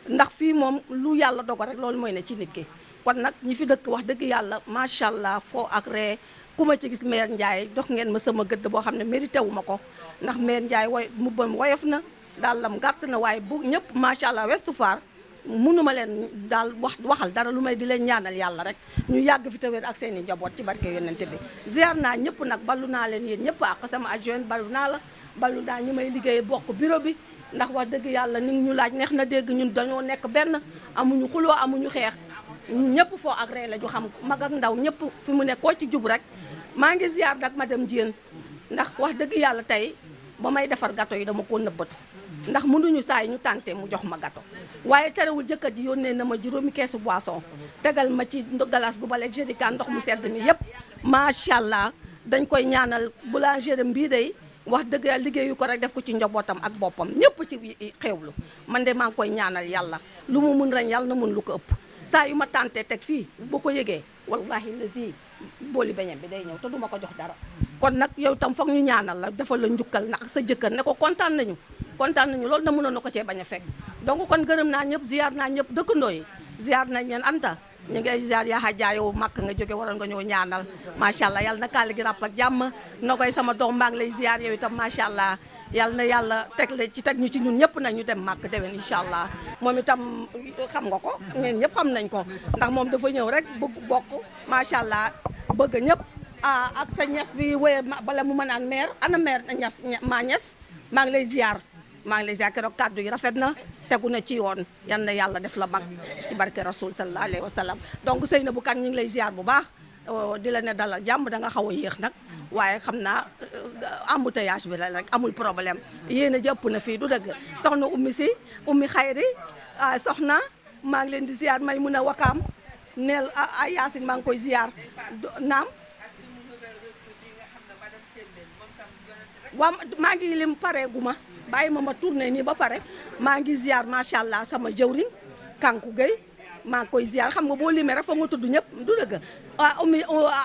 ndax fii moom lu yàlla dogal rek loolu mooy ne ci nit ki kon nag ñi fi dëkk wax dëgg yàlla macha allah foo ak ree ku ma ci gis maire Ndiaye jox ngeen ma sama gëdd boo xam ne mérité wu ma ko ndax maire Ndiaye mu bam woyof na daal lam gàtt na waaye bu ñëpp macha allah Ouest Foire mënuma leen daal waxal dara lu may di leen ñaanal yàlla rek ñu yàgg fi tawéer ak seen i njaboot ci barke yonente bi ziar naa ñëpp nag ballu naa leen yéen ñëpp ak sama adjoint ballu naa la ballu naa ñi may liggéey bokk bureau bi ndax wax dëgg yàlla ni ñu laaj neex na dégg ñun dañoo nekk benn amuñu xuloo amuñu xeex ñun ñëpp foo ak ree la ju xam mag ak ndaw ñëpp fi mu nekk koo ci jub rek maa ngi ziar nag madame Diène ndax wax dëgg yàlla tey ba may defar gâteau yi dama ko nëbbatu ndax mënuñu saa yi ñu tànte mu jox ma gâteau waaye terewul jëkkër ji yónnee na ma juróomi keesu boisson tegal ma ci galas gu baleeg jérica ndox mu sedd mi yëpp macha allah dañ koy ñaanal boulanger mbii day wax dëgg yàlla liggéeyu ko rek def ko ci njabootam ak boppam ñëpp ci xewlu man de maa ngi koy ñaanal yàlla lu mu mun ren yàlla na mun lu ko ëpp saa yu ma tànte teg fii bu ko yëgee wallahi lazi booli beñem bi day ñëw te duma ko jox dara kon nag yow tam foog ñu ñaanal la defal la njukkal na ak sa jëkkër ne ko kontaan nañu loolu na mënoon na ko cee bañ a fekk donc kon gërëm naa ñëpp ziar naa ñëpp dëkkandoo yi ziar nañ leen Anta ñu ngay ziar yaa xajaa yow màkk nga jóge waroon nga ñëw ñaanal macha allah yàlla na kaali gi ràpp ak jàmm na koy sama doom maa ngi lay ziar yow itam macha allah yal na yàlla teg ñu ci ñun ñëpp nag ñu dem màkk déwén incha allah moom itam xam nga ko ñeen ñëpp xam nañ ko ndax moom dafa ñëw rek bëgg bokk macha allah bëgg ñëpp ak sa ñes bi wéye bala mu mën naan maire ana maire ñes maa ñes maa ngi lay ziar keroog kàddu yi rafet na tegu na ci yoon yal na yàlla def la mag ci barke rasul sallallahu alayhi wa sallam donc Seynabou Kane ñu ngi lay ziar bu baax di la ne dalal jàmm da nga xaw a yéex nag waaye xam naa embouteillage bi la rek amul problème yéen a jëpp na fii du dëgg soxna ummi xayri soxna maa ngi leen di ziar may mun a wakaam neel ay yaasin maa ngi koy ziar naam waaw maa ngi lim pare gu ma bàyyi ma tourné nii ba pare maa ngi ziar macha allah sama jëwriñ Kanku Gueye maa ngi koy ziar xam nga boo limee rek foog nga tudd ñëpp du dëgg ummi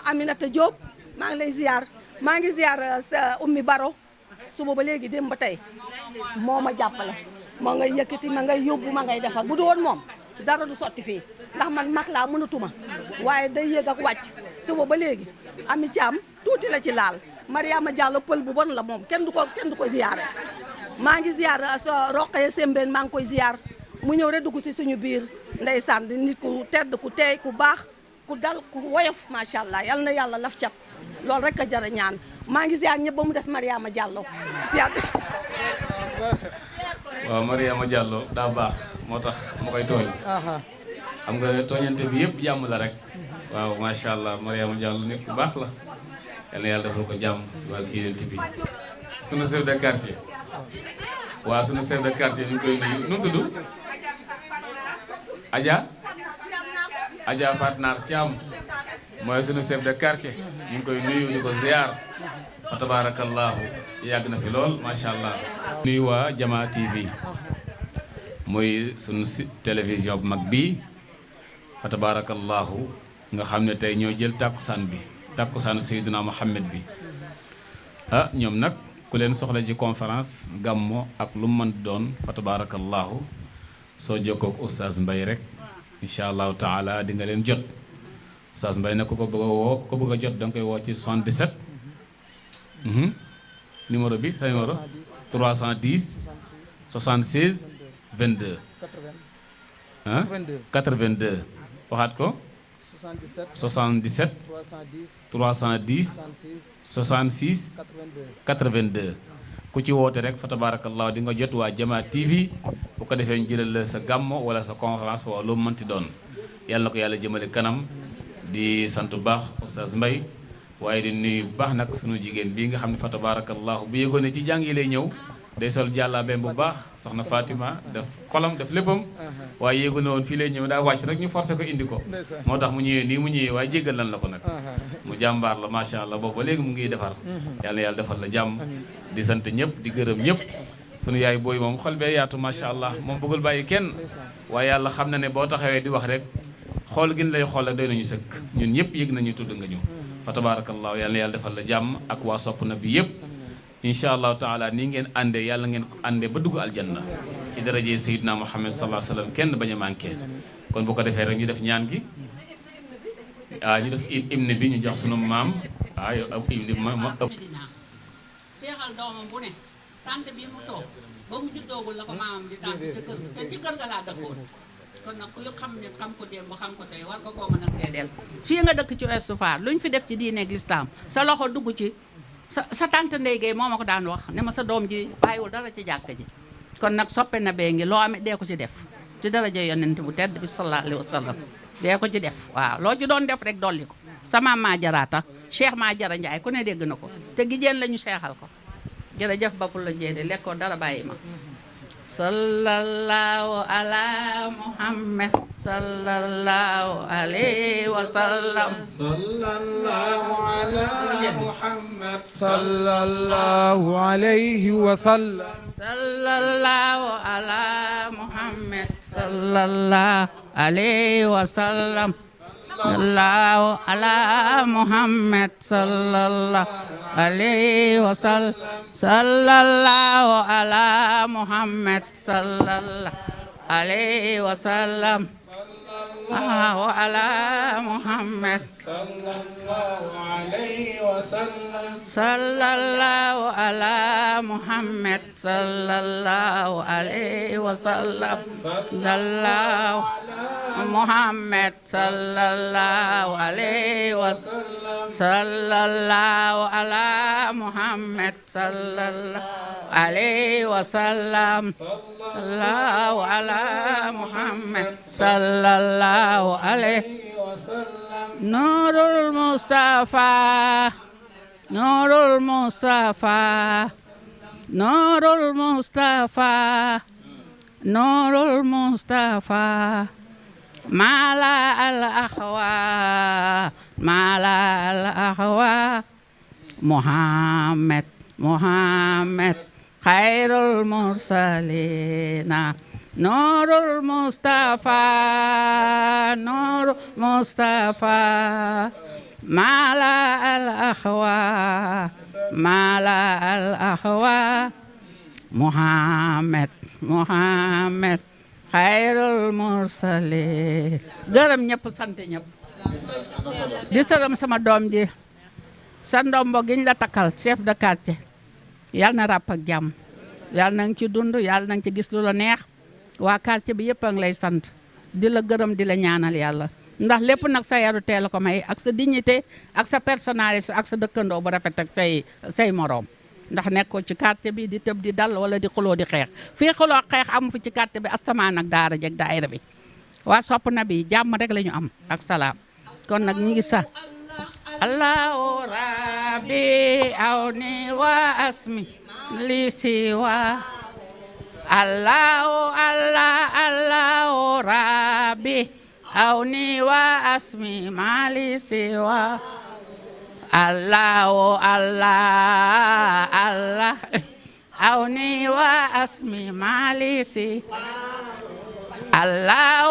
Aminata Diop maa ngi lay ziar maa ngi ziar sa ummi Baro suba ba léegi dem ba tey moo ma jàppale ma ngay yëkkati ma ngay yóbbu ma ngay defar bu du woon moom dara du sotti fii ndax man mag laa mënatuma waaye day yéeg ak wàcc suba ba léegi Ami Thiam tuuti la ci laal Mariama Diallo pël bu bon la moom kenn du ko ziyaare maa ngi ziar Roqaya Sembène maa ngi koy ziar mu ñëw rek dugg si suñu biir ndeysaan di nit ku tedd ku teey ku baax ku dal ku woyof macha allah yal na yàlla laf cat loolu rek a jar a ñaan maa ngi ziar ñëpp ba mu des Mariama Diallo ziar. waaw Mariama Diallo daa baax moo tax ma koy tooñ. xam nga tooñante bi yëpp jàmm la rek. waaw macha allah Mariama Diallo nit ku baax la. yal na yàlla defal ko jàmm ci wàllu kii bi. sunu chef de quartier. waaw sunu chef de quartier ñu ngi koy nuyu nu mu tudd. Adja Fatnar Thiam mooy sunu chef de quartier ñu ngi koy nuyu di ko ziar fa tabarakallahu yàgg na fi lool macha allah. nuyu waa Jama TV mooy sunu télévision bu mag bii fa tabarakallahu nga xam ne tey ñoo jël tàkkusaan bi tàkkusaanu Seydina Muhammad bi ñoom nag ku leen soxla ci conférence gàmmo ak lu mu mën doon fa tabarakallahu soo jokkoo ak Oustaz Mbaye rek incha allahu taala di nga leen jot Oustaz Mbaye nag ku ko bëgg a woo ku ko bëgg a jot da nga koy woo ci 77 numéro bi sa numéro 310 76 22 82 waxaat ko 77 310 66 82 ku ci woote rek fa tabarakallah di nga jot waa Jama TV bu ko defee ñu jëlal la sa gàmmo wala sa conférence wala lu mënti doon yàlla na ko yàlla jëmale kanam di sant bu baax Oustaz Mbaye waaye di nuyu bu baax nag sunu jigéen bii nga xam ne fa tabarakallah bu yëgoon ne ci jàng yi lay ñëw day sol jàllaabeem bu baax soxna Fatima def xolam def léppam waaye yéegu na woon fii lay ñëw daa wàcc rek ñu forcé ko indi ko moo tax mu ñëwee nii mu ñëwee waaye jéggal lan la ko nag mu jàmbaar la macha allah boobu ba léegi mu ngi defar yàlla yàlla defal la jàmm di sant ñëpp di gërëm ñëpp sunu yaay booy moom xol bee yaatu macha allah moom bëggul bàyyi kenn waaye yàlla xam na ne boo taxawee di wax rek xool gin lay xool rek doy nañu sëkk ñun ñëpp yëg nañu tudd nga ñu fa tabarakallah yàlla yàlla defal la jàmm ak waa sopp na bi yëpp incha allahu taala nii ngeen àndee yàlla ngeen ko àndee ba dugg aljanna ci daraje Seydina Muhammad sallallahu alayhi wa sallam kenn bañ a manqué kon bu ko defee rek ñu def ñaan gi ñu def hymne bi ñu jox sunu maam yow ab hymne ma ëpp seexal doomam bu ne sant bi mu toog ba mu juddoogul la ko maamam di tànt ca kër te ci kër ga laa dëkkoon kon nag ku xam ne xam ko démb xam ko tey war nga koo mën a seedeel fii nga dëkk ci Ouest Foire luñ fi def ci diine ak lislaam sa loxo dugg ci sa tante Ndeye Gueye moo ma ko daan wax ne ma sa doom ji bàyyiwul dara ci jàkk ji kon nag soppe na bee ngi loo amee dee ko ci def ci daraja yonent bu tedd bi sallallahu alayhi wa sallam dee ko ci def waaw loo ci doon def rek dolli ko sama maa jaraata Cheikh maa jara Njaay ku ne dégg na ko te gi jeen la ñu seexal ko jërëjëf bappul la jeede lekkoo dara bàyyi ma sallallahu ala Muhammad sallallahu alayhi wa sallam sallallahu ala Muhammad sallallahu alayhi wa sallam sallallahu ala Muhammad sallallahu alayhi wa sallam sallallahu ala Muhammad sallallahu alayhi wa sallam sallallahu ala Muhammad sallallahu alayhi wa sallam wa ala Muhammad محمد صلى الله عليه وسلم صلى الله على محمد صلى الله عليه وسلم صلى الله محمد صلى الله عليه وسلم صلى الله على محمد صلى الله عليه وسلم صلى الله على محمد صلى الله عليه وسلم نور المصطفى نور المصطفى نور المصطفى نور المصطفى ما لا الأخوة ما لا الأخوة محمد محمد خير المرسلين نور المصطفى نور مصطفى ما لا الأخوة ما لا الأخوة محمد محمد xayrul mursaliin gërëm ñëpp sant ñëpp di sërëm sama doom ji sa ndombo giñ la takkal chef de quartier yal na ràpp ak jàmm yal na nga ci dund yal na nga ci gis lu la neex waa quartier bi yëpp a ngi lay sant di la gërëm di la ñaanal yàlla ndax lépp nag sa yaru teel ko may ak sa dignité ak sa personnalité ak sa dëkkandoo bu rafet ak say moroom ndax nekkoo ci quartier bi di tëb di dal wala di xuloo di xeex fii xuloo xeex amu fi ci quartier bi astamaan ak daara jeg daayira bi waa sopp na bi jàmm rek la ñu am ak salaam kon nag ñu ngi sa allahu rabbi aw ni wa asmi li siwa allahu rabbi aw ni wa asmi ma li siwa Allah awni wa asmi malisi Allah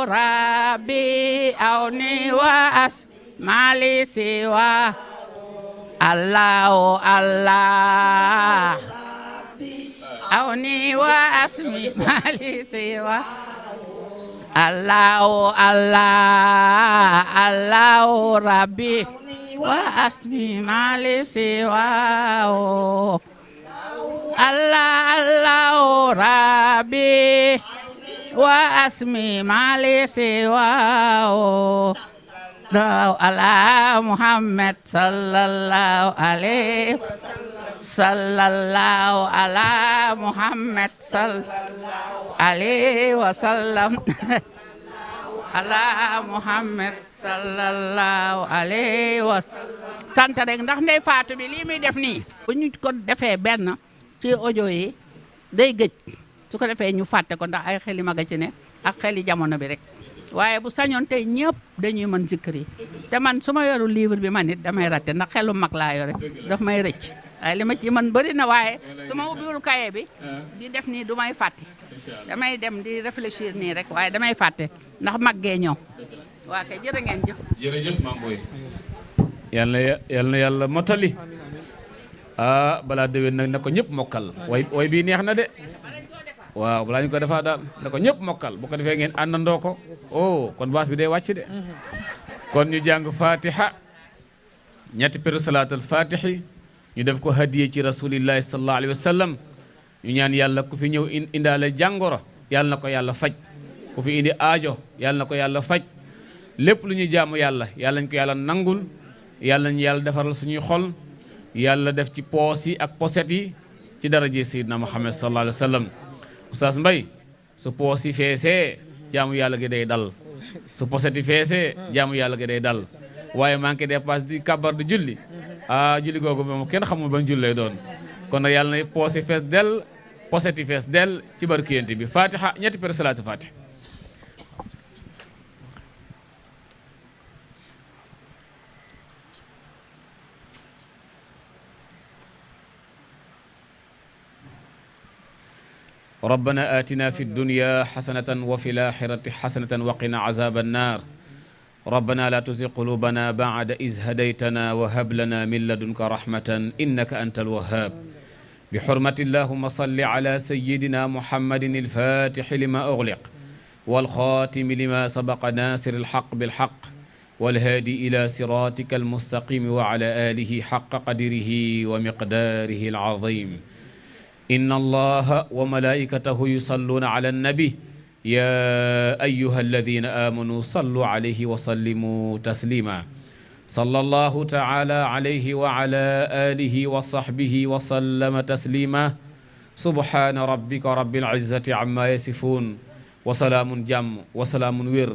rabbi awni wa asmi malisi wa Allah awni wa asmi malisi wa Allah rabbi wa asmi malisi wa Allah rabbi wa asmi malisi wa ala Muhammad sallallahu alaihi sallallahu ala Muhammad sallallahu alaihi wasallam ala Muhammad sallallahu alaihi wasallam sant rek ndax Ndeye Fatou bi lii muy def nii bu ñu ko defee benn ci audio yi day gëj su ko defee ñu fàtte ko ndax ay xeli maga ci ne ak xeli jamono bi rek waaye bu sañoon tey ñëpp dañuy mën zikr yi te man su ma yoru livre bi man it damay ratte ndax xelu mag laa yore daf may rëcc waaye li ma ci man bëri na waaye su ma ubbiwul kaye bi di def nii du may fàtte damay dem di réfléchir nii rek waaye damay fàtte ndax maggee ñëw waa kay jërë ngeen jëf jërëjëf Mame Boye yal na yàlla motali balaa déwén nag na ko ñëpp mokkal way bii neex na de waaw balaa ñu ko defaa daal na ko ñëpp mokkal bu ko defee ngeen àndandoo ko kon baas bi day wàcc de kon ñu jàng fatiha ñetti peru salaatul fatihi ñu def ko hadiye ci rasulillahi sallallahu alayhi wa sallam ñu ñaan yàlla ku fi ñëw indaale jàngoro yàlla na ko yàlla faj ku fi indi aajo yàlla na ko yàlla faj lépp lu ñu jaamu yàlla yàlla ñu ko yàlla nangul yàlla ñu yàlla defaral suñuy xol yàlla def ci poos yi ak poset yi ci daraje sayyidina Muhammad sallallahu alayhi wa sallam Oustaz Mbaye su poos yi feesee jaamu yàlla gi day dal su poset yi feesee jaamu yàlla gi day dal waaye manqué dépasse di kabar di julli julli googu moom kenn xamul ban julli lay doon kon nag yàlla na poos yi fees del poset yi fees del ci barki yent bi fatiha ñetti per salaatu fatiha ربنا آتنا في الدنيا حسنة وفي الآخرة حسنة وقنا عذاب النار ربنا لا تزغ قلوبنا بعد إذ هديتنا وهب لنا من لدنك رحمة إنك أنت الوهاب بحرمة اللهم صل على سيدنا محمد الفاتح لما أغلق والخاتم لما سبق ناصر الحق بالحق والهادي إلى صراطك المستقيم وعلى آله حق قدره ومقداره العظيم إن الله وملائكته يصلون على النبي يا أيها الذين آمنوا صلوا عليه وسلموا تسليما صلى الله تعالى عليه وعلى آله وصحبه وسلم تسليما سبحان ربك رب العزة عما يصفون وسلام جم وسلام وير